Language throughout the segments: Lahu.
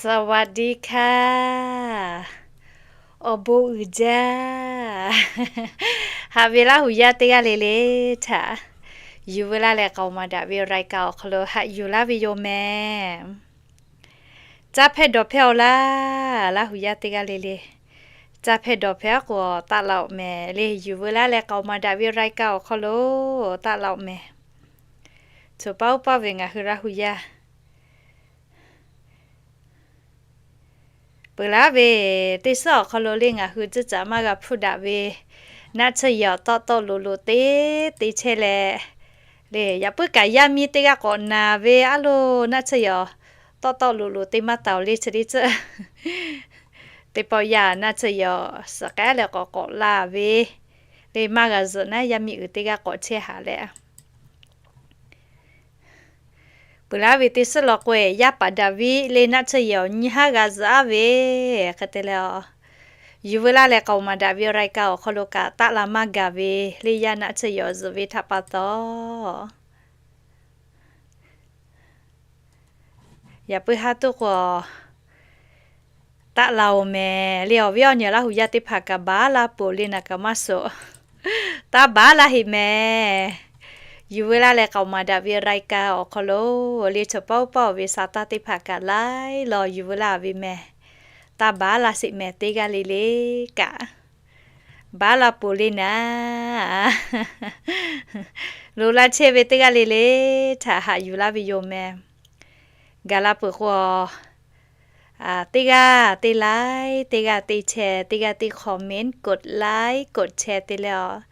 สวัสดีค่ะ Awˬ bon uiˍ jaˇ. Haꞈ ve Laˇ huˍ yaˇ teˇ g'aˇ le le htaꞈ yuˬ veu laˇ leh k'aoˍ maˍ daꞈ ve รายการ awˬ hk'aw lo haꞈ yuˬ laˇ ve yoˬ mehˍ. Caˇ hpehˇ dawˬ hpehˇ-aw laˇ, Laˇ huˍ yaˇ teˇ g'aˇ le le. Caˇ hpehˇ dawˬ hpehˇ k'o taˆ la-oˬ mehˍ le, yuˬ veu laˇ leh k'aoˍ maˍ daꞈ ve รายการ awˬ hk'aw lo taˆ la-oˬ mehˍ. Choˬ paˇ oˇ paˇ ve ngaˬ hui Laˇ huˍ yaˇ peuˬ laˇ ve teˇ suhˉ awˬ hk'aw lo le ngaˬ hui tcuhˇ caꞈ maˇ g'a hpuˇ daꞈ ve naˆ tsuhˇ yehˬ awˬ tawˆ tawˆ loꞈ loꞈ te te chehˇ leh, le yaꞈ puiˉ kaꞈ yaˇ miˇ teˇ g'aˇ k'awꞈ naˬ ve aˉ lo naˆ tsuhˇ yehˬ awˬ tawˆ tawˆ loꞈ loꞈ te maˇ taˍ-oˬ le chi teˇ tcuhˉ. Teˇ pawˆ yaˇ naˆ tsuhˇ yehˬ awˬ suhˍ k'ai leh k'awꞈ k'awꞈ la ve le maˇ g'a zuhꞈ naˉ yaˇ miˇ uiˍ teˇ g'aˇ k'awꞈ chehˇ haꞈ leh peuˬ laˇ ve teˇ suhˉ law k'o-e, yaˇ paˍ Daˍviˆ le naˆ tsuhˇ yehˬ awˬ nyi haˉ g'a zuhꞈ-aˉ ve hk'e te leh, yuˬ veu laˇ leh k'aoˍ maˍ daꞈ ve รายการ awˬ hk'aw lo kaꞈ taˆ la maˇ gaˬ ve le yaˇ naˆ tsuhˇ yehˬ awˬ zuhꞈ ve htaꞈ pa taw, yaꞈ puiˉ haˉ tuˉ k'o taˆ la-oˬ mehˍ le. Awˬ viˉ awˬ nyi Laˇ huˍ yaˇ teˇ hpaˍ kaꞈ baˉ la peuˬ le naˍ kaꞈ maˇ suhˍ. Taˇ baˉ la heˆ mehˍ. Yuˬ veu laˇ leh k'aoˍ maˍ daꞈ ve รายการ awˬ hk'aw lo le chaw paˇ oˇ paˇ-oˬ ve sa taˇ teˇ hpaˍ kaꞈ laiˉ law yuˬ veu laˇ ve mehˍ. Taˇ baˉ la sheˍ mehˍ teˇ g'aˇ le le kaꞈ. Baˉ la peuˬ le naˍ. Loꞈ la chehˇ ve teˇ g'aˇ le le htaꞈ haꞈ yuˬ laˇ ve yoˬ mehˍ. Gaˬ la peuˬ k'o, teˇ g'aˇ teˇ like, teˇ g'aˇ teˇ share, teˇ g'aˇ teˇ comment, กดไลค์ กดแชร์ te leh-aˬ,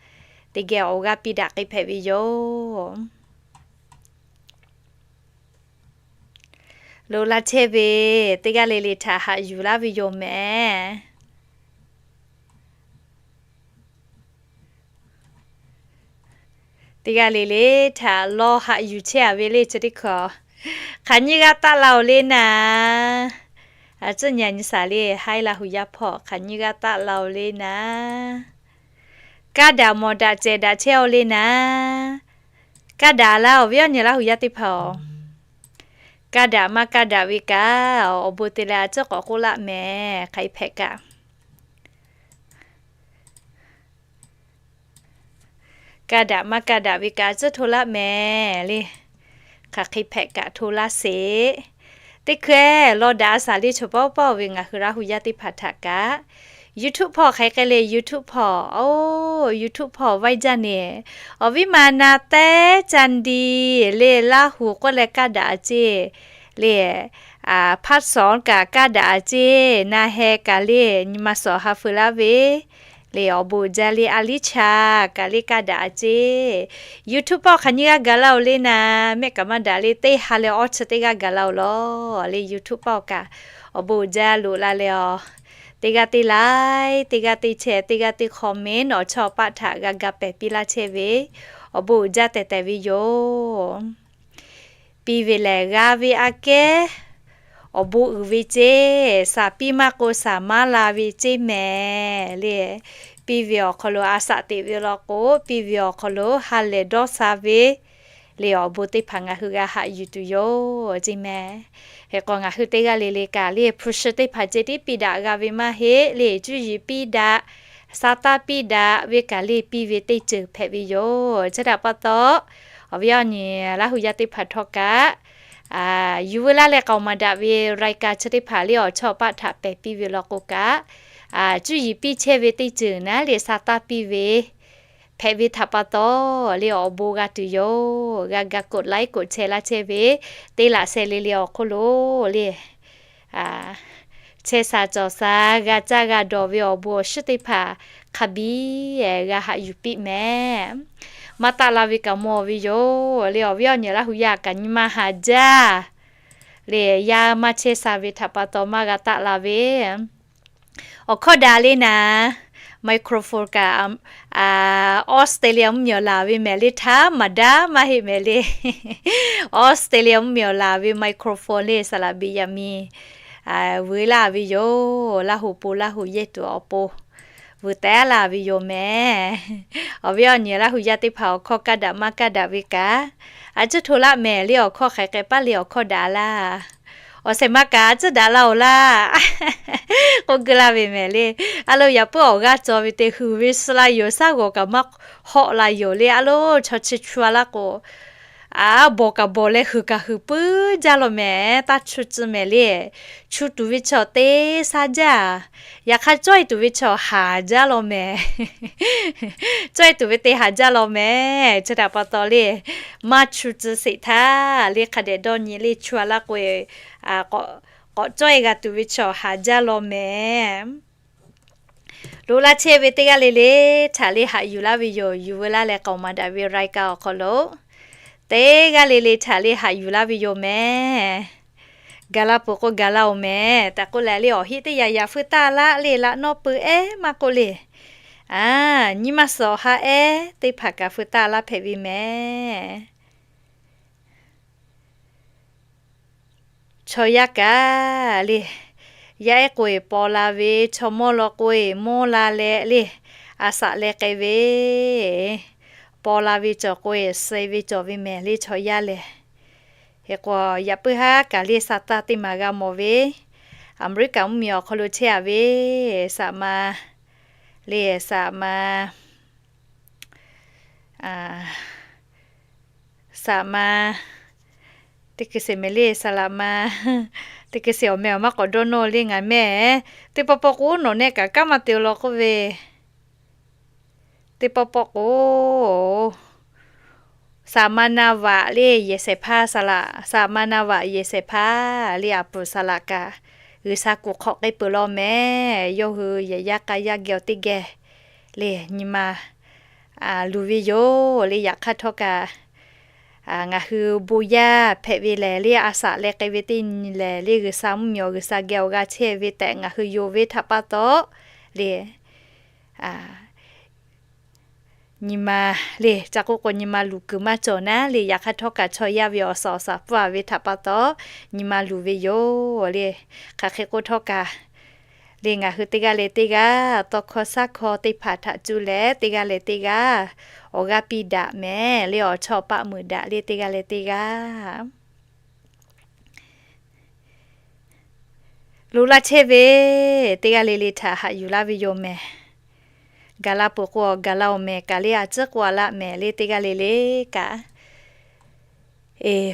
teˇ geh awˬ g'aˇ piˇ daꞈ k'ai hpehꞈ ve yoˬ. Loꞈ la chehˇ ve teˇ g'aˇ le le htaꞈ haꞈ yuˬ laˇ ve yoˬ mehˍ. Teˇ g'aˇ le le htaꞈ lawˇ haꞈ yuˬ chehˇ-a ve le chi teˇ hkawꞈ. Hk'aˬ nyiˇ g'aˇ taˆ la-oˬ le naˍ. A tcuhˉ nyi nyi shaˍ le, haiˉ Laˇ huˍ yaˇ hpawˇ hk'aˬ nyiˇ g'aˇ taˆ la-oˬ le naˍ. Kaˇ daꞈ mawˬ daꞈ cehˬ daꞈ chehˇ-aw le naˍ. Kaˇ daꞈ laˇ awˬ viˉ awˬ nyi Laˇ huˍ yaˇ teˇ hpaˍ-oˬ. Kaˇ daꞈ maˇ kaˇ daꞈ ve kaꞈ, awˬ bon te leh a tcuhˉ k'awꞈ k'oˆ laˆ mehˍ hk'aˬ hk'e hpehꞈ kaꞈ. Kaˇ daꞈ maˇ kaˇ daꞈ ve kaꞈ a tcuhˉ hto laˆ mehˍ le. Hk'aˬ hk'e hpehꞈ kaꞈ hto laˇ sheˍ. Teˇ hkui-eˬ lawˇ daꞈ a shaˍ le chaw paˇ oˇ paˇ-oˬ ve ngaˬ hui Laˇ huˍ yaˇ teˇ hpaˍ htaꞈ kaꞈ, YouTube hpawˇ hk'aˬ hk'e le YouTube hpawˇ, oˬ YouTube hpawˇ vaiˇ jaˇ neˬ. Awˬ viˉ ma na teh ca di le Laˇ huˍ k'oˆ leh kaˇ daꞈ a ceˇ le. Hpaˇ shawˍ kaꞈ kaˇ daꞈ a ceˇ, na heh kaꞈ le nyi ma shawˍ ha feu laˇ ve le awˬ bon uiˍ jaˇ le a liˇ cha kaꞈ le kaˇ daꞈ a ceˇ. YouTube hpawˇ hk'aˬ nyiˇ g'aˇ gaˬ laˇ-oˬ le naˍ, mehˆ kaꞈ maˇ daꞈ le teˇ ha leh awˇ chi teˇ g'aˇ gaˬ laˇ-oˬ lawˬ le YouTube hpawˇ kaꞈ. Awˬ bon uiˍ jaˇ loꞈ la leh-aˬ, teˇ g'aˇ teˇ like, teˇ g'aˇ teˇ share, teˇ g'aˇ teˇ comment awˬ chawˇ paˆ htaꞈ g'a ga pehˬ piˇ laˇ chehˇ ve, awˬ bon uiˍ jaˇ tehˬ tehˬ ve yoˬ. Piˇ ve lehˬ g'a ve aꞈ kehˉ awˬ bon uiˍ ve ceˇ, shaˍ piˇ maˇ k'o shaˍ maˇ la ve ceˇ mehˍ le. Piˇ ve awˬ hk'aw lo a shaꞈ teꞈ ve law k'o, piˇ ve awˬ hk'aw lo ha lehˬ dawˇ sha ve le awˬ bon teˇ hpaˍ ngaˬ hui g'a haꞈ yuˬ tuˬ yoˬ ceˇ mehˍ. Hk'e k'o ngaˬ hui teˇ g'aˇ le le kaꞈ le hpu shi teˇ hpaˍ ceh tiˉ piˇ daꞈ g'a ve maˇ heˆ le, cuˇ yiˍ piˇ daꞈ, sa taˇ piˇ daꞈ ve kaꞈ le piˇ ve teˇ ceuˬ hpehꞈ ve yoˬ. Chi htaꞈ pa taw, awˬ viˉ awˬ nyi Laˇ huˍ yaˇ teˇ hpaˍ htawˇ kaꞈ, yuˬ veu laˇ leh k'aoˍ maˍ daꞈ ve รายการ chi teˇ hpaˍ le awˬ chawˇ paˆ htaꞈ pehˬ piˇ ve law k'o kaꞈ, cuˇ yiˍ piˇ chehˇ ve teˇ ceuˬ naˉ le sa taˇ piˇ ve hpehꞈ ve htaꞈ pa taw le awˬ bon g'a tuˬ yoˬ. G'a ga กดไลค์ กดแชร์ laˇ chehˇ ve, teˇ laꞈ sheh le le awˬ hk'oˆ lo le chehˇ sha cawˬ sha g'a caˇ g'a dawˬ ve awˬ bon awˬ shiˉ teˇ hpaˍ hk'a biˇ g'a haꞈ yuˬ piˇ mehˍ. Maˇ taˆ la ve kaꞈ mawˬ ve yoˬ le awˬ viˉ awˬ nyi Laˇ huˍ yaˇ kaꞈ nyi ma haˍ jaˇ le yaˇ maˇ chehˇ sha ve htaꞈ pa taw maˇ g'a taˆ la ve. Awˬ hkawˇ daꞈ le naˍ, microphone kaꞈ Australia mvuhˇmiˬ awˬ laˬ ve mehˍ le htaˇ maˍ daꞈ maˇ heˆ mehˍ le. Australia mvuhˇmiˬ awˬ laˬ ve microphone le saˍ laˍ beˍ yaꞈ miˍ vuiˬ laˇ ve yoˬ. Laˇ hoꞈ po Laˇ hoꞈ yehˇ tuˬ awˬ pon vuiˬ tehˉ laˇ ve yoˬ mehˍ. Awˬ viˉ awˬ nyi Laˇ huˍ yaˇ teˇ hpaˍ awˬ hkawˇ kaˇ daꞈ maˇ kaˇ daꞈ ve kaꞈ, a ciˉ hto laˆ mehˍ le awˬ hkawˇ hk'aˬ hk'e paˇ le awˬ hkawˇ daꞈ laˇ. Awˬ shehˍ ma kaꞈ tcuhˉ daꞈ la-oˬ laˇ k'oˆ geu laˇ ve mehˍ le. A lo yaꞈ puiˉ awˬ g'aˇ cawˬ ve te huiˍ ve suh la yoˬ, shaˉ g'awˬ kaꞈ maˇ hawˆ la yoˬ le. A lo chaw chi chu-a laˇ k'o, a, bawˬ kaꞈ bawˬ leh huiˍ kaꞈ huiˍ puiˉ jaˇ law mehˍ, taˇ chu tcuh mehˍ le. Chu tuˬ ve chaw teˇ shaˉ jaˇ. Yaꞈ hk'aˇ cawˇ-e tuˬ ve chaw haˍ jaˇ law mehˍ. Cawˇ-e tuˬ ve te haˍ jaˇ law mehˍ. Chi htaꞈ pa taw le, maˇ chu tcuh sheˍ htaˇ le, hk'a dehꞈ dawˇ nyi le, chu-a laˇ k'o-e, k'awꞈ cawˇ-e g'a tuˬ ve chaw haˍ jaˇ law mehˍ. Loꞈ laˇ chehˇ ve teˇ g'aˇ le le htaꞈ le haꞈ yuˬ laˇ ve yoˬ. Yuˬ veu laˇ leh k'aoˍ maˍ daꞈ ve รายการ awˬ hk'aw lo teˇ g'aˇ le le htaꞈ le haꞈ yuˬ laˇ ve yoˬ mehˍ. Gaˬ la peuˬ k'o gaˬ la-oˬ mehˍ. Taꞈ k'oˆ leh le awˬ heˆ teˇ yaꞈ yaꞈ feu taˇ laˇ le, laꞈ nawˇ peuˬ ehˉ maˇ k'oˆ le. A, nyi ma suhˍ awˬ ha ehˉ teˇ hpaˍ kaꞈ feu taˇ laˇ hpehꞈ ve mehˍ. Chaw yaˇ kaꞈ le, yaˇ ehˉ k'o-e paw la ve, chaw mawˇ law k'o-e mawˇ la leh le, a saꞈ leh k'ai ve, paw la ve cawˬ k'o-e suh ve cawˬ ve mehˍ le chaw yaˇ lehˬ. Hk'e k'o yaꞈ puiˉ haˉ kaꞈ le sa taˇ teˇ maˬ g'a mawˬ ve, Aˍmeˍriˆkaˍ mvuhˇmiˬ awˬ hk'aw lo chehˇ-a ve saꞈ ma le, saꞈ ma, saꞈ ma, teˇ hkui sheˍ mehˍ le, saꞈ laꞈ ma, teˇ hkui sheˍ awˬ meh awˬ maˇ k'awꞈ dawˇ nawˇ le ngaˬ mehˍ. Teˇ pawˆ pawˆ k'o nawˬ nehˆ kaꞈ kanˉ maˇ te law k'oˆ ve, teˇ pawˆ pawˆ k'o saꞈ ma na vaꞈ le yehˬ shehˍ hpaˇ, saꞈ laꞈ, saꞈ ma na vaꞈ yehˬ shehˍ hpaˇ le a puˍ saꞈ laꞈ kaꞈ G'uiˬsha kuˬ hk'awꞈ k'ai peuˬ law mehˍ. Yawˇ hui yehˬ yaˇ k'a yaˇ geh awˬ teˇ geh le nyi ma luˬ ve yoˬ le. Yaꞈ hk'aˇ htawˇ kaꞈ ngaˬ hui bon yaˇ hpehꞈ ve lehˬ le, a saꞈ leh k'ai ve teˇ nyi lehˬ le, G'uiˬsha mvuhˇmiˬ awˬ G'uiˬsha geh awˬ g'a chehˇ ve tehꞈ ngaˬ hui yonˍ ve htaꞈ pa taw le, nyi ma le ca k'oˆ k'o nyi ma luˬ kuiˬ maˇ cawˬ naˉ le. Yaꞈ hk'aˇ htawˇ kaꞈ chaw yaˇ ve awˬ suhˍ awˬ shaˍ pfuhˇ-a ve htaꞈ pa taw nyi ma luˬ ve yoˬ le. Hk'aˬ hk'e k'o htawˇ kaꞈ le ngaˬ hui teˇ g'aˇ leh teˇ g'aˇ tawˇ hkawˇ shaˉ hkawˇ teˇ hpaˍ htaꞈ cuˇ leh teˇ g'aˇ leh teˇ g'aˇ awˬ g'aˇ piˇ daꞈ mehˍ le, awˬ chawˇ awˬ paˆ meuꞈ daꞈ le teˇ g'aˇ leh teˇ g'aˇ loꞈ laˇ chehˇ ve teˇ g'aˇ le le htaꞈ haꞈ yuˬ laˇ ve yoˬ mehˍ. Gaˬ la peuˬ k'o gaˬ la-oˬ mehˍ, kaꞈ le a ciˉ k'oˆ-a laˇ mehˍ le teˇ g'aˇ le le kaꞈ.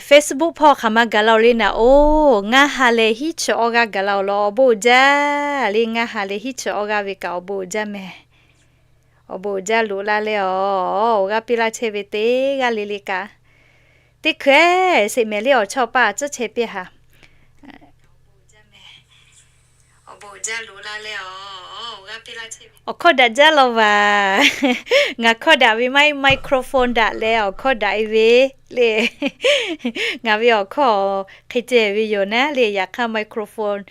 Facebook hpawˇ hk'aˬ ma gaˬ la-oˬ le naˍ oˬ, ngaˇ ha leh hiˉ chi awˇ g'aˇ gaˬ la-oˬ law, awˬ bon uiˍ jaˇ le, ngaˇ ha leh hiˉ chi awˇ g'aˇ ve kaꞈ awˬ bon uiˍ jaˇ mehˍ. Awˬ bon uiˍ jaˇ loꞈ laˇ leh awˬ g'aˇ piˇ laˇ chehˇ ve teˇ g'aˇ le le kaꞈ. Teˇ hkui sheˍ mehˍ le awˬ chawˇ awˬ paˆ a ciˉ chehˇ piˇ haˍ. Awˬ hkawˇ daꞈ jaˇ law vaˬ. Ngaˬ hkawˇ daꞈ ve maˇ heˆ, microphone daꞈ leh awˬ hkawˇ daꞈ-e ve le. Ngaˬ ve awˬ hkawˇ hk'e ceh ve yoˬ naˉ le. Yaꞈ hk'aˇ microphone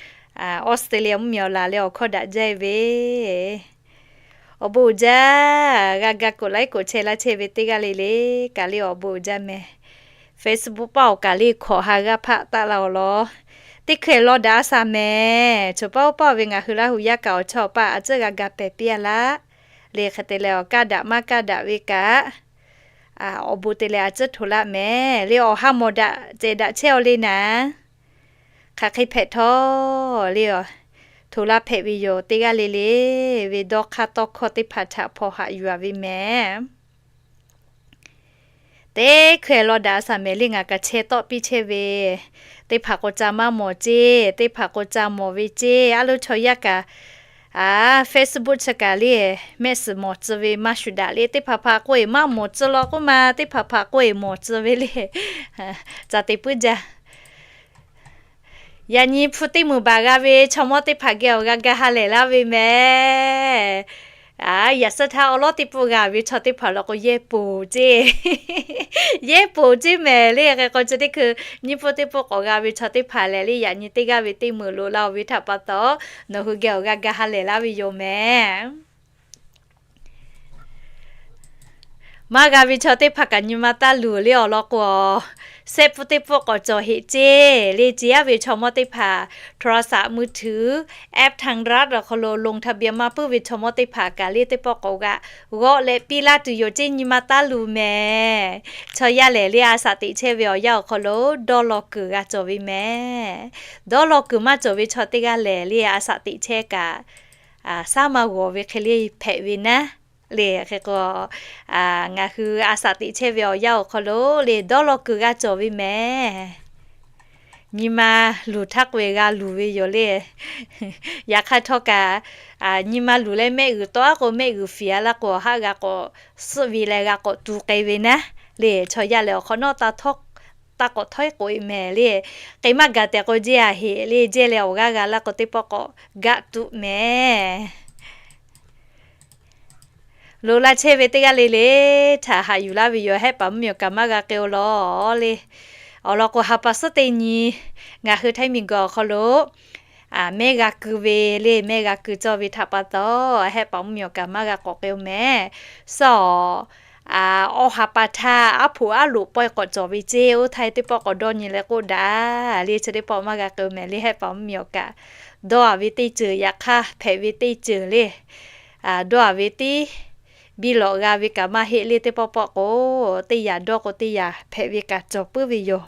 Australia mvuhˇmiˬ awˬ laˬ leh awˬ hkawˇ daꞈ jaˇ-e ve. Awˬ bon uiˍ jaˇ. G'a ga กดไลค์ กดแชร์ laˇ chehˇ ve teˇ g'aˇ le le kaꞈ le awˬ bon uiˍ jaˇ mehˍ. Facebook paˆ awˬ kaˬ le hkawꞈ ha g'aˇ hpaˆ taˆ la-oˬ law. Teˇ hkui law daꞈ-a shaˍ mehˍ. Choˬ paˆ oˇ paˆ ve ngaˬ hui Laˇ hu yaˇ kaꞈ awˬ chawˇ awˬ paˆ a ciˉ g'a ga pehˍ piˇ-a laˇ. Le hk'e te leh awˬ kaˇ daꞈ maˇ kaˇ daꞈ ve kaꞈ awˬ bon te leh a ciˉ htoꞈ laˇ mehˍ. Le awˬ ha mawˬ daꞈ cehˬ daꞈ chehˇ-aw le naˍ. Hk'aˬ hk'e hpehꞈ htawˇ le, htoꞈ laˇ hpehꞈ ve yoˬ. Teˇ g'aˇ le le ve dawˇ hk'aˇ tawˇ hkawˇ teˇ hpaˍ htaꞈ hpaw haꞈ yuˬ-a ve mehˍ. Teˇ hkui law daꞈ-a shaˍ mehˍ le ngaˬ kaꞈ chehˇ tawˆ piˇ chehˇ ve, teˇ hpaˍ k'o ca maˇ mawˬ ceˇ, teˇ hpaˍ k'o ca mawˬ ve ceˇ. A lo chaw yaˇ kaꞈ Facebook chi kaꞈ le mehˆ suhˍ mawˬ tcuh ve maˇ shuˍ daꞈ le. Teˇ hpaˍ hpaˍ k'o-e maˇ mawˬ tcuh law k'oˆ ma, teˇ hpaˍ hpaˍ k'o-e mawˬ tcuh ve le. Ca te puiˉ jaˇ. Yaꞈ nyi hpu teˇ meunˍ baˬ g'a ve chaw mawˇ teˇ hpaˍ geh awˬ g'a ga ha lehˬ laˇ ve mehˍ. Yaꞈ suhˉ htaˇ awˉ lawˉ teˇ pawˆ g'a ve chaw teˇ hpaˍ law k'o yehˇ poˬ ceˇ, yehˇ poˬ ceˇ mehˍ le. Hk'e k'o chi teˇ hkui nyiˇ pawˆ teˇ pawˆ k'awꞈ g'a ve chaw teˇ hpaˍ lehˬ le, yaꞈ nyi teˇ g'aˇ ve teˇ meunˍ loꞈ la-oˬ ve htaꞈ pa taw, nawˬ hui geh awˬ g'a ga ha lehˬ laˇ ve yoˬ mehˍ. Maˇ g'a ve chaw teˇ hpaˍ kaꞈ nyi ma taˇ luˬ le awˬ lawn k'o, sehˆ pfuhˇ teˇ pfuhˇ k'awꞈ cawˬ heꞈ ceˇ le. Chi yaˇ ve chaw mawˇ teˇ hpaˍ โทรศัพท์มือถือ app ทางรัฐ awˬ hk'aw lo ลงทะเบียน maˇ puiˉ ve chaw mawˇ teˇ hpaˍ kaꞈ le teˇ pawˆ k'awꞈ g'aꞈ g'awˆ leh piˇ laˇ tuˬ yoˬ ceˇ, nyi ma taˇ luˬ mehˍ. Chaw yaˇ lehˬ le a shaꞈ teꞈ chehˇ ve awˬ yanˇ awˬ hk'aw lo dawˇ law kuiˬ g'a cawˬ ve mehˍ. Dawˇ law kuiˬ maˇ cawˬ ve chaw teˇ g'aˇ lehˬ le a shaꞈ teꞈ chehˇ kaꞈ, shaˉ maˇ g'awˬ ve hk'e le hpehꞈ ve naˉ le. Hk'e k'o, ngaˬ hui a shaꞈ teꞈ chehˇ ve awˬ yanˇ awˬ hk'aw lo le dawˇ law kuiˬ g'a cawˬ ve mehˍ. Nyi ma luˬ htaˇ k'oˆ ve g'a luˬ ve yoˬ le. Yaꞈ hk'aˇ htawˇ kaꞈ, nyi ma luˬ leh mehˆ g'uiˬ tawˆ-a k'o, mehˆ g'uiˬ fiˍ-a laˇ k'o, haˆ g'a k'awꞈ suhˆ ve leh g'a k'awꞈ tu k'ai ve naˉ le. Chaw yaˇ lehˬ awˬ hk'awꞈ nawˉ taˇ k'awꞈ htawˇ k'oꞈ-e mehˍ le. K'ai maˇ gaˬ tehꞈ k'o, jehˇ-a heꞈ le, jehˇ leh awˬ g'aˇ g'a laˇ k'o, teˇ pawˆ k'awꞈ gaˆ tuꞈ mehˍ. Loꞈ la chehˇ ve teˇ g'aˇ le le, htaꞈ haꞈ yuˬ laˇ ve yoˬ. Hehˆ paˍ mvuhˇ miˬ awˬ kaꞈ maˇ g'a k'ai-o law le. Awˬ lawn k'o, ha pa suhˉ teˇ nyi ngaˬ hui Htaiˇ miˬ guiˬ awˬ hk'aw lo mehˇ g'a keu ve le, mehˇ g'a keu cawˇ ve htaꞈ pa taw, hehˆ paˍ mvuhˇ miˬ awˬ kaꞈ maˇ g'a k'awꞈ k'ai-o mehˍ. Suhˉ-awˬ, awˬ ha pa htaˇ aˉ hpoꞈ aˉ loꞈ pawehˇ k'awꞈ cawˬ ve ceˇ, oˇ htaˇ teˇ pawˆ k'awꞈ dawˇ nyi leh k'oˆ daꞈ le. Chi teˇ pawˆ maˇ g'a k'ai-o mehˍ le. Hehˆ paˍ mvuhˇ miˬ awˬ kaꞈ dawˇ-a ve teˇ ceuˬ, yaꞈ hk'aˇ hpehꞈ ve teˇ ceuˬ le, dawˇ-a ve tiˉ biˇ lawꞈ g'a ve kaꞈ maˇ heˆ le. Teˇ pawˆ pawˆ k'o, teˇ yanˇ dawˇ k'o teˇ yanˇ hpehꞈ ve kaꞈ cawˬ puiˉ ve yoˬ.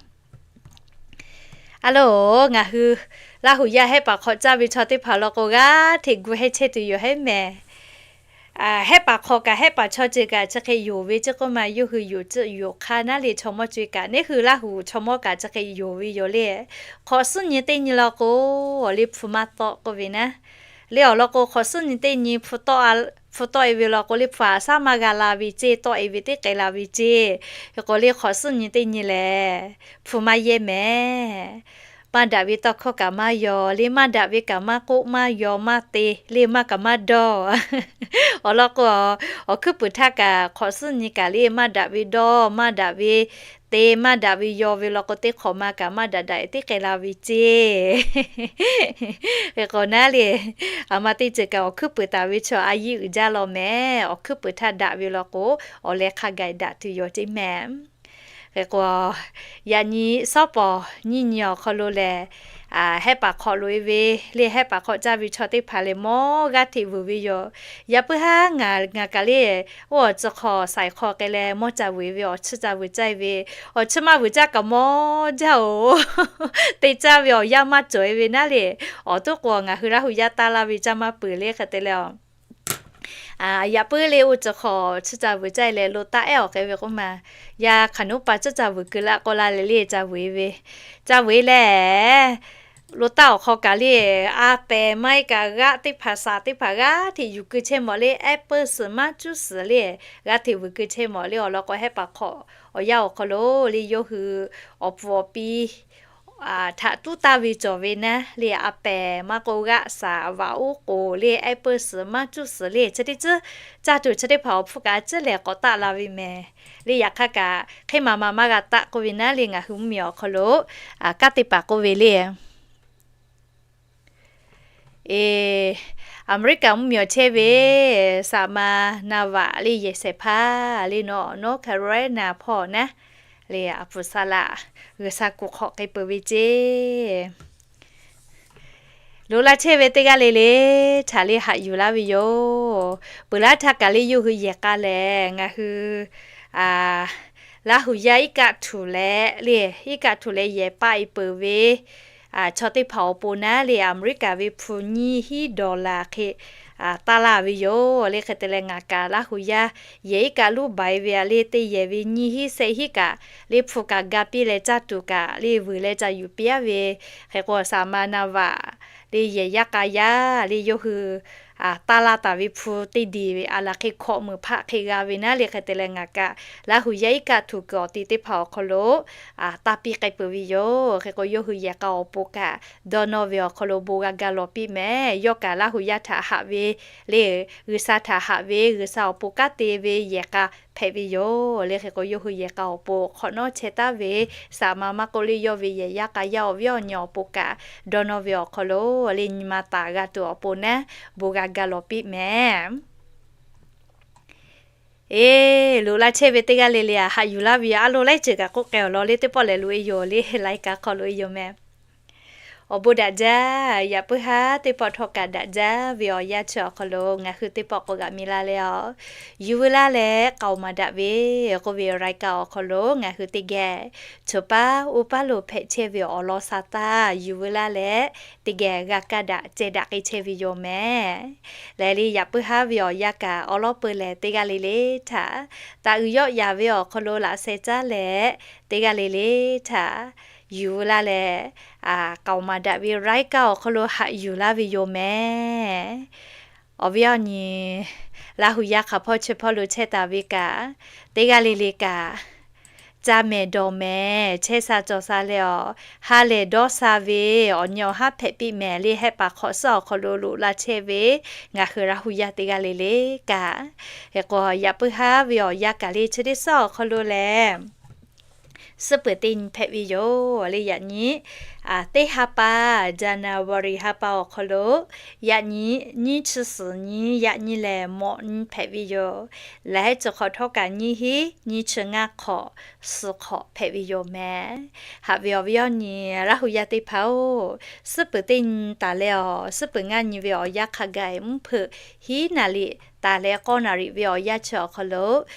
A loˬ, ngaˬ hui Laˇ huˍ yaˇ hehˆ paˍ hk'awꞈ caˇ ve chaw teˇ hpaˍ law k'o, g'aˇ hteꞈ gu hehnˇ chehˇ tuˬ yoˬ hehˉ mehˍ. Hehˆ paˍ hk'awꞈ kaꞈ hehˆ paˍ chaw ceuˬ kaꞈ chi hk'e yonˍ ve ceˇ k'oˆ ma, yawˇ hui yonˍ tcuhˆ yonˍ hk'aˇ naˉ le. Chaw mawˇ co-e kaꞈ, neˉ hui Laˇ huˍ chaw mawˇ kaꞈ chi hk'e yonˍ ve yoˬ le. Hk'awꞈ suhˉ nyi teˇ nyi law k'o, le hpu maˇ tawˆ k'oˆ ve naˉ. Le awˬ lawn k'o, hk'awꞈ suhˉ nyi teˇ nyi hpu tawˆ-e ve law k'o, le hpu-a shaˉ maˇ g'a la ve ceˇ, tawˆ-e ve teˇ k'ai la ve ceˇ. Hk'e k'o le hk'awꞈ suhˉ nyi teˇ nyi lehˬ, hpu maˇ yehˇ mehˍ. Maˇ daꞈ ve tawˇ hkawˇ kaꞈ maˇ yaw le, maˇ daꞈ ve kaꞈ maˇ k'oˆ maˇ yaw maˇ te le, maˇ kaꞈ maˇ dawˇ. Awˬ lawn k'o, awˬ hkuiˉ puiˍ htaˇ kaꞈ hk'awꞈ suhˉ nyi kaꞈ le maˇ daꞈ ve dawˇ, maˇ daꞈ ve te, maˇ daꞈ ve yaw ve law k'o, teˇ hk'awꞈ ma kaꞈ maˇ daꞈ daꞈ teˇ k'ai la ve ceˇ. Hk'e k'o naˉ le, aˬ ma teˇ ceuˬ kaꞈ awˬ hkuiˉ puiˍ taˍ ve chaw a yiˇ uiˍ jaˇ law mehˍ. Awˬ hkuiˉ puiˍ htaˇ daꞈ ve law k'o, awˬ leh hk'a gaˬ daꞈ tuˬ yoˬ ceˇ mehˍ. Hk'e k'o, yaꞈ nyi shawˉ pawˍ nyiˇ nyi awˬ hk'aw lo lehˬ, hehˆ paˍ hk'awꞈ loꞈ-e ve le, hehˆ paˍ hk'awꞈ caˇ ve chaw teˇ hpaˍ lehˬ mawˇ g'aˇ hteꞈ vuiˬ ve yoˬ. Yaꞈ puiˉ haˉ ngaˬ, ngaˬ kaꞈ le, oˇ awˬ tcuh hk'awꞈ saiˍ hk'aw k'ai leh mawˇ ca vuiˬ ve, awˬ chiˇ ca vuiˬ caˇ ve, awˬ chiˇ maˇ vuiˬ caˇ kaꞈ mawˇ jaˇ-oˬ. Te caˇ ve awˬ yanˇ maˇ cawˬ-e ve naˉ le. Awˬ toˉ k'o, ngaˬ hui Laˇ huˍ yaˇ taˇ laˇ ve caˇ maˇ peuˬ le. Hk'e te leh, yaꞈ puiˉ le oˇ tcuh hk'awꞈ chiˇ ca vuiˬ caˇ leh lo taˆ ehˉ awˬ k'ai ve k'oˆ ma, yaˇ hk'aˬ nuˉ pa chiˇ ca vuiˬ keu laˇ k'o la leh le ca vuiˬ-e ve, ca vuiˬ-e leh, lo taˆ awˬ hk'aw kaꞈ le, a pehˍ maˇ heˆ kaꞈ g'aˆ teˇ hpaˍ shaˍ teˇ hpaˍ g'aˇ hteꞈ yuˬ keu chehˇ mawˬ le, ehˉ peuˇ suhˍ maˇ cuˉ suhˍ le, g'aˇ hteꞈ vuiˬ keu chehˇ mawˬ le. Awˬ lawn k'o, hehˆ paˍ hk'awꞈ awˬ yanˇ awˬ hk'aw lo le yawˇ hui awˬ pfuhˍ awˬ pi htaꞈ tuˉ taˇ ve cawˬ ve naˉ le, a pehˍ maˇ k'oˆ g'aˆ shaˍ vaꞈ uˉ k'oˍ le, ehˉ peuˇ suhˍ maˇ cuˉ suhˍ le, chi teˇ ceuˬ caˇ tuˬ chi teˇ hpaˍ awˬ hpfuhˇ kaꞈ a ciˉ lehˬ k'awꞈ taˆ la ve mehˍ. Le yaꞈ hk'aˇ kaꞈ hk'e maˍ maˍ maˇ g'a taˆ k'oˆ ve naˉ le, ngaˬ hui mvuhˇ miˬ awˬ hk'aw lo kanˉ teˇ hpaˍ k'oˆ ve le. Aˍmeˍriˆkaˍ mvuhˇ miˬ awˬ chehˇ ve Saˍmaˍ naˍ vaꞈ le yehˬ shehˍ hpaˇ le, nawˬ North Carolina hpawˇ naˉ le, a pfuhˍ saˍ laꞈ G'uiˬsha kuˬ hk'awꞈ k'ai peuˬ ve ceˇ. Loꞈ la chehˇ ve teˇ g'aˇ le le, htaꞈ le haꞈ yuˬ laˇ ve yoˬ. Peuˬ laˇ htaˇ kaꞈ le yawˇ hui yehˬ k'a lehˬ, ngaˬ hui Laˇ huˍ yaˇ iˉ kaˆ htuˬ leh le, iˉ kaˆ htuˬ leh yehˬ paˆ-e peuˬ ve chaw teˇ hpaˍ awˬ pon naˉ le, Aˍmeˍriˆkaˍ ve hpu nyiˇ hinˉ dollar hk'e taˇ laˇ ve yoˬ. Le hk'e te leh ngaˬ kaꞈ Laˇ huˍ yaˇ yehˬ iˉ kaˆ luˉ baiˍ ve a le, teˇ yehˬ ve nyiˇ hinˉ shehˆ hinˉ kaꞈ le hpu kaꞈ ga piˇ leh caˇ tuˬ kaꞈ le vuiˬ leh ca yuˬ piˇ-a ve. Hk'e k'o Saˍmaˍ naˍ vaꞈ le yehˬ yaˇ k'a yaˇ le yawˇ hui taˇ laˇ taˍ ve hpu teˇ diˬ ve a laˬ hk'e hkawꞈ meuˍ hpaˆ hk'e g'a ve naˉ le, hk'e te leh ngaˬ kaꞈ Laˇ huˍ yaˇ iˉ kaˆ htuˬ kuiˬ awˬ ti teˇ hpaˍ awˬ hk'aw lo taˇ piˇ k'ai peuˬ ve yoˬ. Hk'e k'o yawˇ hui yehˬ k'a awˬ pon kaꞈ dawˇ nawˇ ve awˬ hk'aw lo bon g'a ga lawˬ piˇ mehˍ. Yawˇ kaꞈ Laˇ huˍ yaˇ htaꞈ haꞈ ve le, G'uiˬsha htaꞈ haꞈ ve, G'uiˬsha awˬ pon kanˉ te ve yehˬ k'a hpehꞈ ve yoˬ. Le hk'e k'o yawˇ hui yehˬ k'a awˬ pon hk'awꞈ nawˉ chehˇ taˉ ve, Saˍmaˍ maˇ k'oˆ le yawˇ ve yehˬ yaˇ k'a yaˇ awˬ viˉ awˬ nyi awˬ pon kaꞈ dawˇ nawˇ ve awˬ hk'aw lo le nyi ma taˍ g'a tuˬ awˬ pon naˉ bon g'a ga lawˬ piˇ mehˍ. Eˬ, loꞈ la chehˇ ve teˇ g'aˇ le le aꞈ, haꞈ yuˬ laˇ ve yoˬ. Aˉ lo laiˉ ceuˬ kaꞈ k'oˆ k'ai awˬ lawn le, teˇ pawˆ lehˬ loꞈ e yoˬ le, lai ka hk'aw loꞈ e yoˬ mehˬ. Awˬ bon daꞈ jaˇ. Yaꞈ puiˉ haˉ teˇ pawˆ htawˇ kaꞈ daꞈ jaˇ ve awˬ yanˇ chi awˬ hk'aw lo ngaˬ hui teˇ pawˆ k'awꞈ g'aꞈ mi la leh a, Yuˬ veu laˇ leh k'aoˍ maˍ daꞈ ve k'oˆ ve รายการ awˬ hk'aw lo ngaˬ hui teˇ geh choˬ paˉ uˉ paˉ lo hpehꞈ chehˇ ve awˬ lawn sa taˇ yuˬ veu laˇ leh teˇ geh g'a kaˇ daꞈ ceh daꞈ k'ai chehˇ ve yoˬ mehˬ. Lehˬ le, yaꞈ puiˉ haˉ ve awˬ yanˇ kaꞈ awˉ lawˉ peu lehˬ teˇ g'aˇ le le htaꞈ taˍ uiˍ yawˆ yaˍ ve awˬ hk'aw lo laꞈ sheh caˉ leh, teˇ g'aˇ le le htaꞈ yuˬ veu laˇ leh, k'aoˍ maˍ daꞈ ve รายการ awˬ hk'aw lo haꞈ yuˬ laˇ ve yoˬ mehˬ. Awˬ viˉ awˬ nyi, Laˇ hu yaˇ hk'aˬ hpawˇ chi hpawˇ lo chehˇ taˍ ve kaꞈ, teˇ g'aˇ le le kaꞈ ca mehˍ dawˬ mehˍ, chehˇ sha cawˬ sha leh awˬ ha lehˬ dawˇ sha ve awˬ nyi awˬ haˉ hpehꞈ piˇ mehˍ le. Hehˆ paˍ hk'awꞈ suhˉ awˬ hk'aw lo loꞈ la chehˇ ve ngaˬ hui Laˇ hu yaˇ teˇ g'aˇ le le kaꞈ, hk'e k'o yaꞈ puiˉ haˉ ve awˬ yanˇ kaꞈ le chi teˇ suhˉ awˬ hk'aw lo lehˬ suhˉ peuˬ teˇ nyi hpehꞈ ve yoˬ le. Yaꞈ nyi teˇ ha pa, January ha pa awˬ hk'aw lo yaꞈ nyi nyiˇ chi suhˍ nyi, yaꞈ nyi lehˬ mawꞈ nyi hpehꞈ ve yoˬ. Laiˉ ceuˬ hk'awꞈ htawˇ kaꞈ nyiˇ hinˉ nyiˇ chi ngaˇ hk'awꞈ suhˍ hk'awꞈ hpehꞈ ve yoˬ mehˬ. Haꞈ ve awˬ viˉ awˬ nyi, Laˇ hu yaˇ teˇ hpaˍ-oˬ, suhˉ peuˬ teˇ nyi taˍ leh awˬ suhˉ peuˬ ngaˇ nyi ve awˬ yanˇ hk'a gaˬ mvuhˇ hpeuꞈ hiˉ naˍ riˍ taˍ leh k'awˇ naˍ riˍ ve awˬ yanˇ chi awˬ hk'aw lo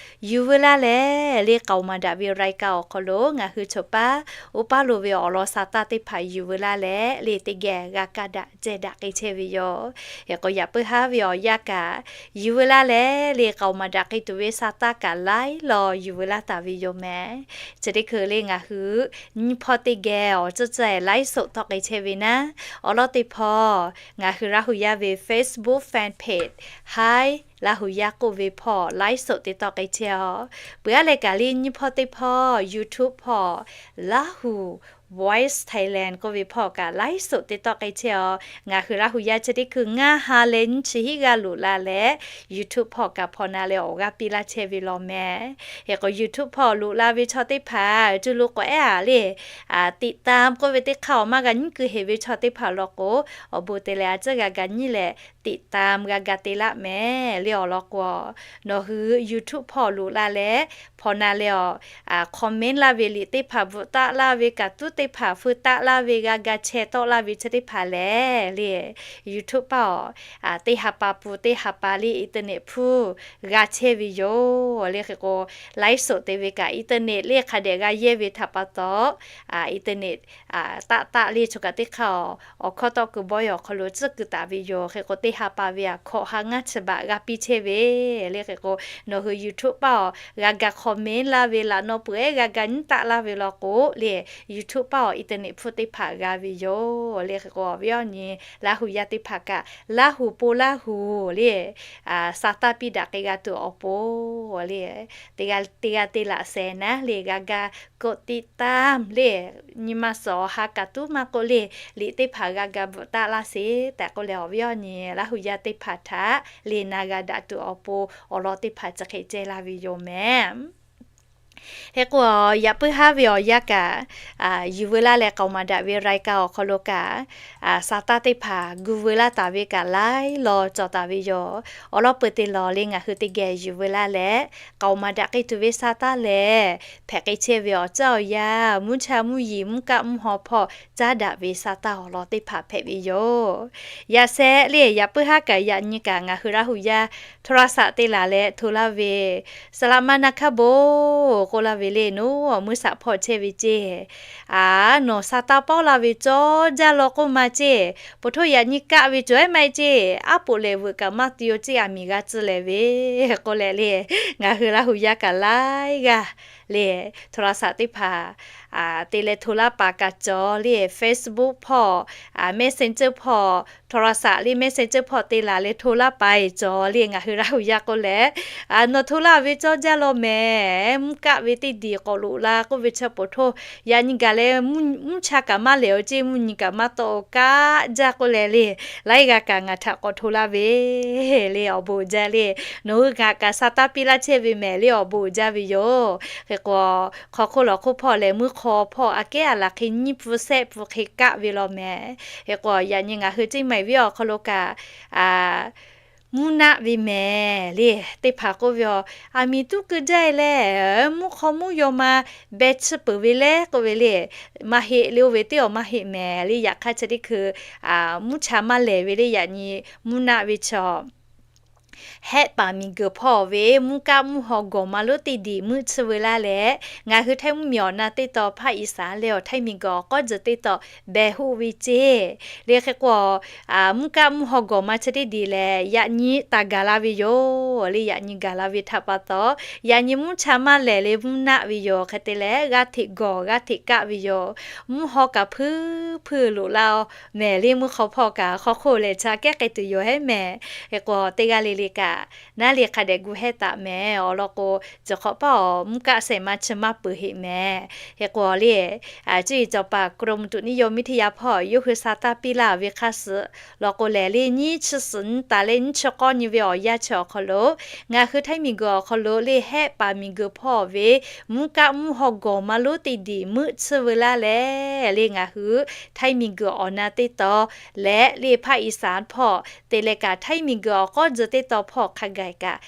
yuˬ veu laˇ leh le, k'aoˍ maˍ daꞈ ve รายการ awˬ hk'aw lo ngaˬ hui choˬ paˉ uˉ paˉ lo ve awˬ lawn sa taˇ teˇ hpaˍ yuˬ veu laˇ leh le, teˇ geh g'a kaˇ daꞈ ceh daꞈ k'ai chehˇ ve yoˬ. Hk'e k'o yaꞈ puiˉ haˉ ve awˬ yanˇ kaꞈ yuˬ veu laˇ leh le, k'aoˍ maˍ daꞈ k'ai tuˬ ve sa taˇ kaꞈ laiˉ law yuˬ veu laˇ taˍ ve yoˬ mehˬ. Chi teˇ hkui le ngaˬ hui nyiˇ hpawˇ teˇ geh awˬ ceuˬ ceuˬ laiˉ soꞈ tawˆ k'ai chehˇ ve naˉ, awˬ lawn teˇ hpawˇ ngaˬ hui Laˇ hu yaˇ ve Facebook fan page Hi Laˇ hu yaˇ k'oˆ ve hpawˇ laiˉ soꞈ te tawˆ k'ai chehˇ a. Peuˬ aˉ leh kaꞈ le nyiˇ hpawˇ teˇ hpawˇ YouTube hpawˇ Laˇ hu Voice Thailand k'oˆ ve hpawˇ kaꞈ laiˉ soꞈ te tawˆ k'ai chehˇ a. Ngaˬ hui Laˇ hu yaˇ chi teˇ hkui ngaˇ ha leh nyiˇ chi hiˉ g'aˇ loꞈ la leh YouTube hpawˇ kaꞈ hpawnˬ na leh awˬ g'aˇ piˇ laˇ chehˇ ve law mehˬ. Hk'e k'o YouTube hpawˇ loꞈ la ve chaw teˇ hpaˍ cuˇ lo k'awꞈ ehˉ a le, tiꞈ tam k'oˆ ve teˇ hk'aˇ awˬ maˇ g'a nyiˉ keu heˍ ve chaw teˇ hpaˍ law k'o, awˬ bon te leh a ciˉ g'a ga nyiˉ leh tiꞈ tam g'a ga te laˆ mehˍ le. Awˬ lawn k'o, nawˬ hui YouTube hpawˇ loꞈ la leh hpawnˬ na leh awˬ comment laˇ ve liꞈ teˇ hpaˍ bvuhꞈ taˆ laˇ ve, kaꞈ tuˉ teˇ hpaˍ feu taˆ laˇ ve, g'a ga chehˇ tawˆ laˇ ve chi teˇ hpaˍ lehˬ le, YouTube paˇ awˬ teˇ ha pa pun teˇ ha pa le internet hpfuhˇ g'a chehˇ ve yoˬ le. Hk'e k'o laiˉ soꞈ te ve kaꞈ internet le hk'a dehꞈ g'a yehˇ ve htaꞈ pa taw, internet taˆ taˆ le chaw kaꞈ teˇ hk'aˇ awˬ hkawˇ tawˆ keu bawehˇ awˬ hk'aw lo tcuhˉ keu taˍ ve yoˬ. Hk'e k'o teˇ ha pa ve aꞈ hkawꞈ ha ngaˇ chi baꞈ g'a piˇ chehˇ ve le. Hk'e k'o nawˬ hui YouTube paˇ awˬ g'a ga comment laˇ ve, laꞈ naw peuˬ ehˉ g'a ga nyiˉ taˆ laˇ ve law k'o le, YouTube paˇ awˬ internet hpfuhˇ teˇ hpaˍ g'a ve yoˬ le. Hk'e k'o awˬ viˉ awˬ nyi Laˇ hu yaˇ teˇ hpaˍ kaꞈ Laˇ hu po Laˇ hu le, sa taˇ piˇ daꞈ k'ai g'a tuˬ awˬ pon le, teˇ g'aˇ teˇ laꞈ sheh naˉ le g'a ga กดติดตาม le, nyi ma suhˍ awˬ ha kaꞈ tuˉ maˇ k'oˆ le, liꞈ teˇ hpaˍ g'a ga bvuhꞈ taˆ laˇ sheˍ tehꞈ k'oˆ leh awˬ viˉ awˬ nyi Laˇ hu yaˇ teˇ hpaˍ htaꞈ le na g'a daꞈ tuˬ awˬ pon awˬ lawn teˇ hpaˍ chi hk'e ceh laˇ ve yoˬ mehˍ. Hk'e k'o yaꞈ puiˉ haˉ ve awˬ yanˇ kaꞈ yuˬ veu laˇ leh k'aoˍ maˍ daꞈ ve รายการ awˬ hk'aw lo kaꞈ sa taˇ teˇ hpaˍ gu veu laˇ taˍ ve kaꞈ laiˉ law cawˬ taˍ ve yoˬ. Awˬ lawn peuˬ te lawˬ le ngaˬ hui teˇ geh yuˬ veu laˇ leh k'aoˍ maˍ daꞈ k'ai tuˬ ve sa taˇ lehˬ, hpehꞈ k'ai chehˇ ve awˬ ceuˬ awˬ yanˇ mvuhˇ chaˇ mvuhˇ yeˬ mvuhˇ kaˆ mvuhˇ haw hpawˇ caˉ daꞈ ve sa taˇ awˬ lawn teˇ hpaˍ hpehꞈ ve yoˬ. Yaꞈ sheh le yaꞈ puiˉ haˉ kaꞈ yaꞈ nyi kaꞈ ngaˬ hui Laˇ hu yaˇ โทรศัพท์ te laˬ leh hto laˇ ve, สลับมานะครับผม k'oˆ laˇ ve le, nawˬ mvuhˇ shaꞈ hpawˇ chehˇ ve ceˇ, a, nawˬ sa taˇ pawˆ laˇ ve cawˇ jaˇ law k'oˆ ma ceˇ, po htoˇ yaꞈ nyi kaˆ ve cawˬ ehˉ maˇ heˆ ceˇ, aˉ poꞈ lehˬ veuꞈ kaꞈ maˇ te-o ceˇ, aˬ miˍ g'a tcuh lehˬ ve k'oˆ leh le, ngaˬ hui Laˇ hu yaˇ kaꞈ laiˉ g'aˇ le โทรศัพท์ teˇ hpaˍ te leh hto laˇ paˍ kaꞈ cawˬ le, Facebook hpawˇ, Messenger hpawˇ, โทรศัพท์ le Messenger hpawˇ te laˬ leh hto laˇ paˍ eˬ cawˬ le. Ngaˬ hui Laˇ hu yaˇ k'oˆ leh, nawˬ hto laˇ ve cawˇ jaˇ law mehˍ, mvuhˇ kaˆ ve teˇ diˬ k'awꞈ loꞈ la k'oˆ ve chi po htoˇ yaꞈ nyi gaˬ leh mvuhˇ cha kaꞈ maˇ lehˬ-o ceˇ, mvuhˇ nyi kaꞈ maˇ tawˆ-o kaˆ jaˇ k'oˆ leh le, laiˉ g'aˇ kaꞈ ngaˬ htaꞈ k'awꞈ hto laˇ ve le, awˬ bon uiˍ jaˇ le. Nawˬ hui ngaˬ kaꞈ sa taˇ piˇ laˇ chehˇ ve mehˍ le, awˬ bon uiˍ jaˇ ve yoˬ. Hk'e k'o hk'aw hk'oˆ lawˬ hk'oˆ hpawˇ leh mvuhˇ hk'aw hpawˇ aꞈ kehˉ aˬ laˬ hk'e nyiˇ pun shehˆ pun hk'e kaˆ ve law mehˍ. Hk'e k'o yaꞈ nyi ngaˬ hui ceˇ maˬ viˉ awˬ hk'aw lo kaꞈ, a, mvuhˇ naˆ ve mehˍ le. Teˇ hpaˍ k'oˆ ve, Aˬ miˍ tuˉ keu jaˇ e leh, mvuhˇ hk'aw mvuhˇ yaw ma beh chiˇ peuˬ ve leh k'oˆ ve le. Maˇ heˆ le, oˇ ve teˇ awˬ maˇ heˆ mehˍ le. Yaꞈ hk'aˇ chi teˇ hkui mvuhˇ cha maˇ lehˬ ve le. Yaꞈ nyi mvuhˇ naˆ ve chaw hehˆ paˍ miˬ guiˬ hpawˇ ve mvuhˇ kaˆ mvuhˇ haw gawˬ ma lonˉ teˇ diˬ meuˆ chiˇ veu laˇ leh, ngaˬ hui Htaiˇ mvuhˇ miˬ awˬ na teˇ taw hpaˇ Iˍsaˍ leh awˬ Htaiˇ miˬ guiˬ awˬ k'awˉ tzuhˬ teˇ taw behˬ hoˆ ve ceˇ. Le hk'e k'o, mvuhˇ kaˆ mvuhˇ haw gawˬ ma chi teˇ diˬ lehˬ, yaꞈ nyi taˍ gaˬ la ve yoˬ le. Yaꞈ nyi gaˬ la ve htaꞈ pa taw, yaꞈ nyi mvuhˇ cha maˇ lehˬ le mvuhˇ naˆ ve yoˬ. Hk'e te leh, g'aˇ hteꞈ gawˬ g'aˇ hteꞈ kaˆ ve yoˬ. Mvuhˇ haw kaꞈ hpuiˇ hpuiˇ loꞈ la mehˍ le. Mvuhˇ hk'aw hpawˇ kaꞈ hk'aw hk'oˆ lehˬ cha kehˉ k'ai tuˬ yoˬ hehˉ mehˍ. Hk'e k'o, teˇ g'aˇ le le kaꞈ naˉ le hk'a dehꞈ gu hehˇ taˍ mehˍ. Awˬ lawn k'o, ciˬ hk'awꞈ paˇ awˬ mvuhˇ kaˆ sehˍ ma chi maˇ peuˬ heˆ mehˍ. Hk'e k'o le, cuˇ yiˍ cawˬ paˍ กรมอุตุนิยมวิทยา hpawˇ yawˇ hui sa taˇ piˇ laˇ ve hk'a suhˍ law k'o lehˬ, le nyiˇ chi suhˍ nyiˇ taˍ leh nyiˇ chi k'awˇ nyi ve awˬ yanˇ chi awˬ hk'aw lo, ngaˬ hui Htaiˇ miˬ guiˬ awˬ hk'aw lo le hehˆ paˍ miˬ guiˬ hpawˇ ve mvuhˇ kaˆ mvuhˇ haw gawˬ ma lonˉ teˇ diˬ meuˆ chiˇ veu laˇ leh, le ngaˬ hui Htaiˇ miˬ guiˬ awˬ na teˇ taw leh le hpaˇ Iˍsaˍ hpawˇ te leh kaꞈ Htaiˇ miˬ guiˬ awˬ k'awˉ tzuhˬ teˇ taw hpawˇ hk'a gaˬ kaꞈ,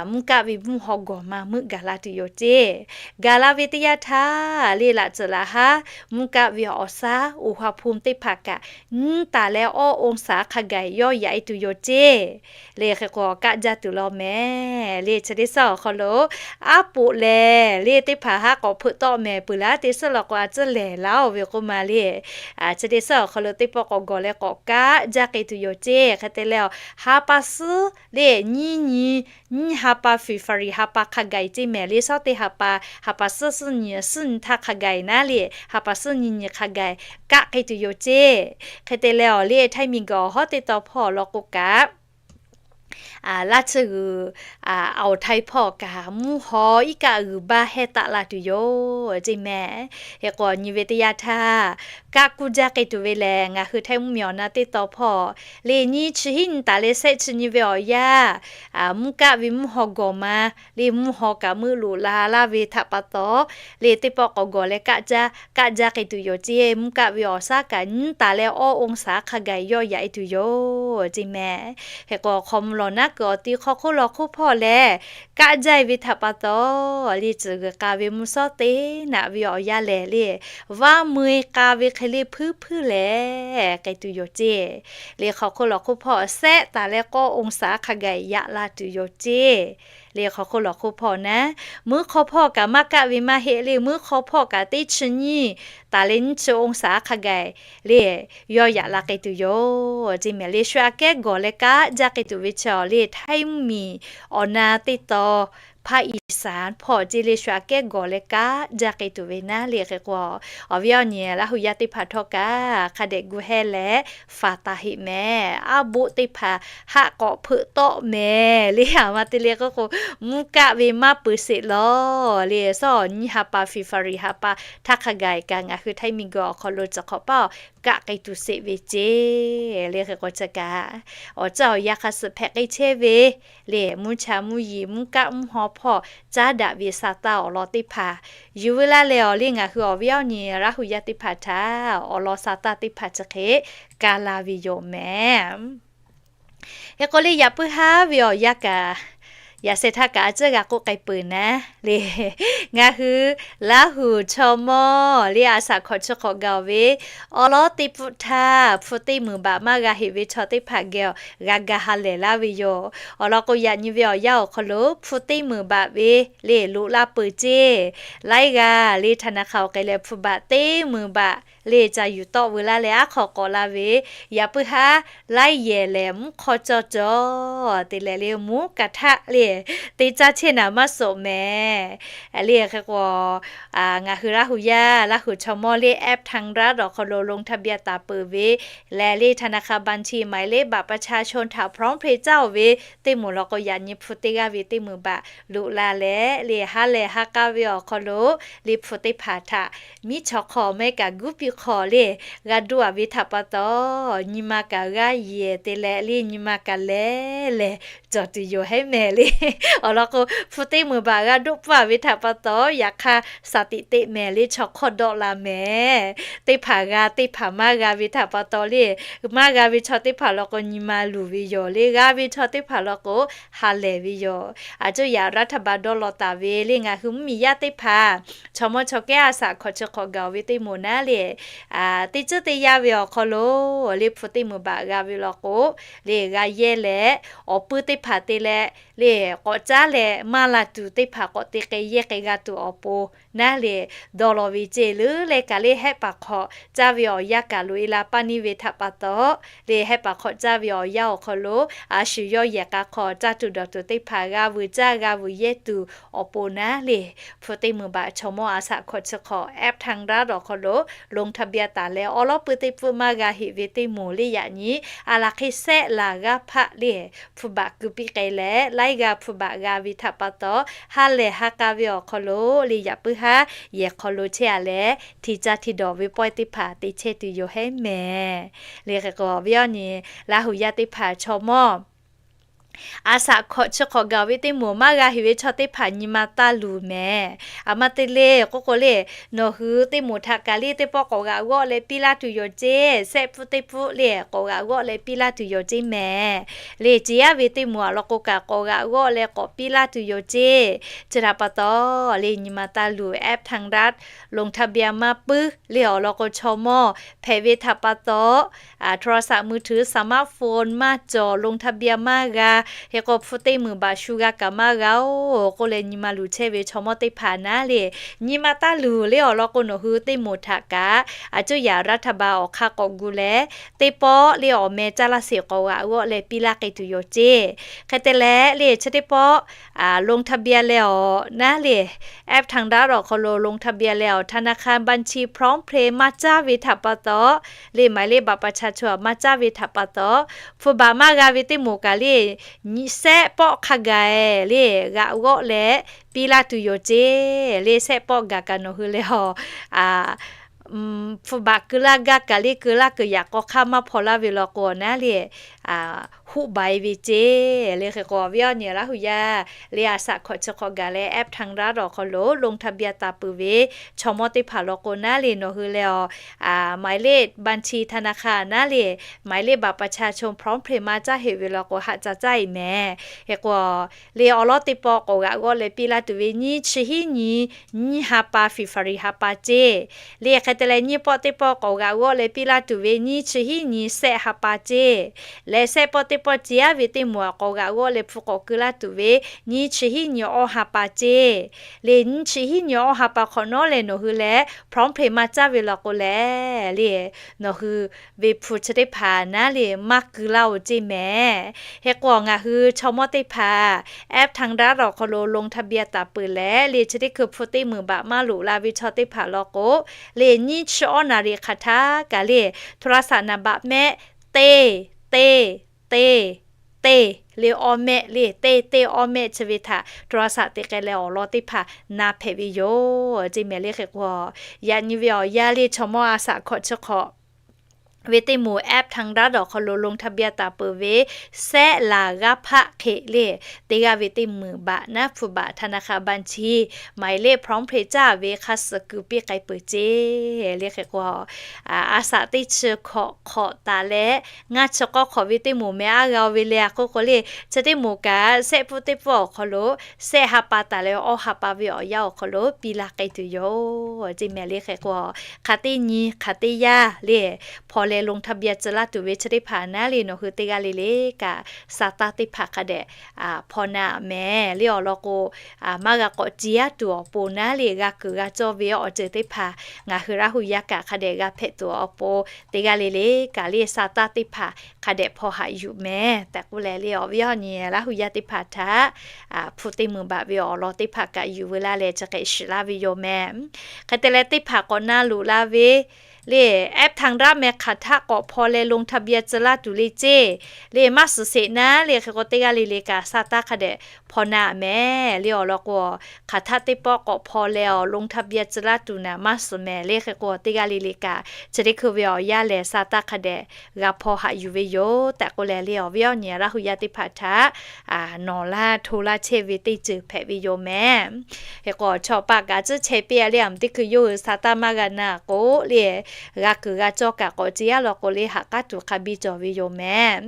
mvuhˇ kaˆ ve mvuhˇ haw gawˬ ma meuˆ gaˬ la tuˬ yoˬ ceˇ. Gaˬ la ve teˇ yanˇ htaˇ le laꞈ tcuhꞈ laꞈ haˉ mvuhˇ kaˆ ve awˬ shaˉ อุณหภูมิ teˇ hpaˍ kaꞈ nyiˇ taˍ leh awˇ องศา hk'a gaˬ yawˇ yaꞈ e tuˬ yoˬ ceˇ. Le hk'e k'o kaˆ jaˇ tuˬ law mehˍ le. Chi teˇ suhˉ awˬ hk'aw lo aˉ poꞈ lehˬ le teˇ hpaˍ haˉ k'awꞈ hpeuꞈ tawˆ mehˍ peuˬ laˇ. Teˇ suhˉ law k'o a tcuhˉ lehˬ laˇ-oˬ ve k'oˆ ma le. Chi teˇ suhˉ awˬ hk'aw lo teˇ pawˆ k'awꞈ gawˬ leh k'awꞈ kaˆ jaˇ k'ai tuˬ yoˬ ceˇ. Hk'e te leh, ha pa suhˉ le nyiˇ nyi nyiˇ ha pa February ha pa hk'a gaˬ ceˇ mehˍ le. Shawˉ teˇ ha pa, ha pa suhˉ suhˉ nyi suhˉ nyi htaˇ hk'a gaˬ naˉ le, ha pa suhˉ nyi nyi hk'a gaˬ kaˆ k'ai tuˬ yoˬ ceˇ. Hk'e te leh awˬ le Htaiˇ miˬ guiˬ awˬ hawˉ teˇ taw hpawˇ law k'o kaꞈ laˇ tsuhˇ g'uiˬ awˬ htaiˇ hpawˇ kaꞈ mvuhˇ haw iˉ kaˆ g'uiˬ baˇ hehˇ taˆ la tuˬ yoˬ ceˇ mehˍ. Hk'e k'o nyi ve teˇ yanˇ htaˇ, kaˆ kuˇ jaˇ k'ai tuˬ ve lehˬ, ngaˬ hui Htaiˇ mvuhˇ miˬ awˬ na teˇ taw hpawˇ le nyiˇ chi hiˉ nyi taˍ leh shehˆ chi nyi ve awˬ yanˇ, mvuhˇ kaˆ ve mvuhˇ haw gawˬ ma le mvuhˇ haw kaꞈ meuˆ loꞈ la laˇ ve htaꞈ pa taw, le teˇ pawˆ k'awꞈ gawˬ leh kaˆ jaˇ, kaˆ jaˇ k'ai tuˬ yoˬ ceˇ. Mvuhˇ kaˆ ve awˬ shaˉ kaꞈ nyiˇ taˍ leh awˇ องศา hk'a gaˬ yawˇ yaꞈ e tuˬ yoˬ ceˇ mehˍ. Hk'e k'o hk'aw mvuh lawˬ naˉ kuiˬ awˬ ti hk'aw hk'oˆ law hk'oˆ hpawˇ lehˬ, kaˆ jaˇ e ve htaꞈ pa taw, le tcuhˍ g'uiˬ k'a ve mvuhˇ shawˉ teˇ naꞈ ve awˬ yanˇ lehˬ le, vaˇ meu e k'a ve hk'e le hpuiˉ hpuiˉ lehˬ k'ai tuˬ yoˬ ceˇ. Le hk'aw hk'oˆ law hk'oˆ hpawˇ shehˆ taˍ leh k'awˇ องศา hk'a gaˬ yaꞈ la tuˬ yoˬ ceˇ. Le hk'aw hk'oˆ law hk'oˆ hpawˇ naˉ, mvuhˇ hk'aw hpawˇ kaꞈ maˇ kaˆ ve maˇ heˆ le, mvuhˇ hk'aw hpawˇ kaꞈ teˇ chi nyiˇ taˍ leh nyiˇ chi องศา hk'a gaˬ le yawˇ yaꞈ la k'ai tuˬ yoˬ ceˇ mehˍ. Le shu aꞈ kehˉ gawˬ leh kaˆ jaˇ k'ai tuˬ ve chi awˬ le Htaiˇ mvuhˇ miˬ awˬ na teˇ taw hpaˇ Iˍsaˍ hpawˇ ceˇ le shu aꞈ kehˉ gawˬ leh kaˆ jaˇ k'ai tuˬ ve naˉ le. Hk'e k'o, awˬ viˉ awˬ nyi Laˇ huˍ yaˇ teˇ hpaˍ htawˇ kaꞈ hk'a dehꞈ gu hehˇ leh faˍ taˍ heˆ mehˍ. Aˉ boˆ teˇ hpaˍ haˆ k'awꞈ hpeuꞈ tawˆ mehˍ le. Aˬ ma te le k'oˆ k'o, mvuhˇ kaˆ ve maˇ peuˬ sheˍ lawˬ le. Shawˉ nyiˇ ha pa February ha pa htaˇ hk'a gaˬ kaꞈ ngaˬ hui Htaiˇ miˬ guiˬ awˬ hk'aw lo ciˬ hk'awꞈ paˇ kaˆ k'ai tuˬ sheˍ ve ceˇ. Le hk'e k'o chi kaꞈ awˬ caˇ awˬ yanˇ hk'a suhˍ hpehꞈ k'ai chehˇ ve le, mvuhˇ cha mvuhˇ yiˍ mvuhˇ kaˆ mvuhˇ haw hpawˇ caˉ daꞈ ve sa taˇ awˬ lawn teˇ hpaˍ yuˬ veu laˇ leh awˬ le ngaˬ hui awˬ viˉ awˬ nyi Laˇ huˍ yaˇ teˇ hpaˍ htaꞈ awˬ lawn sa taˇ teˇ hpaˍ chi hk'e ka la ve yoˬ mehˍ. Hk'e k'o le yaꞈ puiˉ haˉ ve awˬ yanˇ kaꞈ, yaꞈ sheh htaˇ kaꞈ a ciˉ g'a k'oˆ k'ai peuˬ naˉ le. Ngaˬ hui Laˇ huˍ chaw mawˇ le a shaꞈ hkawꞈ chi hk'awꞈ gaˬ ve awˬ lawn teˇ pfuhˆ htaˇ hpu teˇ meunˍ baꞈ maˇ g'a heꞈ ve chaw teˇ hpaˍ geh awˬ g'a ga ha lehˬ laˇ ve yoˬ. Awˬ lawn k'o yaꞈ nyi ve awˬ yanˇ awˬ hk'aw lo hpu teˇ meunˍ baꞈ ve le loꞈ la peuˬ ceˇ. Laiˉ g'aˇ le ธนาคาร awˬ k'ai leh hpu baꞈ teˇ meunˍ baꞈ le ca yuˬ tawˆ veu laˇ leh aˉ hk'aw k'awꞈ la ve, yaꞈ puiˉ haˉ laiˉ yehˬ lehˬ mvuhˇ hk'aw cawˇ cawˬ te leh le mvuhˇ kaꞈ htaˆ le te caˇ chehˇ naˍ maˇ suhˍ mehˍ. Le hk'e k'o, ngaˬ hui Laˇ huˍ yaˇ Laˇ huˍ chaw mawˇ le แอปธนารัฐ awˬ hk'aw lo ลงทะเบียน taˍ peuˬ ve lehˬ le ธนาคาร บัญชีหมายเลขบัตรประชาชน htaꞈ พร้อมเพย์ caˇ oˬ ve teˇ moˍ law k'o yaꞈ nyi hpu teˇ g'aˇ ve teˇ meunˍ baꞈ loꞈ la leh le ha lehˬ ha k'a ve awˬ hk'aw lo le hpu teˇ hpaˍ htaꞈ miˉ chaw hk'aw mehˉ kaꞈ guˉ piˇ hk'aw le g'a duˇ a ve htaꞈ pa taw, nyi ma kaꞈ g'aˇ yehˬ te leh le nyi ma kaꞈ lehˬ lehˬ cawˬ tuˬ yoˬ hehˉ mehˍ le. Awˬ lawn k'o, hpu teˇ meunˍ baꞈ g'a doˆ pfuhˇ ve htaꞈ pa taw, yaꞈ hk'aˇ สถิติ mehˍ le chaw hk'awˇ dawˆ la mehˍ. Teˇ hpaˍ g'a, teˇ hpaˍ maˇ g'a ve htaꞈ pa taw le, maˇ g'a ve chaw teˇ hpaˍ law k'o nyi ma luˬ ve yoˬ le, g'a ve chaw teˇ hpaˍ law k'o ha lehˬ ve yoˬ. Aˬ cuˇ yaꞈ รัฐบาล dawˇ law taˍ ve le, ngaˬ hui mvuhˇmiˬ yaˇ teˇ hpaˍ chaw mawˇ chaw kehˉ a shaꞈ hkawꞈ chi hk'awꞈ gaˬ ve teˇ moˍ naˉ le, teˇ cuˉ teˇ yanˇ ve awˬ hk'aw lo le hpu teˇ meunˍ baꞈ g'a ve law k'o, le g'a yehˇ leh, awˬ puiˉ teˇ hpaˍ te leh, le k'awꞈ caˉ leh maˇ la tuˬ teˇ hpaˍ k'awꞈ te k'ai yehˇ k'ai g'a tuˬ awˬ pon naˉ le, dawˇ law ve ceˇ le. Leh kaꞈ le hehˆ paˍ hk'awꞈ caˇ ve awˬ yanˇ kaꞈ loꞈ e la paˇ neˇ ve htaꞈ pa taw, le hehˆ paˍ hk'awꞈ caˇ ve awˬ yanˇ awˬ hk'aw lo a shu yawˇ yehˬ k'a hk'aw caˇ tuˬ dawˬ tuˬ teˇ hpaˍ g'a vuiˬ caˇ g'a vuiˬ yehˇ tuˬ awˬ pon naˉ le, hpu teˇ meunˍ baꞈ chaw mawˇ a shaꞈ hkawꞈ chi hk'awꞈ แอปทางรัฐ awˬ hk'aw lo ลงทะเบียน taˍ leh awˉ lawˉ puiˉ teˇ pfuhˆ maˇ g'a heꞈ ve teˇ moˍ le yaꞈ nyi, a laˬ hk'e sehˆ laˬ g'aˇ hpaˆ le hpu baꞈ keu piˇ k'ai leh, laiˉ g'aˇ hpu baꞈ g'a ve htaꞈ pa taw, ha lehˬ ha k'a ve awˬ hk'aw lo le yaꞈ puiˉ haˉ yehˬ hk'aw lo chehˇ a leh, hti caˇ hti dawˬ ve pawehˇ teˇ hpaˍ te chehˇ tuˬ yoˬ hehˉ mehˍ. Le hk'e k'o awˬ viˉ awˬ nyi Laˇ huˍ yaˇ teˇ hpaˍ chaw mawˇ a shaꞈ hkawꞈ chi hk'awꞈ gaˬ ve teˇ moˍ maˇ g'a heꞈ ve chaw teˇ hpaˍ nyi ma taˇ luˬ mehˍ. A ma te le k'oˆ k'o le, nawˬ hui teˇ moˍ htaꞈ kaꞈ le teˇ pawˆ k'awꞈ g'aꞈ g'awˆ leh piˇ laˇ tuˬ yoˬ ceˇ, sehˆ pfuhˆ teˇ pfuhˆ le k'awꞈ g'aꞈ g'awˆ leh piˇ laˇ tuˬ yoˬ ceˇ mehˍ. Le ceˬ yaˇ ve teˇ moˍ a lawn k'o kaꞈ k'awꞈ g'aꞈ g'awˆ leh k'awꞈ piˇ laˇ tuˬ yoˬ ceˇ. Chi htaꞈ pa taw le nyi ma taˇ luˬ แอปทางรัฐ ลงทะเบียน maˇ puiˉ le awˬ lawn k'o chaw mawˇ hpehꞈ ve htaꞈ pa taw, โทรศัพท์มือถือ สมาร์ทโฟน maˇ cawˬ ลงทะเบียน maˇ g'a, hk'e k'o hpu teˇ meunˍ baꞈ shu g'a kaꞈ maˇ g'a-oˬ k'oˆ leh nyi ma luˬ chehˇ ve chaw mawˇ teˇ hpaˍ naˉ le, nyi ma taˇ luˬ le awˬ lawn k'o nawˬ hui teˇ moˍ htaꞈ kaꞈ a cuˇ yaꞈ รัฐบาล awˬ hk'aˇ k'awꞈ gu leh, teˇ pawˆ le awˬ meh caˇ laˇ sheˍ k'awꞈ g'aꞈ g'awˆ leh piˇ laˇ k'ai tuˬ yoˬ ceˇ. Hk'e te leh le chi teˇ pawˆ ลงทะเบียน leh awˬ naˉ le แอปทางรัฐ awˬ hk'aw lo ลงทะเบียน leh awˬ ธนาคารบัญชี พร้อมเพย์ maˇ caˇ ve htaꞈ pa taw, le หมายเลขบัตรประชาชน maˇ caˇ ve htaꞈ pa taw, hpu baꞈ maˇ g'a ve teˇ moˍ kaꞈ le nyi sehˆ pawˆ hk'a gaˬ le g'aꞈ g'awˆ leh piˇ laˇ tuˬ yoˬ ceˇ. Le sehˆ pawˆ gaˬ kaꞈ nawˬ hui leh awˬ hpu baꞈ keu laˇ gaˇ kaꞈ le keu laˇ keu yaꞈ k'aw hk'aˇ maˇ hpaw laˇ ve law k'o naˉ le, huˆ ba e ve ceˇ. Le hk'e k'o awˬ viˉ awˬ nyi Laˇ huˍ yaˇ le a shaꞈ hkawꞈ chi hk'awꞈ gaˬ leh แอปทางรัฐ awˬ hk'aw lo ลงทะเบียน taˍ peuˬ ve chaw mawˇ teˇ hpaˍ law k'o naˉ le nawˬ hui leh awˬ หมายเลขบัญชีธนาคาร naˉ le หมายเลขบัตรประชาชน พร้อมเพย์ maˇ caˇ heꞈ ve law k'o haꞈ ca caˇ e mehˍ. Hk'e k'o le awˬ lawn teˇ pawˆ k'awꞈ g'aꞈ g'awˆ leh piˇ laˇ tuˬ ve nyiˇ chi hiˉ nyi nyiˇ ha pa February ha pa ceˇ. Le hk'e te leh nyiˇ pawˆ teˇ pawˆ k'awꞈ g'aꞈ g'awˆ leh piˇ laˇ tuˬ ve nyiˇ chi hiˉ nyi sehˆ ha pa ceˇ. Leh sehˆ pawˆ teˇ pawˆ ceˬ yaˇ ve teˇ moˍ a k'awꞈ g'aꞈ g'awˆ leh hpu k'awꞈ keu laˇ tuˬ ve nyiˇ chi hiˉ nyi awˇ ha pa ceˇ. Le nyiˇ chi hiˉ nyi awˇ ha pa hk'awꞈ nawˉ leh nawˬ hui leh พร้อมเพย์ maˇ caˇ ve law k'o lehˬ le nawˬ hui ve hpu chi teˇ hpaˍ naˉ le maˇ keu laˇ-oˬ ceˇ mehˍ. Hk'e k'o ngaˬ hui chaw mawˇ teˇ hpaˍ แอปทางรัฐ awˬ hk'aw lo ลงทะเบียน taˍ peuˬ leh le chi teˇ hkui hpu teˇ meunˍ baꞈ maˇ loꞈ la ve chaw teˇ hpaˍ law k'o, le nyiˇ chi awˇ naˍ riˍ hk'aˬ htaˇ kaꞈ le โทรศัพท์ naˍ baꞈ mehˆ teˇ teˇ teˇ teˇ le awˇ mehˆ le teˇ teˇ awˇ mehˆ chi ve htaꞈ โทรศัพท์ te k'ai leh awˬ lawn teˇ hpaˍ na hpehꞈ ve yoˬ ceˇ mehˍ. Le hk'e k'o yaꞈ nyi ve awˬ yanˇ le chaw mawˇ a shaꞈ hkawꞈ chi hk'awꞈ ve teˇ moˍ แอปทางรัฐ awˬ hk'aw lo ลงทะเบียน taˍ peuˬ ve sehˆ laˬ g'aˇ hpaˆ hk'e le teˇ g'aˇ ve teˇ meunˍ baꞈ naˉ hpu baꞈ ธนาคารบัญชี หมายเลขพร้อมเพย์ caˇ ve hk'a suhˍ keu piˇ k'ai peuˬ ceˇ. Le hk'e k'o a shaꞈ teˇ chi hk'awꞈ hk'awꞈ taˍ leh ngaˇ chi k'awˇ hk'awꞈ ve teˇ moˍ meh aˉ g'a ve le a k'oˆ k'o le chi teˇ moˍ kaꞈ sehˆ pfuhˆ teˇ pfuhˆ awˬ hk'aw lo sehˆ ha pa taˍ leh awˇ ha pa ve awˬ yanˇ awˬ hk'aw lo piˇ laˇ k'ai tuˬ yoˬ ceˇ mehˍ. Le hk'e k'o hk'aˬ teˇ nyi hk'aˬ teˇ yanˇ le hpaw leh ลงทะเบียน tcuh laˇ tuˬ ve chi teˇ hpaˍ naˉ le nawˬ hui teˇ g'aˇ le le kaꞈ sa taˇ teˇ hpaˍ hk'a dehꞈ hpaw na mehˍ. Le awˬ lawn k'o maˇ g'a k'awꞈ ceˬ yaˇ tuˬ awˬ pon naˉ le g'a kuiˬ g'a cawˇ ve awˬ ceuˬ teˇ hpaˍ ngaˬ hui Laˇ huˍ yaˇ kaꞈ hk'a dehꞈ g'a hpehꞈ tuˬ awˬ pon teˇ g'aˇ le le kaꞈ le sa taˇ teˇ hpaˍ hk'a dehꞈ hpaw haꞈ yuˬ mehˍ tehꞈ k'oˆ leh le awˬ viˉ awˬ nyi Laˇ huˍ yaˇ teˇ hpaˍ htaꞈ hpu teˇ meunˍ baꞈ ve awˬ lawn teˇ hpaˍ kaꞈ yuˬ veu laˇ leh chi hk'e shiˍ laˇ ve yoˬ mehˍ. Hk'e te leh teˇ hpaˍ k'awꞈ na loꞈ la ve Le, แอปทางรัฐ meh hk'aˬ htaˆ k'awꞈ hpaw leh ลงทะเบียน tcuh laˇ tuˬ le ceˇ. Le maˇ suhˍ sheˍ naˉ le hk'e k'o teˇ g'aˇ le le kaꞈ sa taˇ hk'a dehꞈ hpaw na meh le awˬ lawn k'o, hk'aˬ htaˆ teˇ pawˆ k'awꞈ hpaw leh awˬ ลงทะเบียน tcuh laˇ tuˬ naˍ maˇ suhˍ meh le hk'e k'o teˇ g'aˇ le le kaꞈ chi teˇ hkui ve awˬ yanˇ lehˬ sa taˇ hk'a dehꞈ g'a hpaw haꞈ yuˬ ve yoˬ tehꞈ k'oˆ leh le awˬ viˉ awˬ nyi Laˇ hu yaˇ teˇ hpaˍ htaꞈ nawˬ laˇ hto laˇ chehˇ ve teˇ ceuˬ hpehꞈ ve yoˬ meh. Hk'e k'o chaw paˆ kaꞈ tcuhˉ chehˇ piˇ a le, a meuꞈ teˇ hkui yawˇ hui sa taˇ maˇ g'a na k'o le, g'a kuiˬ g'a cawˇ kaꞈ k'awꞈ ce yaˇ law k'o le haꞈ k'aˉ tuˬ hk'a biˇ cawˬ ve yoˬ meh.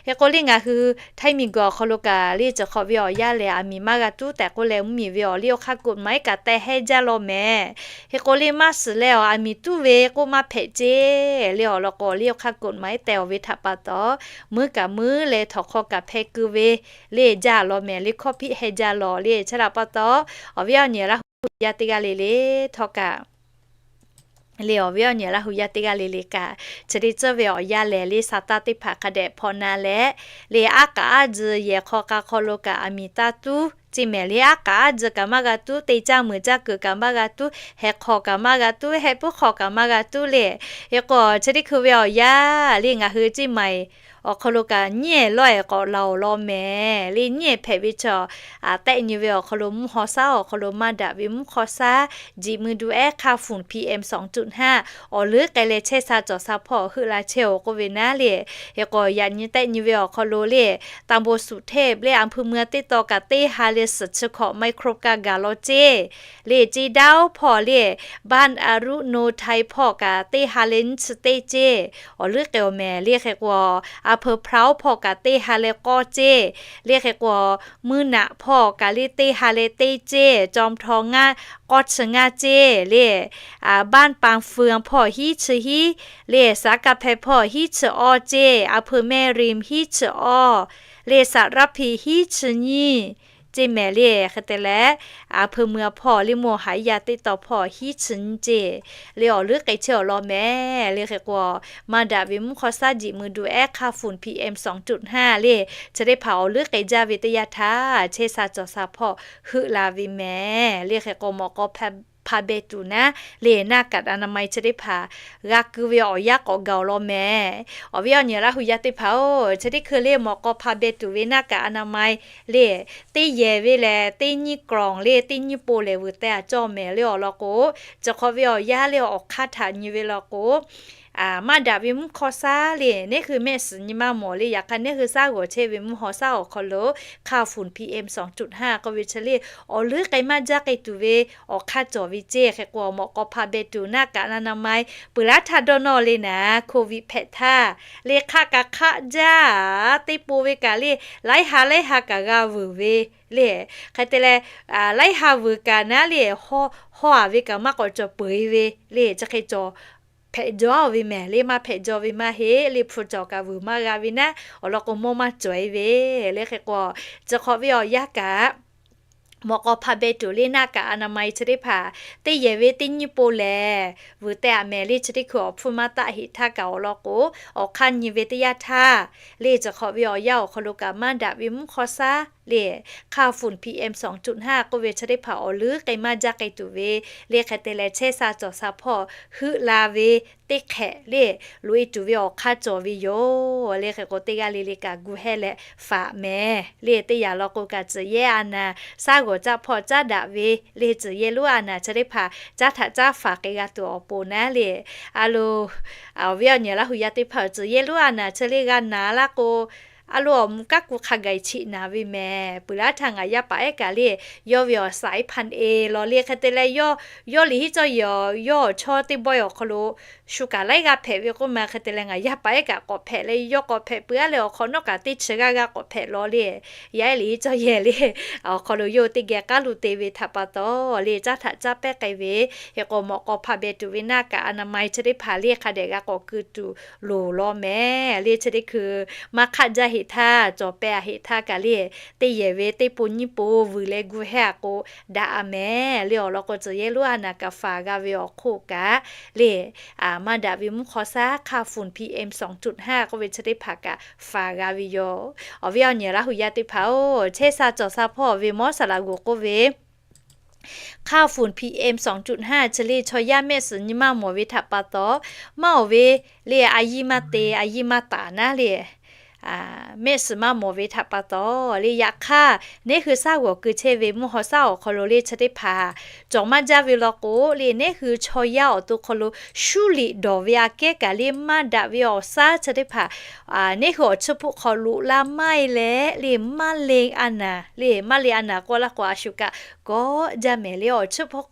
Hk'e k'o le ngaˬ hui Htaiˇ miˬguiˬ awˬ hk'aw lo kaꞈ le chi hk'awꞈ ve awˬ yanˇ lehˬ aˬ miˍ maˇ g'a tuˉ tehꞈ k'oˆ leh mvuhˇ miˬ ve awˬ liˇ awˬ hk'aˇ กฎหมาย kaꞈ teh hehˇ jaˇ law meh. Hk'e k'o le maˇ suhˍ leh awˬ aˬ miˍ tuˉ ve k'oˆ maˇ hpehꞈ ceˇ le awˬ lawn k'o, liˇ awˬ hk'aˇ กฎหมาย teh awˬ ve htaꞈ pa taw, meuˇ kaꞈ meuˇ leh htawnˍ hk'aw kaꞈ hpeh keu ve le jaˇ law meh le hkawˇ hpiˆ hehˇ jaˇ law le. Chi htaꞈ pa taw, awˬ viˉ awˬ nyi Laˇ hu yaˇ teˇ g'aˇ le le htawˇ kaꞈ le awˬ viˉ awˬ nyi Laˇ hu yaˇ teˇ g'aˇ le le kaꞈ chi teˇ tcuhˉ ve awˬ yanˇ lehˬ le sa taˇ teˇ hpaˍ hk'a dehꞈ hpaw na leh le, aˉ k'aˍ aˉ tzuhˬ yehˬ hk'aw k'a hk'aw lo kaꞈ aˬ miˍ taˇ tuˉ ceˇ meh le, aˉ k'aˍ aˉ tzuhˬ kaꞈ maˇ g'a tuˉ, te caˇ meuˍ caˇ kuiˬ kaꞈ maˇ g'a tuˉ, heh hk'aw kaꞈ maˇ g'a tuˉ, heh puiˉ hk'aw kaꞈ maˇ g'a tuˉ le. Hk'e k'o chi teˇ hkui ve awˬ yanˇ le ngaˬ hui ceˇ meh awˬ hk'aw lo kaꞈ nyiˉ ehˍ lawˇ ehˍ k'awꞈ laˬ awˬ lawn meh le. Nyiˉ ehˍ hpehꞈ ve chaw tehˆ nyi ve awˬ hk'aw lo mvuhˇ haw shaˉ awˬ hk'aw lo maˇ daꞈ ve mvuhˇ haw shaˉ, jiꞈ mui du ehˉ hk'a funˍ PM สองจุดห้า awˬ leuˉ k'ai leh chehˇ sha cawˬ sha hpawˇ heuˆ la chehˇ-oˬ k'oˆ ve naˉ le. Hk'e k'o yaꞈ nyi tehˆ nyi ve awˬ hk'aw lo le ตำบลสุเทพ le อำเภอเมือง teˇ taw kaꞈ teˇ ha leh suhˍ chi hkawꞈ micro kaꞈ gaˬ law ceˇ le. Ceˇ daˇ-oˬ hpawˇ le บ้านอรุโนไทย hpawˇ kaꞈ teˇ ha leh nyiˇ chi teˇ ceˇ awˬ leuˉ k'ai-oˬ meh le. Hk'e k'o อำเภอพร้าว hpawˇ kaꞈ teˇ ha leh k'awˇ ceˇ le. Hk'e k'o meuˇ naꞈ hpawˇ kaꞈ le teˇ ha leh teˇ ceˇ, จอมทอง ngaˇ k'awˇ chi ngaˇ ceˇ le. บ้านปางเฟือง hpawˇ hiˉ chi hiˉ le, สระกาแฟ hpawˇ hiˉ chi awˇ ceˇ, อำเภอแม่ริม hiˉ chi awˇ le, สารพี hiˉ chi nyiˇ ceˇ meh le. Hk'e te leh อำเภอเมือง hpawˇ le มหาวิทยาลัย teˇ taw hpawˇ hiˉ chi nyiˇ ceˇ le awˬ leuˉ k'ai chehˇ awˬ lawn meh le. Hk'e k'o maˇ daꞈ ve mvuhˇ hk'aw shaˉ, jiꞈ mui du ehˉ hk'a funˍ PM สองจุดห้า le chi teˇ hpaˍ awˬ leuˉ k'ai jaˇ ve teˇ yanˇ htaˇ chehˇ sha cawˬ sha hpawˇ heuˆ la ve meh le. Hk'e k'o mawꞈ k'aw hpa beh tuˬ naˉ le หน้ากากอนามัย chi teˇ hpaˍ g'a keu ve awˬ yanˇ k'awꞈ gaˬ awˬ lawn meh. Awˬ viˉ awˬ nyi Laˇ hu yaˇ teˇ hpaˍ-oˬ, chi teˇ hkui le mawꞈ k'aw hpa beh tuˬ ve หน้ากากอนามัย le teˇ yehˬ ve lehˬ teˇ nyiˇ กล่อง le teˇ nyiˇ po lehˬ vuiˬ teh a cawˇ meh le awˬ lawn k'o, chi hk'awꞈ ve awˬ yanˇ le awˬ hk'aˇ htaꞈ nyi ve law k'o, maˇ daꞈ ve mvuhˇ hk'aw shaˉ le neˇ hui mehˆ suhˍ nyi maˇ mawˬ le. Yaꞈ hk'aˇ neˇ hui shaˉ g'awˬ chehˇ ve mvuhˇ haw shaˉ awˬ hk'aw lo hk'a funˍ PM สองจุดห้า k'oˆ ve chi le awˬ leuˉ k'ai maˇ jaˇ k'ai tuˬ ve awˬ hk'aˇ cawˬ ve ceˇ. Hk'e k'o mawꞈ k'aw hpa beh tuˬ หน้ากากอนามัย peuˬ laˇ htaˇ dawˇ nawˇ le naˍ, โควิด hpehꞈ htaˇ le hk'aˆ kaꞈ hk'aˆ jaˇ, teˇ po ve kaꞈ le laiˉ ha laiˉ ha kaꞈ g'a vuiˬ ve le. Hk'e te leh laiˉ ha vuiˬ kaꞈ naˉ le hawˇ a ve kaꞈ maˇ k'awꞈ cawˬ peuˬ e ve le. Chi hk'e cawˬ hpehꞈ jaw ve meh le, maˇ hpehꞈ jaw ve maˇ heˆ le, hpu cawˬ kaꞈ vuiˬ maˇ g'a ve naˉ awˬ lawn k'o mawˇ maˇ cawˬ e ve le. Hk'e k'o chi hk'awꞈ ve awˬ yanˇ kaꞈ mawꞈ k'aw hpa beh tuˬ le หน้ากากอนามัย chi teˇ hpaˍ teˇ yehˬ ve teˇ nyiˇ po lehˬ vuiˬ teh a meh le. Chi teˇ hkui awˬ hpfuhˇ maˇ taˆ heꞈ htaˇ kaꞈ awˬ lawn k'o, awˬ hk'aˇ nyi ve teˇ yanˇ htaˇ le chi hk'awꞈ ve awˬ yanˇ awˬ hk'aw lo kaꞈ maˇ daꞈ ve mvuhˇ hk'aw shaˉ le hk'a funˍ PM สองจุดห้า k'oˆ ve chi teˇ hpaˍ awˬ leuˉ k'ai maˇ jaˇ k'ai tuˬ ve le. Hk'e te leh chehˇ sha cawˬ sha hpawˇ heuˆ la ve teˇ hk'ehꞈ le loꞈ e tuˬ ve awˬ hk'aˇ cawˬ ve yoˬ le. Hk'e k'o teˇ g'aˇ le le kaꞈ gu hehˇ leh faˍ meh le. Teˇ yanˇ law k'o kaꞈ tcuhˬ yehˇ a naˍ shaˉ g'awˬ caˇ hpawˇ caˉ daꞈ ve le, tcuhˬ yehˇ lonˉ a naˍ chi teˇ hpaˍ caˉ htaꞈ caˉ faˍ k'ai g'a tuˬ awˬ pon naˉ le. A lo, awˬ viˉ awˬ nyi Laˇ hu yaˇ teˇ hpaˍ tcuhˬ yehˇ lonˉ a naˍ chi le g'a naˍ laˇ k'o, a lo awˬ mvuh kaˉ ku hk'a gaˬ chiꞈ naˍ ve meh. Peuˬ laˇ htaˇ ngaˬ yaˇ paˍ ehˉ kaꞈ le yawˇ ve awˬ saiˉ hpanˍ e law le. Hk'e te leh yawˇ liꞈ hiˉ cawˇ yehˬ yawˇ awˬ chawˇ teˇ bawehˇ awˬ hk'aw lo shu kaꞈ laiˉ g'aˇ hpehꞈ ve k'oˆ ma. Hk'e te leh ngaˬ yaˇ paˍ ehˉ kaꞈ k'awꞈ hpehꞈ leh yawˇ k'awꞈ hpehꞈ peuˬ a leh awˬ hk'awꞈ nawˉ kaꞈ teˇ chi g'aˇ g'aˇ k'awꞈ hpehꞈ law le. Yaˇ ehˉ liꞈ hiˉ cawˇ yehˬ le awˬ hk'aw lo yawˇ teˇ geh k'aˉ lo te ve htaꞈ pa taw le caˉ htaꞈ caˉ pehˇ k'ai ve. Hk'e k'o mawꞈ k'aw hpa beh tuˬ ve หน้ากากอนามัย chi teˇ hpaˍ le hk'a dehꞈ g'a k'awꞈ keu tuˬ loˍ law meh le. Chi teˇ hkui maˇ hk'aˆ jaˇ heꞈ htaˇ cawˬ peh a heꞈ htaˇ kaꞈ le teˇ yehˬ ve teˇ po nyiˇ po vuiˬ leh gu hehˇ a k'o daꞈ a meh le. Awˬ lawn k'o tcuhˬ yehˇ lonˉ a naˍ kaꞈ faˍ g'a ve awˬ hk'oˆ kaꞈ le maˇ daꞈ ve mvuhˇ hk'aw shaˉ hk'a funˍ PM สองจุดห้า k'oˆ ve chi teˇ hpaˍ kaꞈ faˍ g'a ve yoˬ. Awˬ viˉ awˬ nyi Laˇ hu yaˇ teˇ hpaˍ-oˬ, chehˇ sha cawˬ sha hpawˇ ve mawˇ saˍ laꞈ g'oˍ k'oˆ ve hk'aˇ funˍ P M sawˍ cuˆ haˇ chi le chaw yaˇ mehˆ suhˍ nyi maˇ mawˬ ve htaꞈ pa taw, maˇ awˬ ve le a yiˇ maˇ te, a yiˇ maˇ taˍ naˉ le, mehˆ suhˍ maˇ mawˬ ve htaꞈ pa taw le. Yaꞈ hk'aˇ, neˉ hui shaˉ g'awˬ keu chehˇ ve mvuhˇ haw shaˉ awˬ hk'aw lo le chi teˇ hpaˍ cawˬ maˇ jaˇ ve law k'o le, neˉ hui chaw yaˇ awˬ to hk'aw lo shuˉ liꞈ dawˬ ve aꞈ kehˉ kaꞈ le maˇ daꞈ ve awˬ shaˉ chi teˇ hpaˍ neˉ hui awˬ chiˇ hpuˆ hk'aw loꞈ la maˇ e leh le, maˇ le a naˍ le, maˇ le a naˍ k'oˆ laˇ k'o a shu kaꞈ kawˆ jaˇ mehˍ le. Awˬ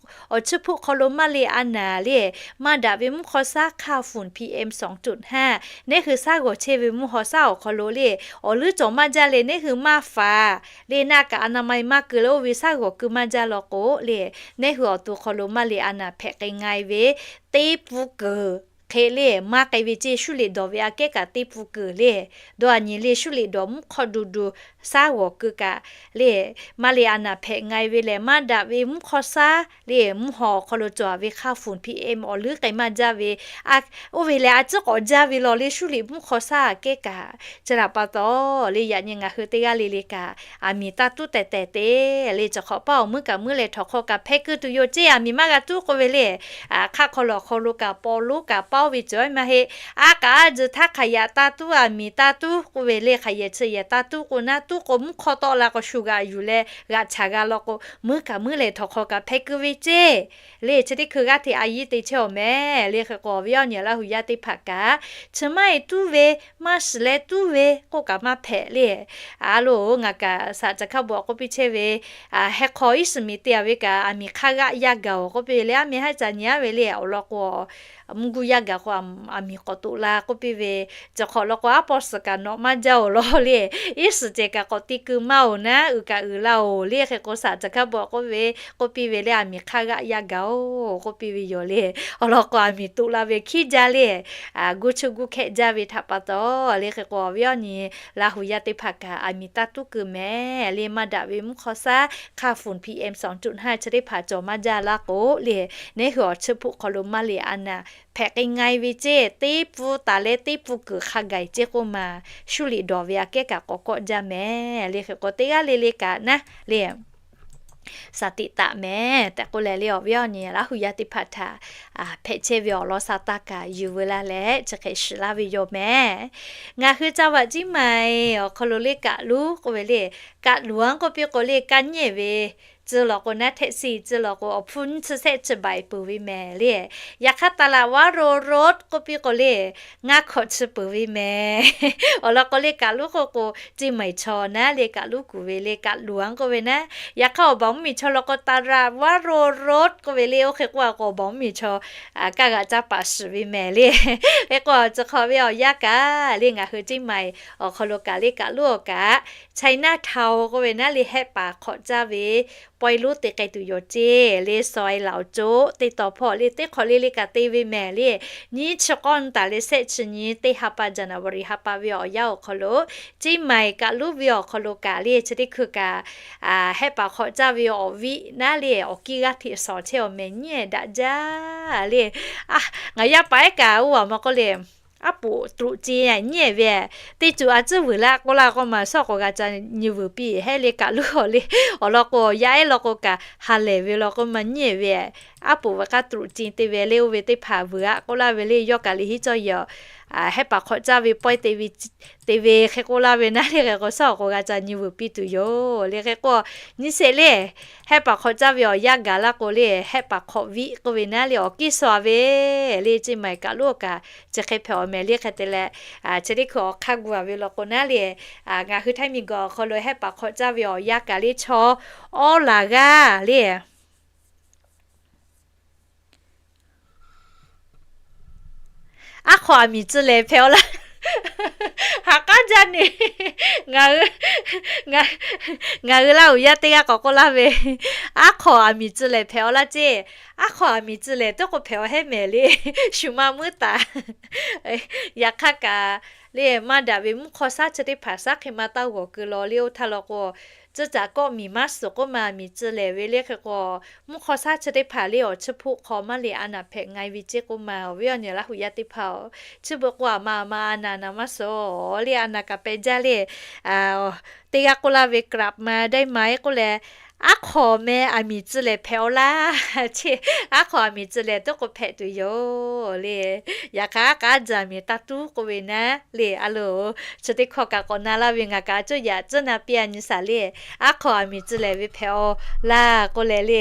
chiˇ hpuˆ hk'aw lo maˇ le a naˍ le, maˇ daꞈ ve mvuhˇ hk'aw shaˉ hk'aˇ funˍ P M sawˍ cuˆ haˇ neˉ hui shaˉ g'awˬ chehˇ ve mvuhˇ haw shaˉ awˬ hk'aw lo le, awˬ leuˉ cawˬ maˇ jaˇ le, neˉ hui maˇ faˍ le, naˆ kaꞈ a na ma e maˇ keu leh oˇ ve shaˉ g'awˬ keu maˇ jaˇ law k'o le, neˉ hui awˬ to hk'aw lo maˇ le a naˍ hpehꞈ k'ai nga e ve teˇ pfuhˇ kuiˬ hk'e le maˇ k'ai ve ceˇ. Shuˉ liꞈ dawˬ ve aꞈ kehˉ kaꞈ teˇ pfuhˇ kuiˬ le, dawˇ a nyi le shuˉ liꞈ dawˬ mvuhˇ hk'awˇ du du shaˉ g'awˬ keu kaꞈ le, maˇ le a naˍ hpehꞈ nga e ve lehˬ, maˇ daꞈ ve mvuhˇ hk'aw shaˉ le mvuhˇ haw awˬ hk'aw lo cawˬ ve hk'aˇ funˍ P M awˬ leuˉ k'ai maˇ jaˇ ve, oˇ ve lehˬ a ciˉ k'awꞈ jaˇ ve law le, shuˉ liꞈ mvuhˇ hk'aw shaˉ aꞈ kehˉ kaꞈ. Chi htaꞈ pa taw le, yaꞈ nyi ngaˬ hui teˇ g'aˇ le le kaꞈ aˬ miˍ taˇ tuˉ tehˬ tehˬ te le, chi hk'awꞈ paˇ awˬ muiˉ kaꞈ muiˉ leh htawnˍ hk'aw kaꞈ hpehˇ keu tuˬ yoˬ ceˇ. Aˬ miˍ maˇ g'a tuˉ k'oˆ ve le, hk'aˆ hk'aw lo awˬ hk'aw lo kaꞈ paw lonˉ kaꞈ paˇ oˇ ve cawˬ maˇ heˆ. A kaꞈ a zuhˬ htaˇ hk'aˬ yaꞈ taˇ tuˉ, aˬ miˍ taˇ tuˉ k'oˆ ve le, hk'aˬ yehˬ chi yehˬ taˇ tuˉ k'o naˉ, tuˉ k'o mvuhˇ hk'awˇ tawˆ la k'o shu g'aꞈ yuˬ leh g'aꞈ chaˬ g'a law k'o, muiˉ kaꞈ muiˉ leh htawnˍ hk'aw kaꞈ hpehˇ keu ve ceˇ. Le chi teˇ hkui g'aˇ hteꞈ a yiˇ te chehˇ awˬ mehˍ le. Hk'e k'o awˬ viˉ awˬ nyi Laˇ huˍ yaˇ teˇ hpaˍ kaꞈ, chi maˇ e tuˉ ve, maˇ shiˍ leh tuˉ ve k'oˆ kaꞈ maˇ hpehꞈ le. A loˬ, ngaˬ kaꞈ saꞈ caˬ hkaˇ bvuhꞈ k'oˆ piˇ chehˇ ve, heh hk'aw iˉ shiˍ miˍ te a ve kaꞈ aˬ miˍ hk'aˇ g'aˆ yaˇ gaˬ-oˬ k'oˆ piˇ ve le, aˉ meh haˉ ca nyi aˉ ve le, awˬ lawn k'o mvuhˇ guˇ yaˇ gaˬ k'o aˬ miˍ k'awꞈ toꞈ la k'oˆ piˇ ve, cawˬ hk'awꞈ lawn k'o aˉ pawˇ suhˍ kaꞈ nawꞈ maˇ jaˇ-oˬ law le, iˉ shiˍ cehˬ kaꞈ k'awꞈ te keu maˇ-oˬ naˉ, uiˍ kaꞈ uiˍ la-oˬ le. Hk'e k'o saꞈ caˬ hkaˇ bvuhꞈ k'oˆ ve, k'oˆ piˇ ve le, aˬ miˍ hk'aˇ g'aˆ yaˇ gaˬ-oˬ k'oˆ piˇ ve yoˬ le. Awˬ lawn k'o aˬ miˍ toꞈ la ve hkiˉ jaˇ le, guˇ chuˇ guˇ hkehˆ jaˇ ve htaꞈ pa taw le. Hk'e k'o awˬ viˉ awˬ nyi Laˇ huˍ yaˇ teˇ hpaˍ kaꞈ aˬ miˍ taˇ tuˉ keu mehˍ le, maˇ daꞈ ve mvuhˇ hk'aw shaˉ hk'aˇ funˍ P M sawˍ cuˆ haˇ chi teˇ hpaˍ cawˬ maˇ jaˇ laˇ k'o le, neˉ hui awˬ chiˇ hpuˆ hk'aw lo maˇ le a naˍ hpehꞈ k'ai nga e ve ceˇ. Teˇ pfuhˇ taˍ leh teˇ pfuhˇ kuiˬ hk'a gaˬ ceˇ k'oˆ ma, shuˉ liꞈ dawˬ ve aꞈ kehˉ kaꞈ k'awꞈ kawˆ jaˇ mehˍ le. Hk'e k'o teˇ g'aˇ le le kaꞈ naˉ le, shaˍ tiꞈ taˍ mehˍ tehꞈ k'oˆ leh le, awˬ viˉ awˬ nyi Laˇ huˍ yaˇ teˇ hpaˍ htaꞈ hpehꞈ chehˇ ve awˬ lawn sha taˇ kaꞈ yuˬ veu laˇ leh chi hk'e shiˍ laˇ ve yoˬ mehˍ. Ngaˬ hui ca vaꞈ Ciˇ Maiˍ awˬ hk'aw lo le Kaꞈ Luˉ k'oˆ ve le, Kaꞈ Luˉ-anˉ k'oˆ piˇ k'o le, kaˇ nyiˇ ve tcuh lawˬ k'o naˉ, htaꞈ shiˍ tcuh lawˬ k'o awˬ hpfuhˇ nyiˇ chi shehˆ chi baiˍ peuˬ ve mehˍ le. Yaꞈ hk'aˇ taˍ laꞈ vaˇ ro roˉ k'oˆ piˇ k'o le, ngaˇ hkawꞈ chi peuˬ ve mehˍ. Awˬ lawn k'o le Kaꞈ Luˉ k'oˆ k'o Ciˇ Maiˍ chaw naˉ le, Kaꞈ Luˉ kuˬ ve le Kaꞈ Luˉ-anˉ k'oˆ ve naˉ. Yaꞈ hk'aˇ awˬ baˬ mvuhˇ miˬ chaw law k'o taˍ laꞈ vaˇ ro roˉ k'oˆ ve le, oˇ hk'e k'oˆ a k'o awˬ baˬ mvuhˇ miˬ chaw kaˇ g'aꞈ caˇ paˍ shiˍ ve mehˍ le. Hk'e k'o chi hk'awꞈ ve awˬ yanˇ kaꞈ le ngaˬ hui Ciˇ Maiˍ awˬ hk'aw lo kaꞈ le Kaꞈ Luˉ awˬ kaꞈ China Town k'oˆ ve naˉ le, hehˆ paˍ hk'awꞈ caˇ ve pawehˇ lonˉ te k'ai tuˬ yoˬ ceˇ le. Sawai laoˍ coˆ teˇ taw hpawˇ le teˇ hk'awꞈ le le kaꞈ te ve mehˍ le. Nyiˇ chi k'awˇ taˍ leh shehˆ chi nyi teˇ ha pa January ha pa ve awˬ yanˇ awˬ hk'aw lo, Ciˇ Maiˍ Kaꞈ Luˉ ve awˬ hk'aw lo kaꞈ le chi teˇ hkui kaꞈ hehˆ paˍ hk'awꞈ caˇ ve awˬ viˉ naˉ le, awˬ kiˇ g'aˇ hteꞈ shawˍ chehˇ awˬ mehˍ nyiˇ daꞈ jaˇ le. Ngaˬ yaˇ paˍ ehˉ kaꞈ oˇ a ma k'oˆ le, aˉ poꞈ tuꞈ ce nyiˇ ve teˇ cuˬ a tcuhˉ vuiˬ laˇ k'oˆ laˇ k'o ma shawˉ k'o g'a ca nyi vuiˬ piˇ hehˉ le Kaꞈ Luˉ awˬ le. Awˬ lawn k'o yaˇ ehˉ law k'o kaꞈ ha lehˬ ve law k'o ma nyiˇ ve aˉ poꞈ ve k'aˇ tuꞈ ce te ve le, oˇ ve teˇ hpaˍ vuiˬ aꞈ k'oˆ laˇ ve le, yawˇ kaꞈ liꞈ hiˉ cawˇ yehˬ hehˆ paˍ hk'awꞈ caˇ ve pawehˇ te ve te ve hk'e k'oˆ laˇ ve naˉ le. Hk'e k'o shawˉ k'o g'a ca nyi vuiˬ piˇ tuˬ yoˬ le. Hk'e k'o nyiˇ sheˍ le, hehˆ paˍ hk'awꞈ caˇ ve awˬ yanˇ gaˬ laˇ k'o le, hehˆ paˍ hk'awꞈ viˆ k'oˆ ve naˉ le awˬ kiˇ sawˍ ve le, Ciˇ Maiˍ Kaꞈ Luˉ awˬ kaꞈ chi hk'e hpehꞈ awˬ mehˍ le. Hk'e te leh chi teˇ hkui awˬ hk'aˇ gu a ve law k'o naˉ le, ngaˬ hui Htaiˇ miˬ guiˬ awˬ hk'aw lo hehˆ paˍ hk'awꞈ caˇ ve awˬ yanˇ kaꞈ le chaw awˉ laˬ g'aˇ le Aˉ hk'aw aˬ miˍ tcuh lehˍ hpehꞈ-aw laˇ. Ha k'aˉ jaˇ ne. Ngaˬ hui, ngaˬ hui Laˇ huˍ yaˇ teˇ g'aˇ k'awꞈ k'oˆ laˇ ve, aˉ hk'aw aˬ miˍ tcuh lehˍ hpehꞈ-aw laˇ ceˇ. Aˉ hk'aw aˬ miˍ tcuh lehˍ tuˉ k'o hpehꞈ-aw hehˉ mehˍ le. Shu ma muiˉ taˍ. Yaꞈ hk'aˇ kaꞈ le, maˇ daꞈ ve mvuhˇ hk'aw shaˉ chi teˇ hpaˍ shaˉ hk'e ma taˇ g'awˬ keu law le. Oˇ htaˇ law k'o, tcuh caꞈ kawˆ miˬ maˇ suhˍ k'oˆ ma miˬ tcuh lehˍ ve le. Hk'e k'o, mvuhˇ hk'aw shaˉ chi teˇ hpaˍ le awˬ chiˇ hpoˆ hk'aw maˇ le a naˍ hpehꞈ nga e ve ceˇ k'oˆ ma, awˬ viˉ awˬ nyi Laˇ huˍ yaˇ teˇ hpaˍ-oˬ, chi beuꞈ k'o aˬ ma aˬ ma a naˍ naˍ maˇ suhˍ le, a naˍ kaꞈ pehꞈ jaˇ le. Teˇ g'aˇ k'oˆ laˇ ve กลับมาได้ไหม k'oˆ leh, Aˉ hk'aw meh aˬ miˍ tcuh lehˍ hpehꞈ-aw laˇ. Chi aˉ hk'aw aˬ miˍ tcuh lehˍ tuˉ k'o hpehꞈ tuˬ yoˬ le. Yaꞈ hk'aˇ, aˉ k'aˉ jaˇ miˍ taˇ tuˉ k'oˆ ve naˉ le, a loˬ, chi teˇ hkawˇ kaꞈ k'awꞈ na laˇ ve ngaˬ kaꞈ a cuˇ yaꞈ cuˉ na piˇ a nyi shaˍ le. Aˉ hk'aw aˬ miˍ tcuh lehˍ ve hpehꞈ-aw laˇ k'oˆ leh le,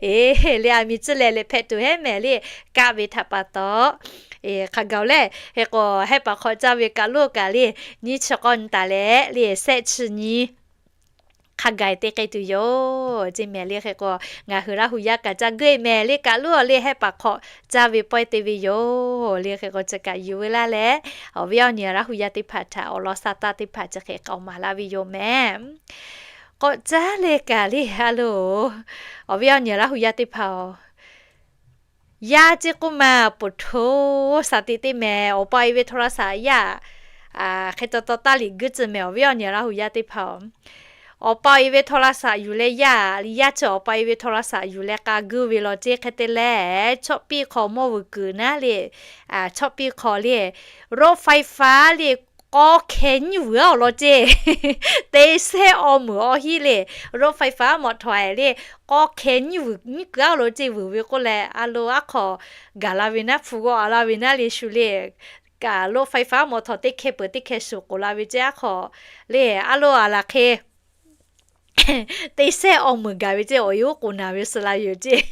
eˬ le, aˬ miˍ tcuh lehˍ leh hpehꞈ tuˬ hehˉ mehˍ le, kaˆ ve htaꞈ pa taw. Hk'a gaˬ-oˬ lehˬ, hk'e k'o hehˉ paˍ hk'aw caˇ ve kaꞈ loˇ kaꞈ le, nyiˇ chi k'awˇ nyi taˍ leh le, shehˆ chi nyi hk'a gaˬ te k'ai tuˬ yoˬ. Ceˇ mehˍ le hk'e k'o, ngaˬ hui Laˇ hu yaˇ kaꞈ caˇ geuˆ-e mehˍ le, kaꞈ loˇ le, hehˉ paˍ hk'aw caˇ ve pawehˇ te ve yoˬ le. Hk'e k'o chi kaꞈ yuˬ ve laˇ leh, awˬ viˉ awˬ nyi Laˇ hu yaˇ teˇ hpaˍ htaꞈ awˬ lawn sha taˇ teˇ hpaˍ chi hk'e k'awꞈ maˍ laˇ ve yoˬ mehˍ. K'awꞈ caˉ leh kaꞈ le, a loˬ, awˬ viˉ awˬ nyi Laˇ hu yaˇ teˇ hpaˍ-oˬ, yaˇ ceˇ k'oˆ ma, poˬ htoˇ shaˍ tiꞈ te mehˍ, awˬ pa e ve โทรศัพท์ yaˇ hk'e taw taw taˇ liꞈ guiˇ tcuh mehˍ, awˬ viˉ awˬ nyi Laˇ hu yaˇ teˇ hpaˍ-oˬ, awˬ pa e ve โทรศัพท์ yuˬ leh yaˇ, yaˇ chi awˬ pa e ve โทรศัพท์ yuˬ leh k'a guˇ ve law ceˇ. Hk'e te leh, chawˆ piˇ hk'aw mawˇ vuiˬ kuiˬ naˉ le, chawˆ piˇ hk'aw le, รถไฟฟ้า le, k'aw hkeh nyiˇ vuiˬ-aˉ awˬ lawn ceˇ. Te sehˉ awˬ meunˍ awˬ hiˉ le, รถไฟฟ้า mawꞈ htawˍ-e le, k'aw hkeh nyiˇ vuiˬ nyiˇ kuiˬ-aˉ awˬ lawn ceˇ vuiˬ ve k'oˆ leh, a loˬ, aˉ hk'aw gaˬ la ve naˉ, hpu g'awˇ a la ve naˉ le shu le, kaꞈ รถไฟฟ้า mawꞈ htawˍ teˇ hkeh peuˬ teˇ hkeh shuˍ k'oˍ la ve ceˇ aˉ hk'aw le, a loˬ, a laˬ hk'e te sehˉ awˬ meunˍ gaˬ ve ceˇ, awˬ e oˉ k'oˍ naˍ ve suh la yoˬ ceˇ.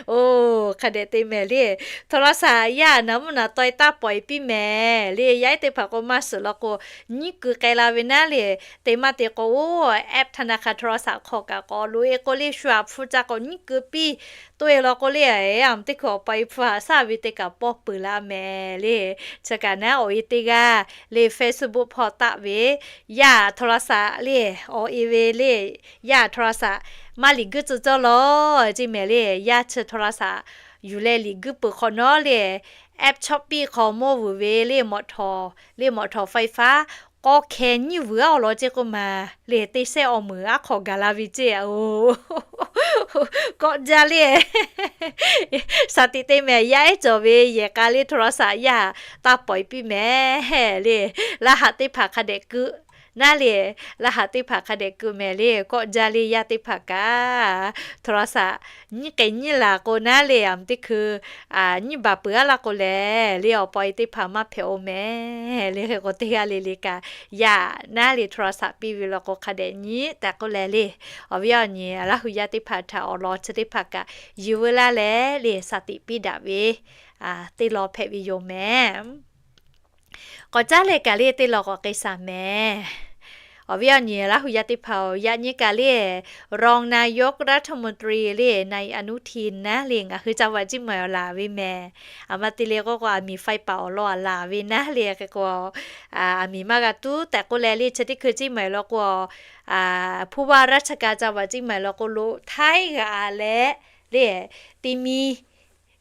Oˬ, hk'a dehꞈ te mehˍ le, โทรศัพท์ yaˇ naˍ mvuhˇ naˍ taw-e taˇ pawˍ-e piˇ mehˍ le. Yaˇ ehˉ teˇ hpaˍ k'o maˇ suhˍ law k'o, nyiˉ keu k'ai la ve naˉ le. Te maˇ te k'o, oˬ, app ธนาคาร โทรศัพท์ hk'aw kaꞈ k'awꞈ loꞈ-e k'o le, shu aꞈ hpu ca k'awꞈ nyiˉ keu piˇ toˆ-e law k'o le, a, teˇ hkui awˬ pa e hpu haꞈ shaˉ ve teˇ kaꞈ pawˇ peuˬ la mehˍ le. Chi kaꞈ naˉ awˬ e teˇ g'aˇ le, Facebook hpawˇ taˆ ve, yaˇ โทรศัพท์ le, awˬ e ve le, yaˇ โทรศัพท์ maˇ liꞈ guiˇ tcuh cawˇ law ceˇ mehˍ le. Yaˇ chi โทรศัพท์ yuˬ leh liꞈ guiˇ peuˬ hk'awꞈ nawˉ le, app chawˆ piˇ hk'aw mawˇ vuiˬ ve le, mawꞈ htawˍ, le, มอเตอร์ไฟฟ้า k'aw hkeh nyiˇ vuiˬ-aˉ awˬ lawn ceˇ k'oˆ ma le, te sehˉ awˬ meunˍ aˉ hk'aw gaˬ la ve ceˇ. Oˬ, kawˆ jaˇ le, shaˍ tiꞈ te mehˍ, yaˇ ehˉ cawˬ ve yehˬ k'a le โทรศัพท์ yaˇ taˇ pawˍ-e piˇ mehˍ le. Laˇ haꞈ teˇ hpaˍ hk'a dehꞈ keu naˉ le, laˇ haꞈ teˇ hpaˍ hk'a dehꞈ keu mehˍ le, kawˆ jaˇ le. Yaˇ teˇ hpaˍ kaꞈ โทรศัพท์ nyiˇ k'ehˍ nyiˇ laˬ k'o naˉ le, aˬ mvuhˇ teˇ hkui nyiˇ baˬ peuˬ-aˉ laˇ k'o lehˬ le, awˬ pa e teˇ hpaˍ maˇ hpehꞈ-o mehˍ le. Hk'e k'o teˇ g'aˇ le le kaꞈ, yaˇ naˉ le โทรศัพท์ piˇ ve law k'o hk'a dehꞈ nyi tehꞈ k'oˆ leh le, awˬ viˉ awˬ nyi Laˇ hu yaˇ teˇ hpaˍ htaꞈ awˬ lawn chi teˇ hpaˍ kaꞈ yuˬ veu laˇ leh le, shaˍ tiꞈ piˇ daꞈ ve teˇ law hpehꞈ ve yoˬ mehˍ. K'awꞈ caˉ leh kaꞈ le, teˇ law k'awꞈ k'ai shaˍ mehˍ. Awˬ viˉ awˬ nyi Laˇ hu yaˇ teˇ hpaˍ-oˬ, yaꞈ nyi kaꞈ le, รองนายกรัฐมนตรี le, นายอนุทิน naˉ le, ngaˬ hui จังหวัดเชียงใหม่ awˬ laˬ ve mehˍ. Aˬ ma te le k'oˆ k'o, aˬ miˍ faiˇ paˍ awˬ lawn aˬ laˬ ve naˉ le, hk'e k'o, aˬ miˍ maˇ g'a tuˉ tehꞈ k'oˆ leh le, chi teˇ hkui เชียงใหม่ law k'o, ผู้ว่าราชการจังหวัดเชียงใหม่ law k'o, loꞈ htaiˉ g'aꞈ leh le, te mi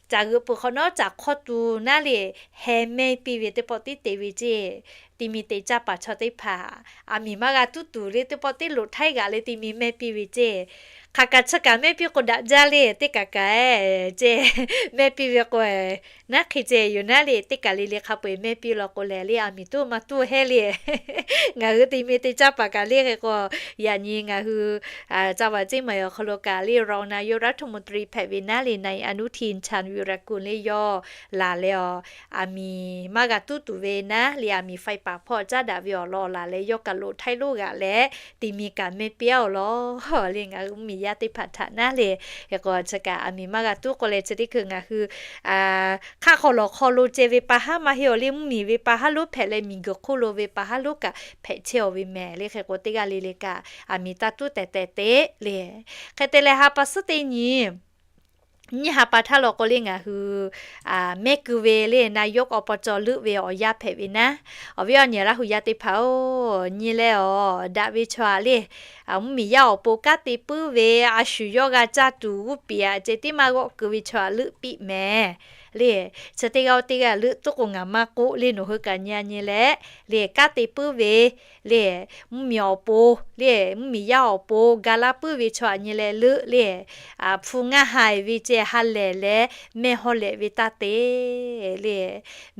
caˬ g'euꞈ peuˬ hk'awꞈ nawˉ caˬ hk'awˇ tuˬ naˉ le, heh mehˇ piˇ ve teˇ pawˆ tiˉ te ve ceˇ. Te mi te caˇ paˍ chaw teˇ hpaˍ aˬ miˍ maˇ g'a tuˉ tuˬ le, teˇ pawˆ tiˉ loꞈ htaiˉ g'aꞈ leh te mi mehˇ piˇ ve ceˇ. Hk'aˬ kaꞈ chi kaꞈ mehˇ piˇ k'o daꞈ jaˇ le, teˇ kaꞈ kaꞈ ceˇ, mehˇ piˇ ve k'o, naˉ hk'e ceˇ yoˬ naˉ le, teˇ kaˬ le le hk'a peu-eˬ mehˇ piˇ law k'o lehˬ le, aˬ miˍ tuˉ maˇ tuˉ hehˉ le. Ngaˬ hui te mi te caˇ paˍ kaꞈ le hk'e k'o, yaꞈ nyi ngaˬ hui จังหวัดเชียงใหม่ awˬ hk'aw lo kaꞈ le, รองนายกรัฐมนตรี hpehꞈ ve naˉ le, นายอนุทิน ชาญวีรกูล le yawˇ laˬ leh awˬ, aˬ miˍ maˇ g'a tuˉ tuˬ ve naˉ le, aˬ miˍ faiˇ paˍ hpawˇ caˉ daꞈ ve awˬ lawn laˬ leh, yawˇ kaꞈ loꞈ htaiˉ lonˉ g'aꞈ leh te mi kaꞈ mehˇ piˇ-aˉ awˬ lawn le, ngaˬ hui mvuhˇmiˬ yaˇ teˇ hpaˍ htaꞈ naˉ le. Hk'e k'o chi kaꞈ aˬ miˍ maˇ g'a tuˉ k'oˆ leh, chi teˇ hkui ngaˬ hui hk'aˆ hk'aw lawˬ hk'aw lo ceh ve pa haˉ maˇ heˆ awˬ le, mvuhˇmiˬ ve pa haˉ lonˉ hpehꞈ leh, miˬguiˬ hk'oˆ lo ve pa haˉ lonˉ kaꞈ hpehꞈ chehˇ-aˬ ve mehˍ le. Hk'e k'o teˇ g'aˇ le le kaꞈ aˬ miˍ taˇ tuˉ tehꞈ tehꞈ te le. Hk'e te leh ha pa suhˉ teˇ nyi nyiˇ ha pa htaˇ law k'o le, ngaˬ hui mehˇ keu ve le, นายกอบจ leuˆ ve awˬ yanˇ hpehꞈ ve naˉ. Awˬ viˉ awˬ nyi Laˇ hu yaˇ teˇ hpaˍ-oˬ, nyi leh awˬ daꞈ ve chaw aꞈ le, mvuhˇmiˬ yaˇ awˬ pon kanˉ te puiˉ ve, a shu yawˇ g'a caˇ tuˬ g'uˇ piˍ aꞈ ceh tiˉ maˇ g'awˆ keu ve chaw aꞈ leuˆ piˇ mehˍ. le, chi teˇ g'aˇ teˇ g'aˇ leuˆ tuˉ k'o ngaˬ maˇ k'oˆ le, nawˬ hui kaꞈ nyi nyi leh le, kanˉ te puiˉ ve le, mvuhˇmiˬ awˬ pon le, mvuhˇmiˬ yaˇ awˬ pon ga laˇ puiˉ ve chaw aꞈ nyi leh leuˆ le, hpu ngaˇ haiˬ ve ceh ha lehˬ leh mehˇ hawˇ lehꞈ ve taˇ te le,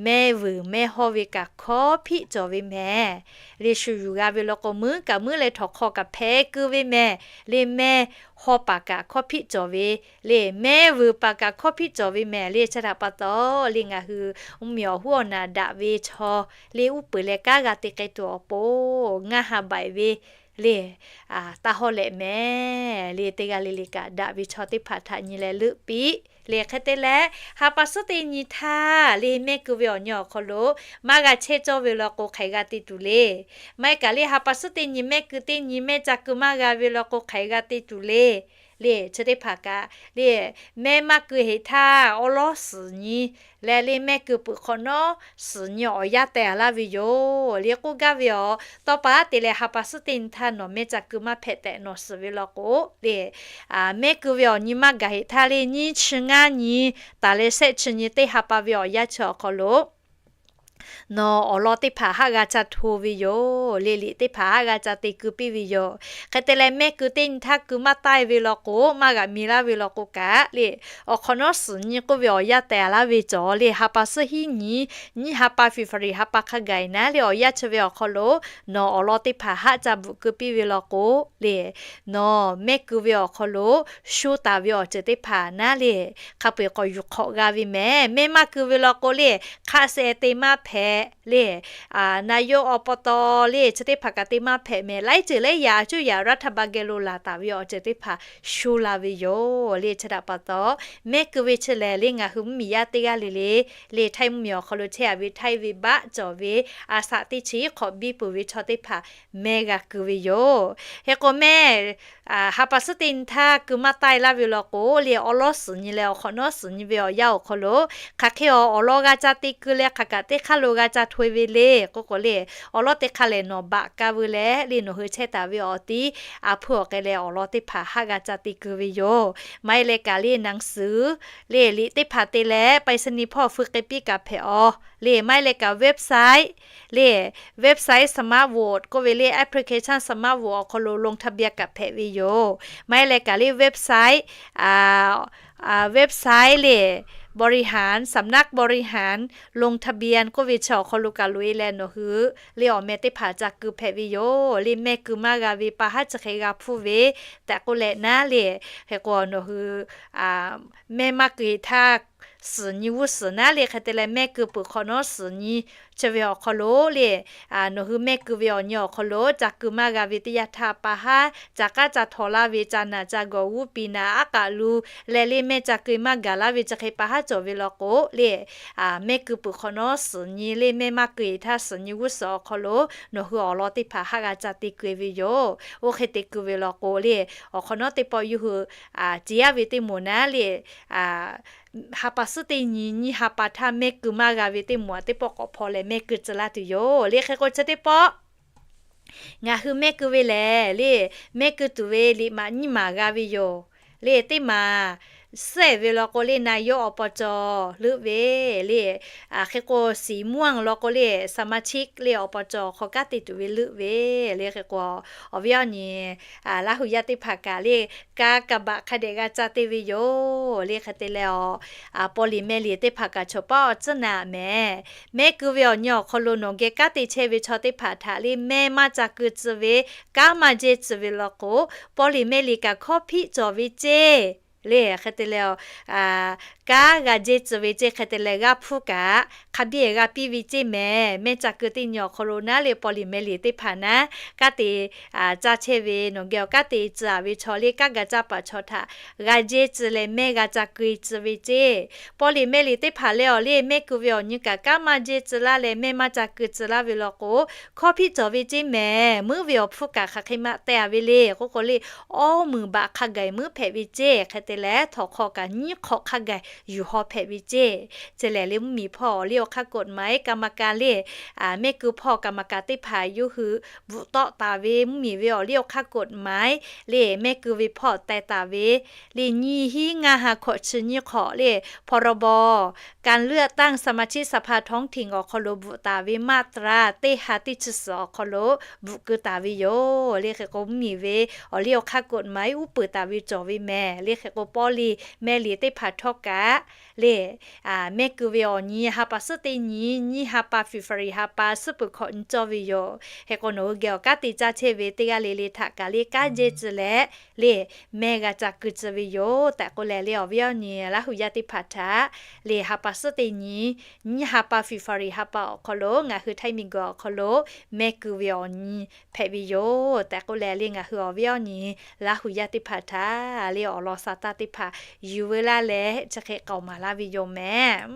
mehˇ vuiˬ mehˇ hawˇ ve kaꞈ hkawˇ hpiˆ cawˬ ve mehˍ le, shu yuˬ g'a ve law k'o, muiˉ kaꞈ muiˉ leh htawnˍ hk'aw kaꞈ hpeh keu ve mehˍ le, mehˇ hawˇ paˍ kaꞈ hkawˇ hpiˆ cawˬ ve le, mehˇ vuiˬ paˍ kaꞈ hkawˇ hpiˆ cawˬ ve mehˍ le. Chi htaꞈ pa taw le, ngaˬ hui mvuhˇmiˬ awˬ hoˉ awˬ naˍ daꞈ ve chaw le, uˉ peunˍ leh kanˉ g'a te k'ai tuˬ awˬ pon ngaˇ ha baiˍ ve le, taˇ hawˇ lehꞈ mehˍ le. Teˇ g'aˇ le le kaꞈ daꞈ ve chaw teˇ hpaˍ htaꞈ nyi leh leuˆ piˇ le. Hk'e te leh, ha pa suhˉ teˇ nyi htaˇ le, mehˇ keu ve awˬ nyi awˬ hk'aw lo maˇ g'a chehˇ cawˇ ve law k'o, hk'aˬ hk'e g'a te tuˬ le. Maˇ heˆ kaꞈ le, ha pa suhˉ teˇ nyi mehˇ keu teˇ nyi mehˇ ca keu maˇ g'a ve law k'o, hk'aˬ hk'e g'a te tuˬ le. Le, chi teˇ hpaˍ kaꞈ le, mehˇ maˇ keu heꞈ htaˇ awˉ lawˉ suhˍ nyi leh le, mehˇ keu peuˬ hk'awꞈ nawˉ suhˍ nyi awˬ yanˇ teh a laˇ ve yoˬ le k'oˆ gaˇ ve yoˬ. Tawˇ pa te leh ha pa suhˉ teˇ nyi htaˇ nawˬ mehˇ ca keu maˇ hpehꞈ tehꞈ nawˬ suhˍ ve law k'o le, mehˇ keu ve awˬ nyi maˇ gaˬ heꞈ htaˇ le, nyiˇ chi ngaˇ nyi taˍ leh shehˆ chi nyi teˇ ha pa ve awˬ yanˇ chi awˬ hk'aw lo nawˬ awˬ lawn teˇ hpaˍ haˆ g'a ca hto ve yoˬ le. Liꞈ teˇ hpaˍ haˆ g'a ca te keu piˇ ve yoˬ. Hk'e te leh, mehˇ keu teˇ nyi htaˇ keu maˇ taˆ e ve law k'o, maˇ g'aꞈ mi laˇ ve law k'o kaꞈ le, awˬ hk'awꞈ nawˉ suhˍ nyi k'oˆ ve awˬ yanˇ teh a laˇ ve cawˬ le. Ha pa suhˉ hiˉ nyi, nyiˇ ha pa February ha pa hk'a gaˬ e naˉ le, awˬ yanˇ chi ve awˬ hk'aw lo nawˬ awˬ lawn teˇ hpaˍ haˆ ca bvuhꞈ keu piˇ ve law k'o le, nawˬ mehˇ keu ve awˬ hk'aw lo sho taˍ ve awˬ ceuˬ teˇ hpaˍ naˉ le, hk'a peu eˬ k'awꞈ yuˬ hk'awꞈ g'a ve mehˍ. Mehˇ maˇ keu ve law k'o le, hk'aˆ seh te maˇ hpehꞈ le, na yoˇ awˬ pa taw le, chi teˇ hpaˍ kaꞈ te maˇ hpehꞈ mehˍ. Laiˉ ceuˬ laiˉ yaꞈ a cuˇ yaꞈ raˇ htaˇ ba geh lo laˬ taˍ ve awˬ ceuˬ teˇ hpaˍ sho la ve yoˬ le. Chi htaꞈ pa taw, mehˇ keu ve chi lehˬ le, ngaˬ hui mvuhˇmiˬ yaˇ teˇ g'aˇ le le le, htaiˇ mvuhˇmiˬ awˬ hk'aw lo chehˇ a ve htaiˇ ve baˆ cawˬ ve a shaꞈ teˇ chi hk'awꞈ biˇ peuˬ ve chaw teˇ hpaˍ mehˇ g'a keu ve yoˬ. Hk'e k'o mehˇ ha pa suhˉ teˇ nyi htaˇ keu maˇ taˆ e laˇ ve law k'o le, awˉ lawˉ suhˍ nyi leh awˬ hk'awꞈ nawˉ suhˍ nyi ve awˬ yanˇ awˬ hk'aw lo hk'aˬ hk'e awˬ lawn g'a ca te keu leh hk'aˬ kaꞈ teˇ hk'aˇ lo g'a ca hto e ve le k'oˆ k'o le, awˬ lawn teˇ hk'aˇ lehˬ nawˬ baꞈ ka veu leh le, nawˬ hui chehˇ taˍ ve awˬ tiˉ a hpuˇ awˬ k'ai leh awˬ lawn teˇ hpaˍ haˆ g'a ca te keu ve yoˬ. Maˇ heˆ leh kaꞈ le, หนังสือ le, liꞈ teˇ hpaˍ te leh ไปรษณีย์ hpawˇ feu k'ai piˇ kaꞈ hpehꞈ aw le. Maˇ heˆ leh kaꞈ website le, website smartphone k'oˆ ve le, application smartphone awˬ hk'aw lo ลงทะเบียน kaꞈ hpehꞈ ve yoˬ. Maˇ heˆ leh kaꞈ le website, website le, บริหาร สำนักบริหาร ลงทะเบียน k'oˆ ve chi awˬ hk'aw lo kaꞈ loꞈ e leh nawˬ hui le awˬ meh teˇ hpaˍ ca keu hpehꞈ ve yoˬ le. Mehˇ keu maˇ g'a ve pa haˉ chi hk'e g'a hpuˇ ve tehꞈ k'oˆ leh naˉ le, hk'e k'o nawˬ hui mehˇ maˇ keu heꞈ htaˇ suhˍ nyi g'uˇ suhˍ naˉ le. Hk'e te leh mehˇ keu peuˬ hk'awꞈ nawˉ suhˍ nyi chi ve awˬ hk'aw lo le, nawˬ hui mehˇ keu ve awˬ nyi awˬ hk'aw lo ca keu maˇ g'a ve teˇ yanˇ htaˇ pa haˉ ca k'aˉ ca htaw laˇ ve, ca naˬ ca gawˬ g'uˇ piˍ naˬ aˉ k'aꞈ lu leh le, mehˇ ca keu maˇ gaˬ laˇ ve chi hk'e pa haˉ cawˬ ve law k'o le, mehˇ keu peuˬ hk'awꞈ nawˉ suhˍ nyi le, mehˇ maˇ keu heꞈ htaˇ suhˍ nyi g'uˇ suhˍ awˬ hk'aw lo nawˬ hui awˬ lawn teˇ hpaˍ haˆ g'a ca te keu ve yoˬ. Oˇ hk'e te keu ve law k'o le, awˬ hk'awꞈ nawˉ teˇ pawˆ yawˇ hui ce yaˇ ve teˇ moˍ naˉ le, ha pa suhˉ teˇ nyi nyiˇ ha pa htaˇ mehˇ keu maˇ g'a ve teˇ moˍ a teˇ pawˆ k'awꞈ hpaw leh mehˇ keu tcuh laˇ tuˬ yoˬ le. Hk'e k'o chi teˇ pawˆ ngaˬ hui mehˇ keu ve lehˬ le, mehˇ keu tuˬ ve liꞈ maꞈ nyiˇ maˬ g'a ve yoˬ le. Teˇ maˬ suhˉ ehˍ ve law k'o le, นายก awˬ pa cawˬ leuˆ ve le. Hk'e k'o สีม่วง law k'o le, สมาชิก le awˬ pa cawˬ hk'aw kanˉ te tuˬ ve leuˆ ve le. Hk'e k'o awˬ viˉ awˬ nyi Laˇ hu yaˇ teˇ hpaˍ kaꞈ le, ka kaˍ baꞈ hk'a dehꞈ g'a ca te ve yoˬ le. Hk'e te leh, paw liꞈ meh liꞈ teˇ hpaˍ kaꞈ chaw paˉ awˬ tcuhˉ naˍ mehˍ. Mehˇ keu ve awˬ nyi awˬ hk'aw lo nawˬ geh kanˉ te chehˇ ve chaw teˇ hpaˍ htaꞈ le, mehˇ maˇ ca keu tcuh ve, kanˉ maˇ jehˇ tcuh ve law k'o, paw liꞈ meh liꞈ kaꞈ hkawˇ hpiˆ cawˬ ve ceˇ le. Hk'e te leh, kanˉ g'a jehˇ tcuh ve ceˇ. Hk'e te leh g'aˇ hpuˇ kaꞈ hk'a biˇ g'a piˇ ve ceˇ mehˍ. Mehˇ ca keu teˇ nyi awˬ hk'aw lo naˉ le, paw liꞈ meh liꞈ teˇ hpaˍ naˉ kanˉ te caˇ chehˇ ve, nawˬ geh awˬ kanˉ te tcuh a ve chaw le, kanˉ g'a caˇ paˍ chaw htaꞈ g'a jehˇ tcuh leh mehˇ g'a ca keu e tcuh ve ceˇ. Paw liꞈ meh liꞈ teˇ hpaˍ leh awˬ le, mehˇ keu ve awˬ nyi kaꞈ kanˉ maˇ jehˇ tcuh laˇ leh mehˇ maˇ ca keu tcuh laˇ ve law k'o, hkawˇ hpiˆ cawˬ ve ceˇ mehˍ. Muiˉ ve awˬ hpfuhˇ kaꞈ hk'aˬ hk'e maˇ teh a ve le k'oˆ k'o le, awˇ muiˬ baꞈ hk'a gaˬ muiˉ hpehꞈ ve ceˇ. Hk'e te leh htawnˍ hk'aw kaꞈ nyiˉ hk'awꞈ hk'a gaˬ yuˬ haw hpehꞈ ve ceˇ. Chi lehˬ le mvuhˇmiˬ hpawˇ awˬ liˇ awˬ hk'aˇ กฎหมาย กรรมการ le, mehˆ keu hpawˇ กรรมการ teˇ hpaˍ yawˇ hui bvuhꞈ tawˆ taˍ ve mvuhˇmiˬ ve awˬ liˇ awˬ hk'aˇ กฎหมาย le, mehˆ keu ve hpawˇ teh taˍ ve le nyiˇ hinˉ ngaˇ ha hkawꞈ chi nyiˇ hk'awꞈ le พรบ การเลือกตั้งสมาชิกสภาท้องถิ่น awˬ hk'aw lo bvuhꞈ taˍ ve มาตรา teˇ ha teˇ chi suhˍ awˬ hk'aw lo bvuhꞈ keu taˍ ve yoˬ. Le hk'e k'o mvuhˇmiˬ ve awˬ liˇ awˬ hk'aˇ กฎหมาย uˉ peunˍ taˍ ve cawˬ ve mehˍ. Le hk'e k'o pawˇ le mehˇ le teˇ hpaˍ htawˇ kaꞈ le mehˆ keu ve awˬ nyi ha pa suhˉ teˇ nyi, nyiˇ ha pa February ha pa suhˉ peuˬ hkawꞈ nyi cawˇ ve yoˬ. Hk'e k'o nawˬ hui geh awˬ kanˉ te caˇ chehˇ ve teˇ g'aˇ le le htaꞈ kaꞈ le kanˉ jehˇ tcuh leh le mehˇ g'a ca keu tcuh ve yoˬ tehꞈ k'oˆ leh le awˬ viˉ awˬ nyi Laˇ hu yaˇ teˇ hpaˍ htaꞈ le ha pa suhˉ teˇ nyi, nyiˇ ha pa February ha pa awˬ hk'aw lo ngaˬ hui htaiˇ miˬguiˬ awˬ hk'aw lo mehˆ keu ve awˬ nyi hpehꞈ ve yoˬ tehꞈ k'oˆ leh le ngaˬ hui awˬ viˉ awˬ nyi Laˇ hu yaˇ teˇ hpaˍ htaꞈ le awˬ lawn sa taˇ teˇ hpaˍ yuˬ veu laˇ leh chi hk'e k'awꞈ maˍ laˇ ve yoˬ mehˍ.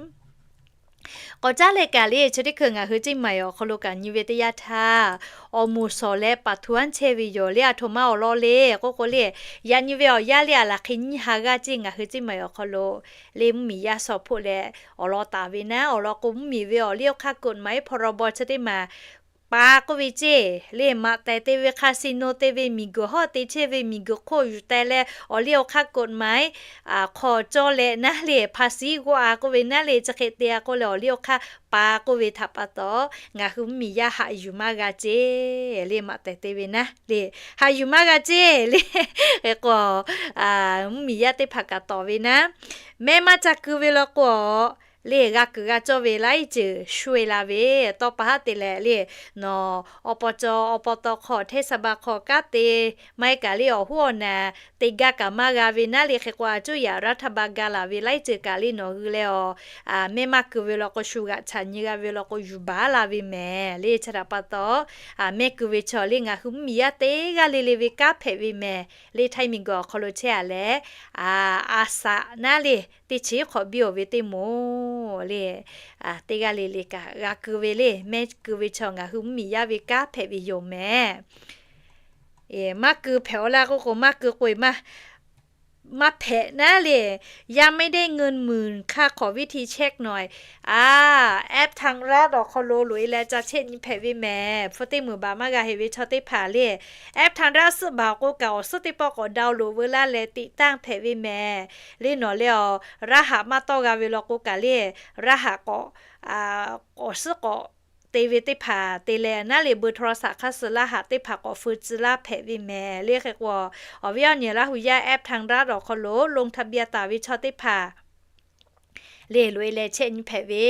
K'awꞈ caˉ leh kaꞈ le chi teˇ hkui ngaˬ hui Ceˇ maiˍ awˬ hk'aw lo kaꞈ nyi ve teˇ yanˇ htaˇ, awˬ moˍ shawˍ leh paˍ htu anˉ chehˇ ve yoˬ le. Aˬ htoꞈ ma awˬ lawn le k'oˆ k'o le, yaꞈ nyi ve awˬ yanˇ le aˬ laˬ hk'e nyiˇ ha g'aˇ ceˇ ngaˬ hui Ceˇ maiˍ awˬ hk'aw lo le mvuhˇmiˬ yaˇ shaw hpoˆ leh awˬ lawn taˍ ve naˉ, awˬ lawn k'o mvuhˇmiˬ ve awˬ liˇ awˬ hk'aˇ กฎหมาย พรบ chi teˇ maˬ pa k'oˆ ve ceˇ le maꞈ tehˍ te ve คาสิโน te ve miˬguiˬ hawˉ te chehˇ ve miˬguiˬ hk'oˆ yuˬ teh leh awˬ liˇ awˬ hk'aˇ กฎหมาย hk'aw cawˇ leh naˉ le ภาษี g'awˇ a k'oˆ ve naˉ le chi hk'e te a k'oˆ leh awˬ liˇ awˬ hk'aˇ pa k'oˆ ve htaꞈ pa taw, ngaˬ hui mvuhˇmiˬ yaˇ haꞈ yuˬ maˇ g'a ceˇ le maꞈ tehˍ te ve naˉ le haꞈ yuˬ maˇ g'a ceˇ le. Hk'e k'o mvuhˇmiˬ yaˇ teˇ hpaˍ kaꞈ tawˍ ve naˉ, mehˆ maˇ ca keu ve law k'o le g'a kuiˬ g'a cawˇ ve laiˉ ceuˬ shu e la ve, tawˇ pa haˉ te leh le nawˬ awˬ paw caw awˬ paw taw hk'aw เทศบาล hk'aw kanˉ te maˇ heˆ kaꞈ le awˬ hoˉ awˬ naˍ te gaˇ kaꞈ maˇ g'a ve naˉ le hk'e k'o a cuˇ yaꞈ รัฐบาล gaˇ laˬ ve laiˉ ceuˬ kaꞈ le nawˬ hui leh awˬ mehˆ maˇ keu ve law k'o shu g'aꞈ chaꞈ nyi g'a ve law k'o yuˬ baˬ laˇ ve mehˍ le. Chi htaꞈ pa taw, mehˆ keu ve chaw le ngaˬ hui mvuhˇmiˬ yaˇ teˇ g'aˇ le le ve kanˉ hpehꞈ ve mehˍ le htaiˇ miˬguiˬ awˬ hk'aw lo chehˇ a leh, a saꞈ naˉ le teˇ chi hk'awꞈ biˇ oˬ ve teˇ moˍ le teˇ g'aˇ le le kaꞈ g'a keu ve le mehˆ keu ve chaw ngaˬ hui mvuhˇmiˬ yaˇ ve kanˉ hpehꞈ ve yoˬ mehˍ. Maˇ keu hpehꞈ aw laˇ k'oˆ k'o maˇ keu k'o e maˇ maˇ hpehꞈ naˉ le, ยังไม่ได้เงินหมื่น ค่าขอวิธีเช็คหน่อย a, แอปทางรัฐ awˬ hk'aw lo loꞈ e leh ca chehˇ nyi hpehꞈ ve mehˍ. Hpu teˇ meunˍ baꞈ maˇ g'a heꞈ ve chaw teˇ hpaˍ le, แอปทางรัฐ suhˆ baˬ awˬ k'o kaꞈ awˬ suhˉ teˇ pawˆ k'awꞈ download veu laˇ leh ติดตั้ง hpehꞈ ve mehˍ. Le nawˬ le awˬ รหัส maˇ tawˆ g'a ve law k'o kaꞈ le รหัส k'awꞈ awˬ suhˉ k'awꞈ te ve teˇ hpaˍ te leh naˉ le เบอร์โทรศัพท์ hk'a suh รหัส teˇ hpaˍ k'awꞈ feu tcuh laˇ hpehꞈ ve mehˍ. Le hk'e k'o, awˬ viˉ awˬ nyi Laˇ hu yaˇ แอปทางรัฐ awˬ hk'aw lo ลงทะเบียน taˍ ve chaw teˇ hpaˍ le loꞈ e leh chehˇ nyi hpehꞈ ve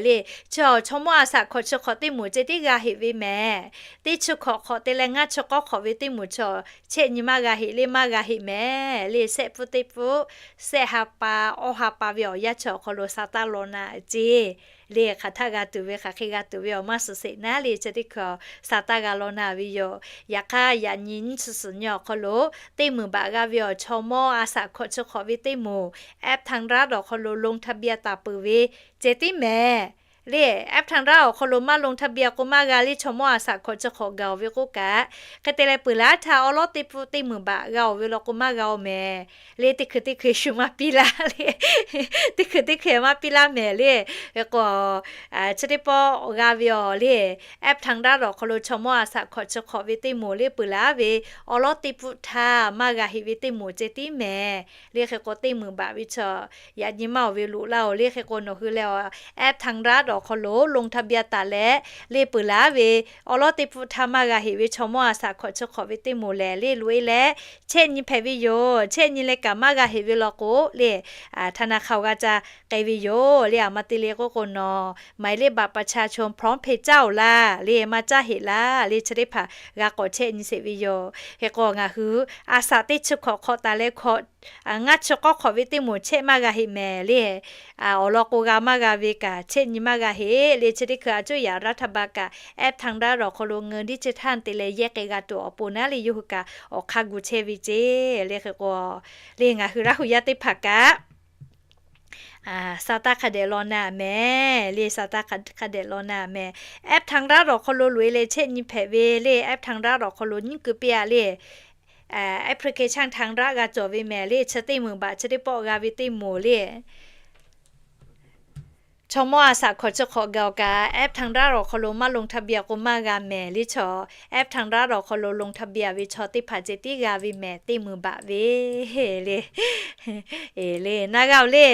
le. Chi awˬ chaw mawˇ a saꞈ hkawꞈ chi hk'awꞈ teˇ moˍ ceh tiˉ g'a heꞈ ve mehˍ. Teˇ chi hk'awꞈ hk'awꞈ te leh ngaˇ chi k'awˉ hk'awꞈ ve teˇ moˍ chi chehˇ nyi maˇ g'a heꞈ le maˇ g'a heꞈ mehˍ. Le shehˆ pfuhˇ teˇ pfuhˇ, shehˆ ha pa, awˇ ha pa ve awˬ yanˇ chi awˬ hk'aw lo sa taˇ law na ceˇ. Le hk'aˬ htaˇ g'a tuˬ ve hk'aˬ hk'e g'a tuˬ ve awˬ maˇ suhˍ sheˍ naˉ le chi teˇ hkui sa taˇ g'a law na ve yoˬ. Yaꞈ hk'aˇ yaꞈ nyi nyiˇ chi suhˍ nyi awˬ hk'aw lo teˇ meunˍ baꞈ g'a ve awˬ chaw mawˇ a saꞈ hkawꞈ chi hk'awꞈ ve teˇ moˍ แอปทางรัฐ awˬ hk'aw lo ลงทะเบียน taˍ peuˬ ve ceh tiˉ mehˍ. Le แอปทางรัฐ awˬ hk'aw lo maˇ ลงทะเบียน k'o maˇ g'a le chaw mawˇ a saꞈ hkawꞈ chi hk'awꞈ gaˬ oˬ ve k'oˆ kaꞈ, hk'e te leh peuˬ laˇ htaˇ awˉ lawˉ teˇ pfuhˇ teˇ meunˍ baꞈ g'a oˬ ve law k'o maˇ g'a oˬ mehˍ. Le teˇ hkui teˇ hkui shu maˇ piˇ laˇ le, teˇ hkui teˇ hkui maˇ piˇ laˇ mehˍ le. K'o chi teˇ pawˆ g'a ve awˬ le แอปทางรัฐ awˬ hk'aw lo chaw mawˇ a saꞈ hkawꞈ chi hk'awꞈ ve teˇ moˍ le peuˬ laˇ ve awˉ lawˉ teˇ pfuhˇ htaˇ maˇ g'a heꞈ ve teˇ moˍ ceh tiˉ mehˍ. Le hk'e k'o teˇ meunˍ baꞈ ve chaw yaꞈ nyi maˇ oˬ ve loꞈ laˇ oˬ. Le hk'e k'o nawˬ hui leh awˬ แอปทางรัฐ awˬ hk'aw lo ลงทะเบียน taˍ leh le peuˬ laˇ ve awˉ lawˉ teˇ pfuhˇ htaˇ maˇ g'a heꞈ ve chaw mawˇ a saꞈ hkawꞈ chi hk'awꞈ ve teˇ moˍ lehˬ le loꞈ e leh chehˇ nyi hpehꞈ ve yoˬ. Chehˇ nyi leh kaꞈ maˇ g'a heꞈ ve law k'o le ธนาคาร g'a ca k'ai ve yoˬ. Le aˬ ma te le k'oˆ k'o nawˬ หมายเลขบัตรประชาชน พร้อมเพย์ caˇ oˬ laˇ le maˇ caˇ heꞈ laˇ le chi teˇ hpaˍ g'a k'awꞈ chehˇ nyi sheˍ ve yoˬ. Hk'e k'o ngaˬ hui a saꞈ teˇ chi hk'awꞈ hk'awꞈ taˍ leh hk'awꞈ ngaˇ chi k'awˉ hk'awꞈ ve teˇ moˍ chehˇ maˇ g'a heꞈ mehˍ le. Awˬ lawn k'o g'a maˇ g'a ve kaꞈ chehˇ nyi maˇ g'a heꞈ le chi teˇ hkui a cuˇ yaꞈ รัฐบาล kaꞈ แอปทางรัฐ awˬ hk'aw lo เงินดิจิทัล te leh yehˇ k'ai g'a tuˬ awˬ pon naˉ le yawˇ hui kaꞈ awˬ hk'aˇ gu chehˇ ve ceˇ. Le hk'e k'o le ngaˬ hui Laˇ hu yaˇ teˇ hpaˍ kaꞈ sa taˇ hk'a dehꞈ law na mehˍ le, sa taˇ hk'a dehꞈ law na mehˍ. แอปทางรัฐ awˬ hk'aw lo loꞈ e leh chehˇ nyi hpehꞈ ve le แอปทางรัฐ awˬ hk'aw lo nyiˉ keu piˇ a le application ทางรัฐ g'a cawˬ ve mehˍ le chi teˇ meunˍ baꞈ chi teˇ pawˆ g'a ve teˇ moˍ le Chaw mawˇ a shaꞈ hkawꞈ chi hk'awꞈ gaˬ awˬ kaꞈ, app ทางรัฐ awˬ hk'aw lo maˇ ลงทะเบียน k'o maˇ g'a mehˍ le. Chaw app ทางรัฐ awˬ hk'aw lo ลงทะเบียน ve chaw teˇ hpaˍ ceh tiˉ g'a ve mehˍ, teˇ muiˬ baꞈ ve le. E le, na g'a-oˬ le.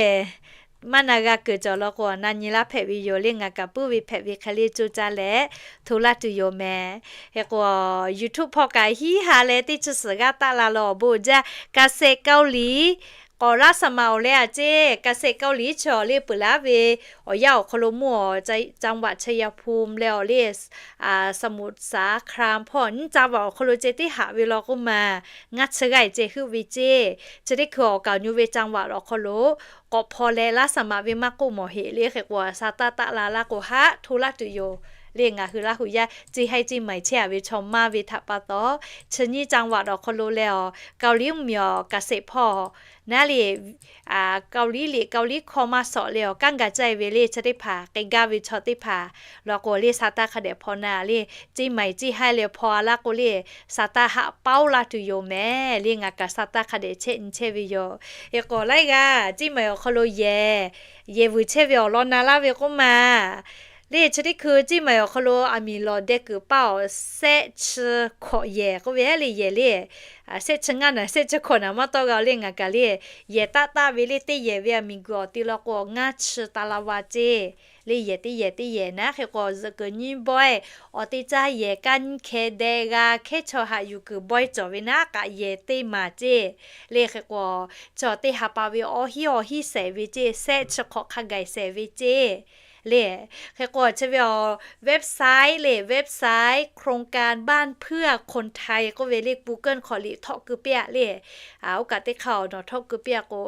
Maˇ na g'a kuiˬ cawˬ law k'o, na nyi laˇ hpehꞈ ve yoˬ le. Ngaˬ kaꞈ puiˉ ve hpehꞈ ve hk'e le co caˇ leh hto laˇ tuˬ yoˬ mehˍ. Hk'e k'o, YouTube hpawˇ kaꞈ hiˉ ha leh teˇ chi suhˍ g'aˇ taˆ la law awˬ bon jaˇ. เกษตรเกาหลี k'awꞈ laˇ saˍ maˍ awˬ leh a ceˇ, เกษตรเกาหลี chaw le peuˬ laˉ ve awˬ yanˇ awˬ hk'aw lo mvuhˇ awˬ จังหวัดชัยภูมิ leh awˬ le สมุทรสาคราม hpawˇ nyiˇ จังหวัด awˬ hk'aw lo ceh tiˉ haꞈ ve law k'oˆ maˬ, ngaˇ chi g'aˇ ceh heuˆ ve ceˇ. Chi teˇ hkui awˬ kaˍ awˬ nyu ve จังหวัด awˬ hk'aw lo k'awꞈ hpaw leh laˇ saˍ maˍ ve maˇ k'oˆ mawˬ heꞈ le. Hk'e k'o, sa taˇ taˆ la laˇ k'o haˆ hto laˇ tuˬ yoˬ le. Ngaˬ hui Laˇ huˍ yaˇ ceˇ haiˇ ceˇ maiˬ chehˇ a ve chaw maˇ ve htaꞈ pa taw, chi nyiˇ จังหวัด awˬ hk'aw lo leh awˬ เกาหลี mvuhˇmiˬ awˬ เกษตร hpawˇ naˉ le, Kaoliˉ liꞈ Kaoliˉ hkawˇ maˇ sawꞈ leh awˬ kanˉ gaˬ caˇ ve le. Chi teˇ hpaˍ k'ai gaˇ ve chaw teˇ hpaˍ law k'o le, sa taˇ hk'a dehꞈ hpaw na le. Ceˇ maiˬ ceˇ haiˇ leh hpaw a laˇ k'o le, sa taˇ haˆ paoˉ laˇ tuˬ yoˬ mehˍ le. Ngaˬ kaꞈ sa taˇ hk'a dehꞈ chehˇ nyi chehˇ ve yoˬ. Hk'e k'o laiˉ g'aˇ ceˇ maiˬ awˬ hk'aw lo yehˬ, yehˬ vuiˬ chehˇ ve awˬ lawn na laˇ ve k'oˆ maˬ le. Chi teˇ hkui ceˇ maiˬ awˬ hk'aw lo aˬ miˍ lawˬ deh kuiˬ paˇ awˬ sehˆ chi hkawꞈ yehˬ k'oˆ ve le. Yehˬ le, sehˆ chi ngaˇ naˍ sehˆ chi hkawꞈ naˍ maˇ tawˆ g'a le. Ngaˬ kaꞈ le yehˬ taˆ taˆ ve le. Teˇ yehˬ ve aˬ miˍ guiˬ awˬ te law k'o, ngaˇ chi taˍ la va ceˇ le. Yehˬ teˇ yehˬ teˇ yehˬ naˉ. Hk'e k'o, zuhꞈ kuiˬ nyiˇ bawehˇ awˬ te caˇ yehˬ kaˇ nyiˇ hkeh deh g'a hkehˉ chaw haꞈ yuˬ kuiˬ bawehˇ cawˬ ve naˉ k'aꞈ yehˬ teˇ maˬ ceˇ le. Hk'e k'o, chaw teˇ ha pa ve awˬ hiˉ awˬ hiˉ shehˍ ve ceˇ, sehˆ chi hk'awꞈ hk'a gaˬ shehˍ ve ceˇ le. Hk'e k'o, chi ve awˬ website le, website โครงการบ้านเพื่อคนไทย k'oˆ ve le. Google hk'aw liꞈ htawˆ keu piˇ a le. Oˇ kaꞈ teˇ hk'aˇ awˬ nawˬ htawˆ keu piˇ a k'o,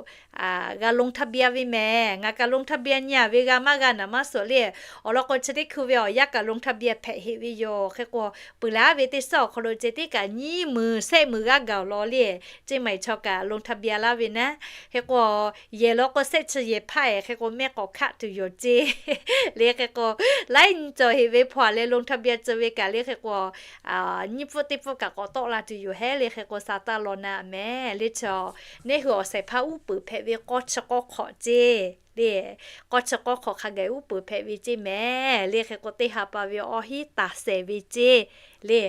g'a ลงทะเบียน ve mehˍ. Ngaˬ kaꞈ ลงทะเบียน nyi a ve g'a maˇ g'a naˍ maˇ suhˍ le. Awˬ lawn k'o, chi teˇ hkui ve awˬ yanˇ kaꞈ ลงทะเบียน hpehꞈ heꞈ ve yoˬ. Hk'e k'o, peuˬ laˉ ve teˇ suhˉ awˬ hk'aw lo ceh tiˉ kaꞈ nyiˇ muiˬ sehˆ muiˬ g'aˇ gaˬ awˬ lawn le. Ceˇ maiˬ chaw kaꞈ ลงทะเบียน laˇ ve naˉ. Hk'e k'o, yehˬ law k'o sehˆ chi yehˬ hpaˇ e hk'e k'o mehˆ k'awꞈ hkaˆ tuˬ yoˬ ceˇ le. Hk'e k'o, laiˉ nyi cawˬ heꞈ ve hpaw a leh ลงทะเบียน tcuh ve kaꞈ le. Hk'e k'o, nyiˇ pfuhˆ teˇ pfuhˆ kaꞈ k'awꞈ tawˆ la tuˬ yoˬ hehˉ le. Hk'e k'o, sa taˇ law na mehˍ le. Chaw neˇ hui awˬ shehˍ hpaˇ uˉ peunˍ hpehꞈ ve k'awˇ chi k'awˇ hk'awꞈ ceˇ le. K'awˇ chi k'awˇ hk'awꞈ hk'a gaˬ uˉ peunˍ hpehꞈ ve ceˇ mehˍ le. Hk'e k'o, teˇ ha pa ve awˬ hiˉ taˍ shehˍ ve ceˇ le.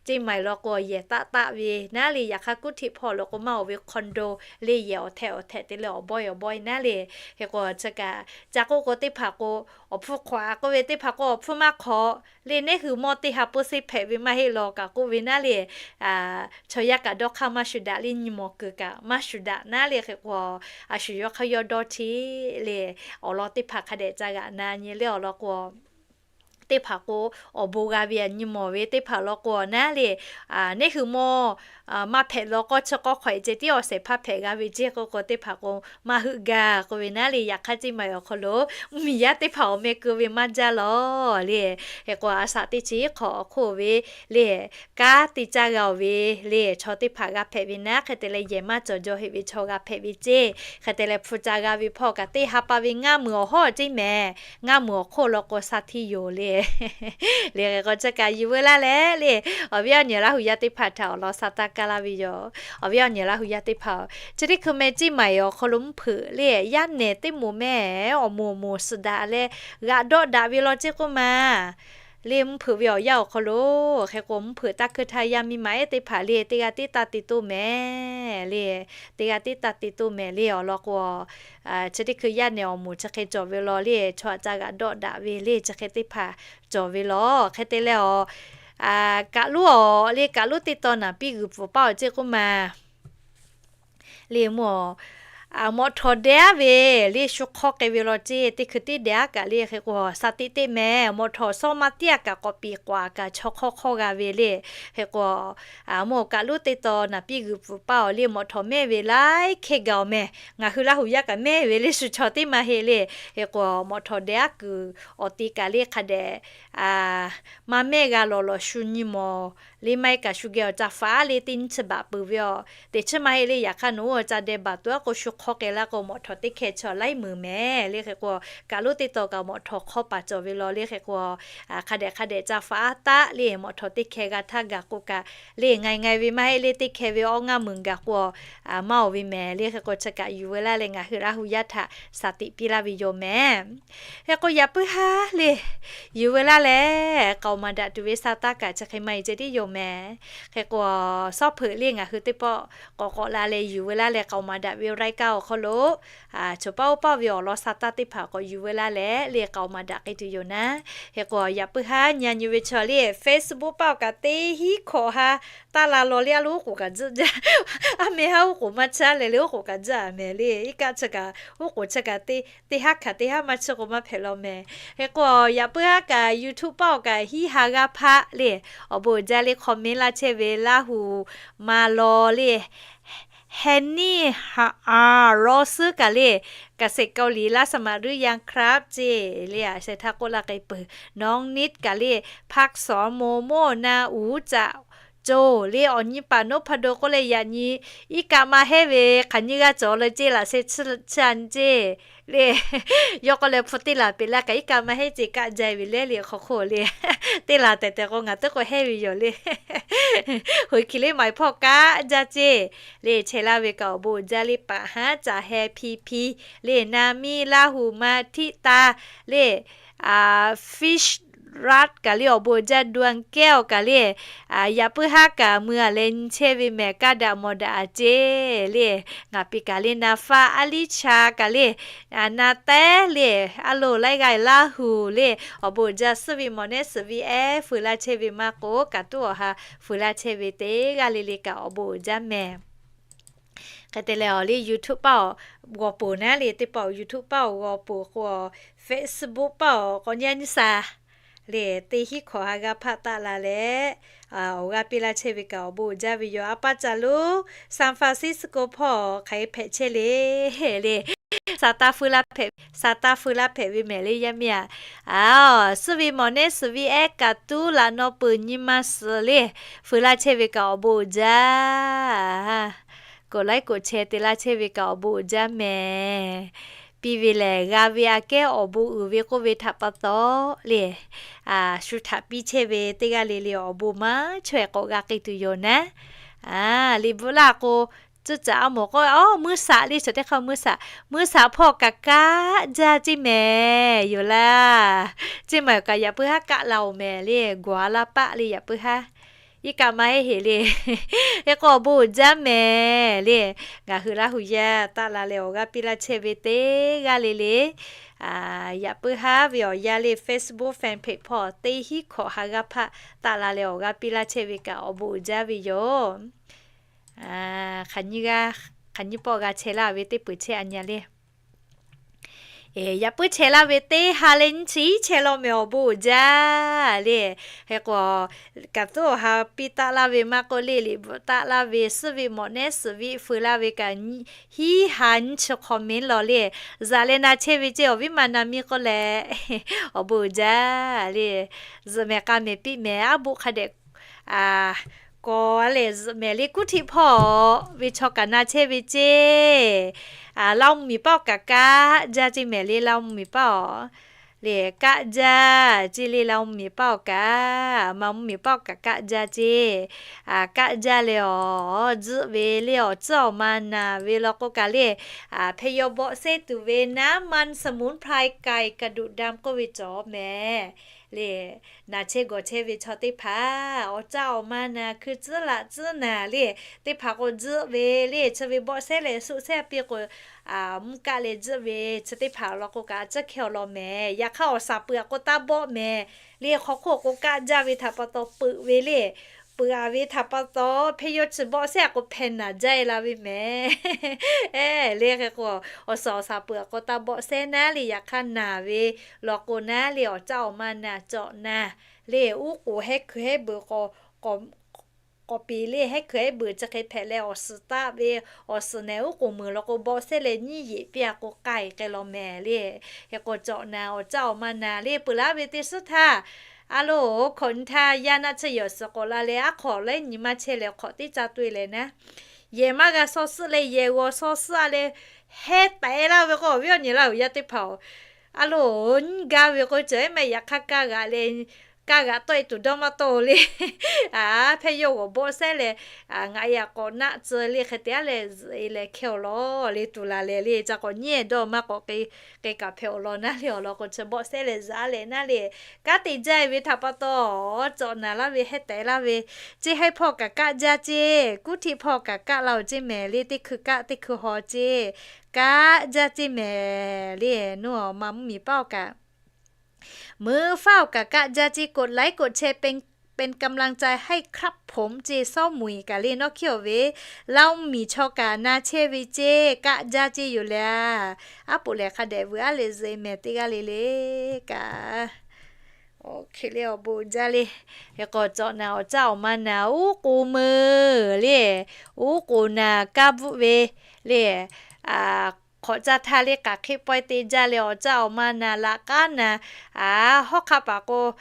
Ceˇ maiˬ law k'o, yehˬ taˆ taˆ ve naˉ le. Yaꞈ hk'aˇ กรุงเทพ hpawˇ law k'o, maˇ oˬ ve condo le. Yehˬ awˬ htehꞈ awˬ htehꞈ te leh awˬ bawehˇ awˬ bawehˇ naˉ le. Hk'e k'o, chi kaꞈ ca k'oˆ k'o, teˇ hpaˍ k'o awˬ hpfuhˇ hk'awꞈ a k'oˆ ve, teˇ hpaˍ k'o awˬ hpfuhˇ maˇ hk'awꞈ le. Neˇ hui mawˇ teˇ ha pawˆ seˇ hpehꞈ ve maˇ heˆ law kaꞈ k'oˆ ve naˉ le. Chaw yaˇ kaꞈ dawˇ hk'aˇ maˇ shuˍ daꞈ le. Nyi mawˬ kuiˬ kaꞈ maˇ shuˍ daꞈ naˉ le. Hk'e k'o, a shu yawˇ hk'aˇ yawˇ dawˇ htiˇ le. Awˬ lawn teˇ hpaˍ hk'a dehꞈ ca g'aꞈ na nyi le. Awˬ lawn k'o, teˇ hpaˍ k'o awˬ bon g'a ve a nyi mawˬ ve, teˇ hpaˍ law k'o naˉ le. Neˇ hui mawˇ maˇ hpehꞈ law k'awˇ chi k'awˇ hk'awꞈ e ceh tiˉ awˬ shehˍ hpaˇ hpehꞈ g'a ve ceˇ k'oˆ k'o, teˇ hpaˍ k'o maˇ heuˆ gaˇ k'oˆ ve naˉ le. Yaꞈ hk'aˇ ceˇ maiˬ awˬ hk'aw lo mvuhˇmiˬ yaˇ teˇ hpaˍ awˬ meh keu ve maˇ jaˇ law le. Hk'e k'o, a shaꞈ teˇ chi hk'awꞈ awˬ hk'oˆ ve le, kanˉ te caˇ g'a oˬ ve le, chaw teˇ hpaˍ g'a hpehꞈ ve naˉ. Hk'e te leh yehˬ maˇ cawˬ jaw heꞈ ve chaw g'a hpehꞈ ve ceˇ. Hk'e te leh hpu ca g'a ve hpawˇ kaꞈ teˇ ha pa ve ngaˇ muiˬ awˬ hawˉ ceˇ mehˍ. Ngaˇ muiˬ awˬ hk'oˆ law k'o, sa hteˇ yoˬ le. Le hk'e k'o, chi kaꞈ yuˬ veu laˇ leh le, awˬ viˉ awˬ nyi Laˇ huˍ yaˇ teˇ hpaˍ htaꞈ awˬ lawn sa taˇ kaˇ laˇ ve yoˬ. Awˬ viˉ awˬ nyi Laˇ huˍ yaˇ teˇ hpaˍ-oˬ, chi teˇ hkui meh ceˇ maiˬ awˬ hk'aw lo mvuhˇ hpeuꞈ le, yaˇ nehˬ teˇ moˍ meh awˬ moˍ awˬ moˍ suhˍ daꞈ leh g'aꞈ dawˆ daꞈ ve law ceˇ k'oˆ maˬ le. Mvuhˇ hpeuꞈ ve awˬ yanˇ awˬ hk'aw lo, hk'e k'o, mvuhˇ hpeuꞈ taˇ hkui htaˇ yaˇ miˇ ma ehˉ teˇ hpaˍ le, teˇ g'aˇ tiˉ taˇ te toˇ mehˍ le. Teˇ g'aˇ tiˉ taˇ te toˇ mehˍ le. Awˬ lawn k'o, chi teˇ hkui yaˇ nehˬ awˬ moˍ chi hk'e cawˬ ve law le, chaw aꞈ ca g'aꞈ dawˆ daꞈ ve le, chi hk'e teˇ hpaˍ cawˬ ve law. Hk'e te leh awˬ, kaꞈ lonˉ awˬ le, kaꞈ lonˉ teˇ tawn naˍ piˇ g'uiˬ pfuhˍ paˇ awˬ ceˇ k'oˆ maˬ le. Mvuhˇ mawꞈ htawˍ deh aˉ ve le, shu hk'awˇ k'ai ve law ceˇ. Teˇ hkui tiˉ deh aˉ kaꞈ le. Hk'e k'o, sa teˇ teˇ mehˍ mawꞈ htawˍ sawˉ maˇ tiˉ a kaꞈ k'awꞈ piˍ k'awꞈ a kaꞈ chaw hk'awˇ hk'awˇ g'a ve le. Hk'e k'o, mvuhˇ kaꞈ lonˉ teˇ tawn naˍ piˇ g'uiˬ pfuhˍ paˇ awˬ le, mawꞈ htawˍ mehˇ ve laiˉ hkehˇ gaˬ awˬ meh. Ngaˬ hui Laˇ huˍ yaˇ kaꞈ mehˇ ve le, shu chaw teˇ maˇ heˆ le. Hk'e k'o, mawꞈ htawˍ deh aˉ kuiˬ awˬ te kaꞈ le hk'a dehꞈ maˇ mehˇ g'a lawˬ lawˬ shu nyi mawˬ le. Maˇ heˆ kaꞈ shu geh awˬ ca faˍ le, teˇ nyiˇ chi baꞈ peuˬ ve awˬ teꞈ chiˉ maˇ heˆ le. Yaꞈ hk'aˇ nawˬ hui awˬ ca deh baˬ tuˬ aˉ k'o, shu hk'awˇ k'ai laˇ k'o, mawꞈ htawˍ teˇ hkeh chaw laiˉ meunˍ mehˍ le. Hk'e k'o, kaꞈ lonˉ teˇ taw kaꞈ mawꞈ htawˍ hk'awˇ paˍ cawˬ ve law le. Hk'e k'o, hk'a dehꞈ hk'a dehꞈ ca faˍ aˉ taˆ le, mawꞈ htawˍ teˇ hkeh g'a htaˇ gaˬ k'o kaꞈ le, ngaiˬ ngaiˬ ve maˇ heˆ le, teˇ hkeh ve awˇ ngaˇ meunˍ gaˬ k'o, maˇ oˬ ve mehˍ le. Hk'e k'o, chi kaꞈ yuˬ veu laˇ leh ngaˬ hui Laˇ huˍ yaˇ htaꞈ shaˍ tiꞈ piˇ laˇ ve yoˬ mehˍ. Hk'e k'o, yaꞈ puiˉ haˉ le, yuˬ veu laˇ leh k'aoˍ maˍ daꞈ tuˬ ve sa taˇ kaꞈ chi hk'e maˇ heˆ ceh tiˉ yoˬ mehˍ. Hk'e k'o, sawˉ hpeuꞈ le ngaˬ hui teˇ pawˆ k'awꞈ k'awꞈ la leh yuˬ veu laˇ leh k'aoˍ maˍ daꞈ ve raiˉ kaˇ awˬ hk'aw lo, choˬ paˆ oˇ paˆ ve awˬ lawn sa taˇ teˇ hpaˍ k'awꞈ yuˬ veu laˇ leh le k'aoˍ maˍ daꞈ k'ai tuˬ yoˬ naˉ. Hk'e k'o, yaꞈ puiˉ haˉ nyi nyi ve chaw le, Facebook paˆ awˬ kaꞈ teˇ hinˉ hkawꞈ ha taˆ la law le, a lo oˉ k'oˍ kaꞈ tzuhˆ jaˇ. A meh haˉ oˉ k'oˍ maˇ tzuhˆ leh le, oˉ k'oˍ kaꞈ tzuhˆ a mehˍ le. Iˉ kaˆ chi kaꞈ oˉ k'oˍ chi kaꞈ teˇ teˇ haˉ hkanˍ teˇ haˉ maˇ tsuhˇ k'o maˇ hpehꞈ law mehˍ. Hk'e k'o, yaꞈ puiˉ haˉ kaꞈ YouTube paˆ awˬ kaꞈ hiˉ ha g'aˇ hpaˆ le, awˬ bon uiˍ jaˇ le, comment laˇ chehˇ ve Laˇ huˍ ma law le, Henny ha a law suhˉ kaꞈ le, เกษตรเกาหลี รับสมัครหรือยังครับ ceˇ le, a sheh htaˇ k'oˆ laˇ k'ai peuˬ. Nawˬ niˆ kaꞈ le, ภาคสอง โมโม่ นาอู๋ จะ co le, awˬ nyi paˍ นพดล k'oˆ leh yaꞈ nyi iˉ kaˆ maˇ heˆ ve hk'aˬ nyiˇ g'aˇ cawˬ leh ceˇ laꞈ sheh chi a nyi ceˇ le. Yawˇ k'oˆ leh hpu teˇ laˬ peꞈ laˇ kaꞈ iˉ kaˆ maˇ heˆ ceˇ kaˆ jaˇ ve le le hk'aw hk'oˆ le. Teˇ laˬ tehꞈ tehꞈ k'o ngaˬ teˇ k'o heˆ ve yoˬ le. Hoˍ hkiˬ le maˍ hpawˇ kaˆ jaˇ ceˇ le. Chehˇ laˇ ve kaꞈ awˬ bon uiˍ jaˇ le, paˍ haˉ caꞈ heh hpi hpi le, na miˇ Laˇ huˍ ma htiˆ taˍ le, Fish Rat kaꞈ le awˬ bon uiˍ jaˇ, ดวงแก้ว kaꞈ le, yaꞈ puiˉ haˉ kaꞈ mui a leh nyi chehˇ ve mehˍ, kaˇ daꞈ mawˬ daꞈ a ceˇ le. Ngaˬ piˍ kaꞈ le, na faˆ aˉ liˇ cha kaꞈ le, na tehˉ le, a loˍ laiˉ g'aˇ Laˇ huˍ le, awˬ bon uiˍ jaˇ. Suhˆ ve mawˬ nehˉ suhˍ ve ehˉ fuiˍ laˇ chehˇ ve maˇ k'o, kaꞈ tuˉ awˬ ha fuiˍ laˇ chehˇ ve teˇ g'aˇ le le kaꞈ awˬ bon uiˍ jaˇ mehˍ. Hk'e te leh awˬ le YouTube paˆ awˬ g'aw poˬ naˉ le, teˇ paˆ awˬ YouTube paˆ awˬ g'aw poˬ k'o, Facebook paˆ awˬ k'awꞈ nyi nyi sa le, teˇ hinˉ hkawꞈ ha g'aˇ hpaˆ taˆ la leh, awˬ g'aˇ piˇ laˇ chehˇ ve kaꞈ awˬ bon uiˍ jaˇ ve yoˬ. A pa caˬ lo San Francisco hpawˇ hk'aˬ hk'e hpehꞈ chehˇ le le, sa taˇ feu laˇ hpehꞈ ve mehˍ le yaˇ miˇ aꞈ. Suhˆ ve mawˬ nehˉ suhˍ ve ehˉ kaꞈ tuˉ laꞈ naw peuˬ nyi ma suhˍ le, feu laˇ chehˇ ve kaꞈ awˬ bon uiˍ jaˇ. Koꞈ laiˉ koꞈ chehˇ te laˇ chehˇ ve kaꞈ awˬ bon uiˍ jaˇ mehˍ. Piˇ ve lehˬ, g'a ve aꞈ kehˉ awˬ bon uiˍ ve k'oˆ ve htaꞈ pa taw le, shu htaꞈ piˇ chehˇ ve teˇ g'aˇ le le awˬ bon maˇ chaweh k'awꞈ g'a k'ai tuˬ yoˬ naˉ. Liꞈ bvuhꞈ laˇ k'o, cuˇ caꞈ a mawˬ k'o, meuˇ saꞈ le, chaw teˇ hk'aˇ meuˇ saꞈ, meuˇ saꞈ hpawˇ kaꞈ kaˆ jaˇ ceˇ mehˍ yoˬ laˇ. Ceˇ maˬ yoˬ kaꞈ yaꞈ puiˉ haˉ kaˆ la oˬ mehˍ le, gawˬ a laˇ paˆ le yaꞈ puiˉ haˉ. Iˉ kaˆ maˇ heˆ heˍ le. Hk'e k'o awˬ bon uiˍ jaˇ mehˍ le. Ngaˬ hui Laˇ huˍ yaˇ taˆ la leh awˬ g'aˇ piˇ laˇ chehˇ ve teˇ g'aˇ le le, yaꞈ puiˉ haˉ ve awˬ yanˇ le Facebook fan page hpawˇ teˇ hinˉ hkawꞈ ha g'aˇ hpaˆ taˆ la leh awˬ g'aˇ piˇ laˇ chehˇ ve kaꞈ awˬ bon uiˍ jaˇ ve yoˬ. Hk'aˬ nyiˇ pawˆ g'a chehˇ laˇ ve teˇ peuˬ chehˇ a nyi le. Yaꞈ puiˉ chehˇ laˇ ve teˇ ha leh nyiˇ chi chehˇ law mehˍ awˬ bon uiˍ jaˇ le. Hk'e k'o, kaꞈ tuˉ awˬ ha piˇ taˆ laˇ ve maˇ k'oˆ le, liꞈ bvuhꞈ taˆ laˇ ve, suhˆ ve mawˬ nehˉ suhˍ ve feu laˇ ve kaꞈ hiˉ ha nyiˇ chi hk'aw mehˍ law le. Zuhꞈ leh na chehˇ ve ceˇ awˬ viˉ ma na miˇ k'oˆ leh, awˬ bon uiˍ jaˇ le. Zuhꞈ mehˍ k'a mehˍ piˇ mehˍ aˉ boˆ hk'a dehꞈ kawˬ a lehˬ, zuhꞈ mehˍ le kuˉ htiˆ hpawˇ ve chaw kaꞈ na chehˇ ve ceˇ. Laˇ mvuhˇ miˬ paˆ awˬ kaꞈ kaˆ jaˇ ceˇ mehˍ le, Laˇ mvuhˇ miˬ paˆ awˬ le kaˆ jaˇ ceˇ le, Laˇ mvuhˇ miˬ paˆ awˬ kaꞈ, Manˇ mvuhˇ miˬ paˆ awˬ kaꞈ kaˆ jaˇ ceˇ. Kaˆ jaˇ leh awˬ zuhˆ ve le awˬ tcuhˉ awˬ ma naˬ ve law k'o kaꞈ le, hpeh yaw bawˆ sehˉ tuˬ ve น้ำมันสมุนไพรไก่กระดูกดำ k'oˆ ve cawˬ mehˍ le. Naˬ chehˇ gawˬ chehˇ ve chaw teˇ hpaˍ awˬ caˇ awˬ ma naˬ, hkui tcuhˉ laꞈ tcuhˉ naˬ le, teˇ hpaˍ k'o zuhˆ ve le, chi ve bawˆ sehˉ leh suˆ sehˉ piˇ k'o, mvuhˇ kaˆ leh zuhˆ ve chi teˇ hpaˍ law k'o kaꞈ a tcuhˉ hkeh awˬ lawn mehˍ. Yaꞈ hk'aˇ awˬ saˍ peuˬ a k'o taˇ bawˆ mehˍ le. Hk'aw hk'oˆ k'o kaˆ jaˇ ve htaꞈ pa taw peuꞈ ve le. Peuꞈ a ve htaꞈ pa taw hpeh yaw chi bawˆ sehˉ a k'o hpeh naˬ jaˇ e la ve mehˍ le. Hk'e k'o, awˬ suhˍ awˬ saˍ peuˬ a k'o taˇ bawˆ sehˉ naˉ le. Yaꞈ hk'aˇ naˬ ve law k'o naˉ le, awˬ caˇ awˬ ma naˬ cawꞈ naˬ le, uˉ k'oˍ hehˉ hkui hehˉ beuꞈ k'awꞈ k'awꞈ piˍ le, hehˉ hkui hehˉ beuꞈ chi hk'e hpehꞈ leh awˬ suhˍ taˆ ve, awˬ suhˍ nehˬ uˉ k'oˍ meuˍ law k'o bawˆ sehˉ leh nyiˇ yeꞈ piˇ a k'o k'ai k'ai law mehˍ le. Hk'e k'o cawꞈ naˬ, awˬ caˇ awˬ ma naˬ le, peuˬ laˇ ve teˇ suhˉ htaˇ, a loˍ hkawꞈ nyi htaˇ yaˇ naˆ tsuhˇ yehˬ awˬ suhˍ k'awꞈ la leh aˉ hk'awꞈ laiˉ nyi maˇ chehˇ leh hk'awꞈ teˇ caˇ to e leh naˉ, yehˬ maˇ g'a shaw suhˆ leh yehˬ g'aw shaw suhˆ a leh heh taiˍ laˇ ve k'o, awˬ viˉ awˬ nyi Laˇ huˍ yaˇ teˇ hpaˍ-oˬ, a loˍ nyiˇ gaˇ ve k'o, cawˬ eˉ meh yaꞈ hk'aˇ kaˇ g'aꞈ le, kaˇ g'aꞈ tawˆ e tuˬ dawˇ maˇ tawˆ le. A, hpehˇ yawˇ g'awˬ bawˆ sehˉ leh, ngaˬ e a k'awꞈ naˆ tcuh le hk'e te aˉ leh zuhꞈ e leh hkehˇ awˬ lawn le tuˬ laˬ lehˬ le, ca k'awꞈ nyi dawˇ maˇ k'awꞈ k'e, k'e kaꞈ hpehꞈ awˬ lawn naˉ le awˬ lawn k'o, chi bawˆ sehˉ leh zuhꞈ aˉ leh naˉ le. Kanˉ te jaˇ e ve htaꞈ pa taw, cawꞈ naˍ laˇ ve heh taiˍ laˇ ve, ceˇ haiˇ hpawˇ kaꞈ kaˆ jaˇ ceˇ, kuˉ htiˆ hpawˇ kaꞈ kaˆ la-oˬ ceˇ mehˍ le, teˇ hkui kaˆ teˇ hkui haw ceˇ, kaˆ jaˇ ceˇ mehˍ le. Nuˇ awˬ ma mvuhˇ miˬ paˉ awˬ kaꞈ, meuˇ faˉ awˬ kaꞈ kaˆ jaˇ ceˇ, กดไลค์ กดแชร์ เป็นกำลังใจให้ครับผม ceˇ, sawˉ muiˍ kaꞈ le nawˇ hkiˇ awˬ ve, Laˇ mvuhˇ miˬ chaw kaꞈ na chehˇ ve ceˇ, kaˆ jaˇ ceˇ yoˬ le. Aˉ poꞈ lehˬ hk'a dehꞈ vuiˬ aˉ leh zuhꞈ e mehˍ teˇ g'aˇ le le kaꞈ. Oˇ hk'e le awˬ bon jaˇ le. Hk'e k'o cawꞈ naˍ awˬ caˇ awˬ ma naˍ uˉ k'oˍ meuˬ le, uˉ k'oˍ naˍ kaˇ bvuhˆ ve le, hk'awꞈ caˇ htaˇ le k'aˬ hk'eˆ pawehˇ te jaˇ leh awˬ caˇ awˬ ma naˍ laꞈ k'aˉ naˍ, a, hawˉ hk'aˆ paˍ k'o,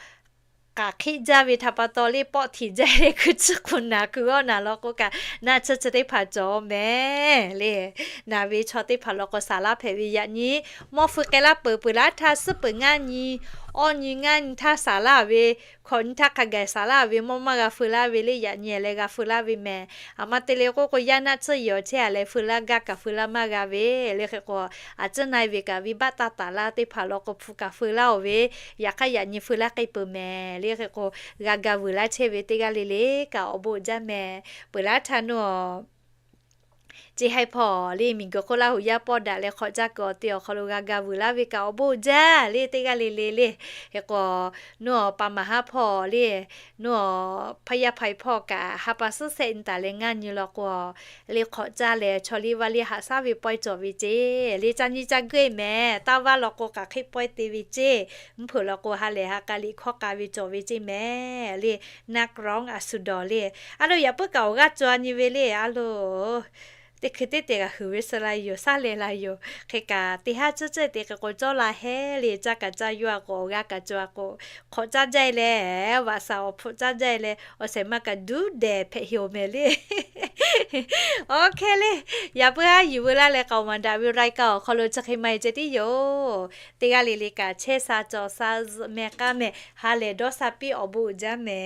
k'aˬ hk'eˆ jaˇ ve htaꞈ pa taw le pawˆ htiꞈ jaˇ leh hkui tcuhˉ k'oˍ naˍ hkui g'awˇ naˍ law k'o kaꞈ naˆ tsuhˇ chi teˇ hpaˍ cawˬ mehˍ le. Naˍ ve chaw teˇ hpaˍ law k'o saˍ laˇ hpehꞈ ve yaꞈ nyi, mawˇ feu k'ai laˇ peuˬ, peuˬ laˇ htaˇ suhˉ peuˬ ngaˇ nyi, awˇ nyi ngaˇ nyi htaˇ saˍ laˇ ve, hkawꞈ nyi htaˇ hk'a gaˬ saˍ laˇ ve mawˇ maˇ g'a feu laˇ ve le, yaꞈ nyi leh g'a feu laˇ ve mehˍ. A ma te le k'oˆ k'o, yaˇ naˆ tsuhˇ yawˬ chehˇ a leh feu laˇ gaˇ kaꞈ feu laˇ maˇ g'a ve le. Hk'e k'o, a ciˉ na e ve kaꞈ venˇ baˆ taˇ taˍ laˇ teˇ hpaˍ law k'o hpu kaꞈ feu laˇ-oˬ ve, yaꞈ hk'aˇ yaꞈ nyi feu laˇ k'ai peuˬ mehˍ le. Hk'e k'o, g'a ga vuiˬ laˇ chehˇ ve teˇ g'aˇ le le kaꞈ awˬ bon jaˇ mehˍ. Peuˬ laˇ htaˇ nuˇ awˬ ceˇ haiˇ hpawˇ le miˬguiˬ hk'oˆ Laˇ huˍ yaˇ pawˆ daꞈ leh hk'awꞈ caˇ kuiˬ awˬ te awˬ hk'aw lo g'a ga vuiˬ laˇ ve kaꞈ awˬ bon jaˇ le teˇ g'aˇ le le le. Hk'e k'o, nuˇ awˬ pa maˍ haˉ hpawˇ le, nuˇ awˬ hpaˇ yaˇ hpaˇ hpawˇ kaꞈ ha pa suhˉ sehˆ nyi taˍ leh ngaˇ nyi law k'o, le hk'awꞈ caˇ leh chaw liˇ vaˇ liˇ haꞈ shaˉ ve pawehˇ cawˬ ve ceˇ le, ca nyi ca geuˆ e mehˍ. Taˇ vaˇ law k'o k'aˬ hk'eˆ pawehˇ te ve ceˇ, mvuhˇ hpeuꞈ law k'o ha lehˬ ha k'a liꞈ hkawˇ k'a ve cawˬ ve ceˇ mehˍ le. Naˆ k'rawˉ a suˍ dawˬ le. A lo yaꞈ puiˉ kaꞈ awˬ g'aˇ cawˬ a nyi ve le a lo. Teˇ hkui teˇ te g'a huiˬ ve suh la yoˬ, shaˉ leh la yoˬ. Hk'e kaꞈ teˇ haˉ tcuhˉ tcuhˉ te hk'e k'o cawˇ la hehˉ le, caˇ kaꞈ caˇ yaw a k'o awˬ g'aˇ kaꞈ cawˬ a k'o, hk'awꞈ caˇ jaˇ e leh, vaꞈ shaˍ awˬ hpfuhˆ caˇ jaˇ e leh awˬ shehˍ ma kaꞈ duˉ dehˬ hpehꞈ heˍ awˬ mehˍ le. Oˇ hk'e le, yaꞈ puiˉ haˉ yuˬ veu laˇ leh k'aoˍ maˍ daꞈ ve รายการ awˬ hk'aw lo chi hk'e maˇ e ceh tiˉ yoˬ. Teˇ g'aˇ le le kaꞈ chehˇ sha cawˬ sha zuhꞈ meh k'aˇ meh ha lehˬ dawˇ sha piˇ awˬ bon uiˍ jaˇ mehˍ.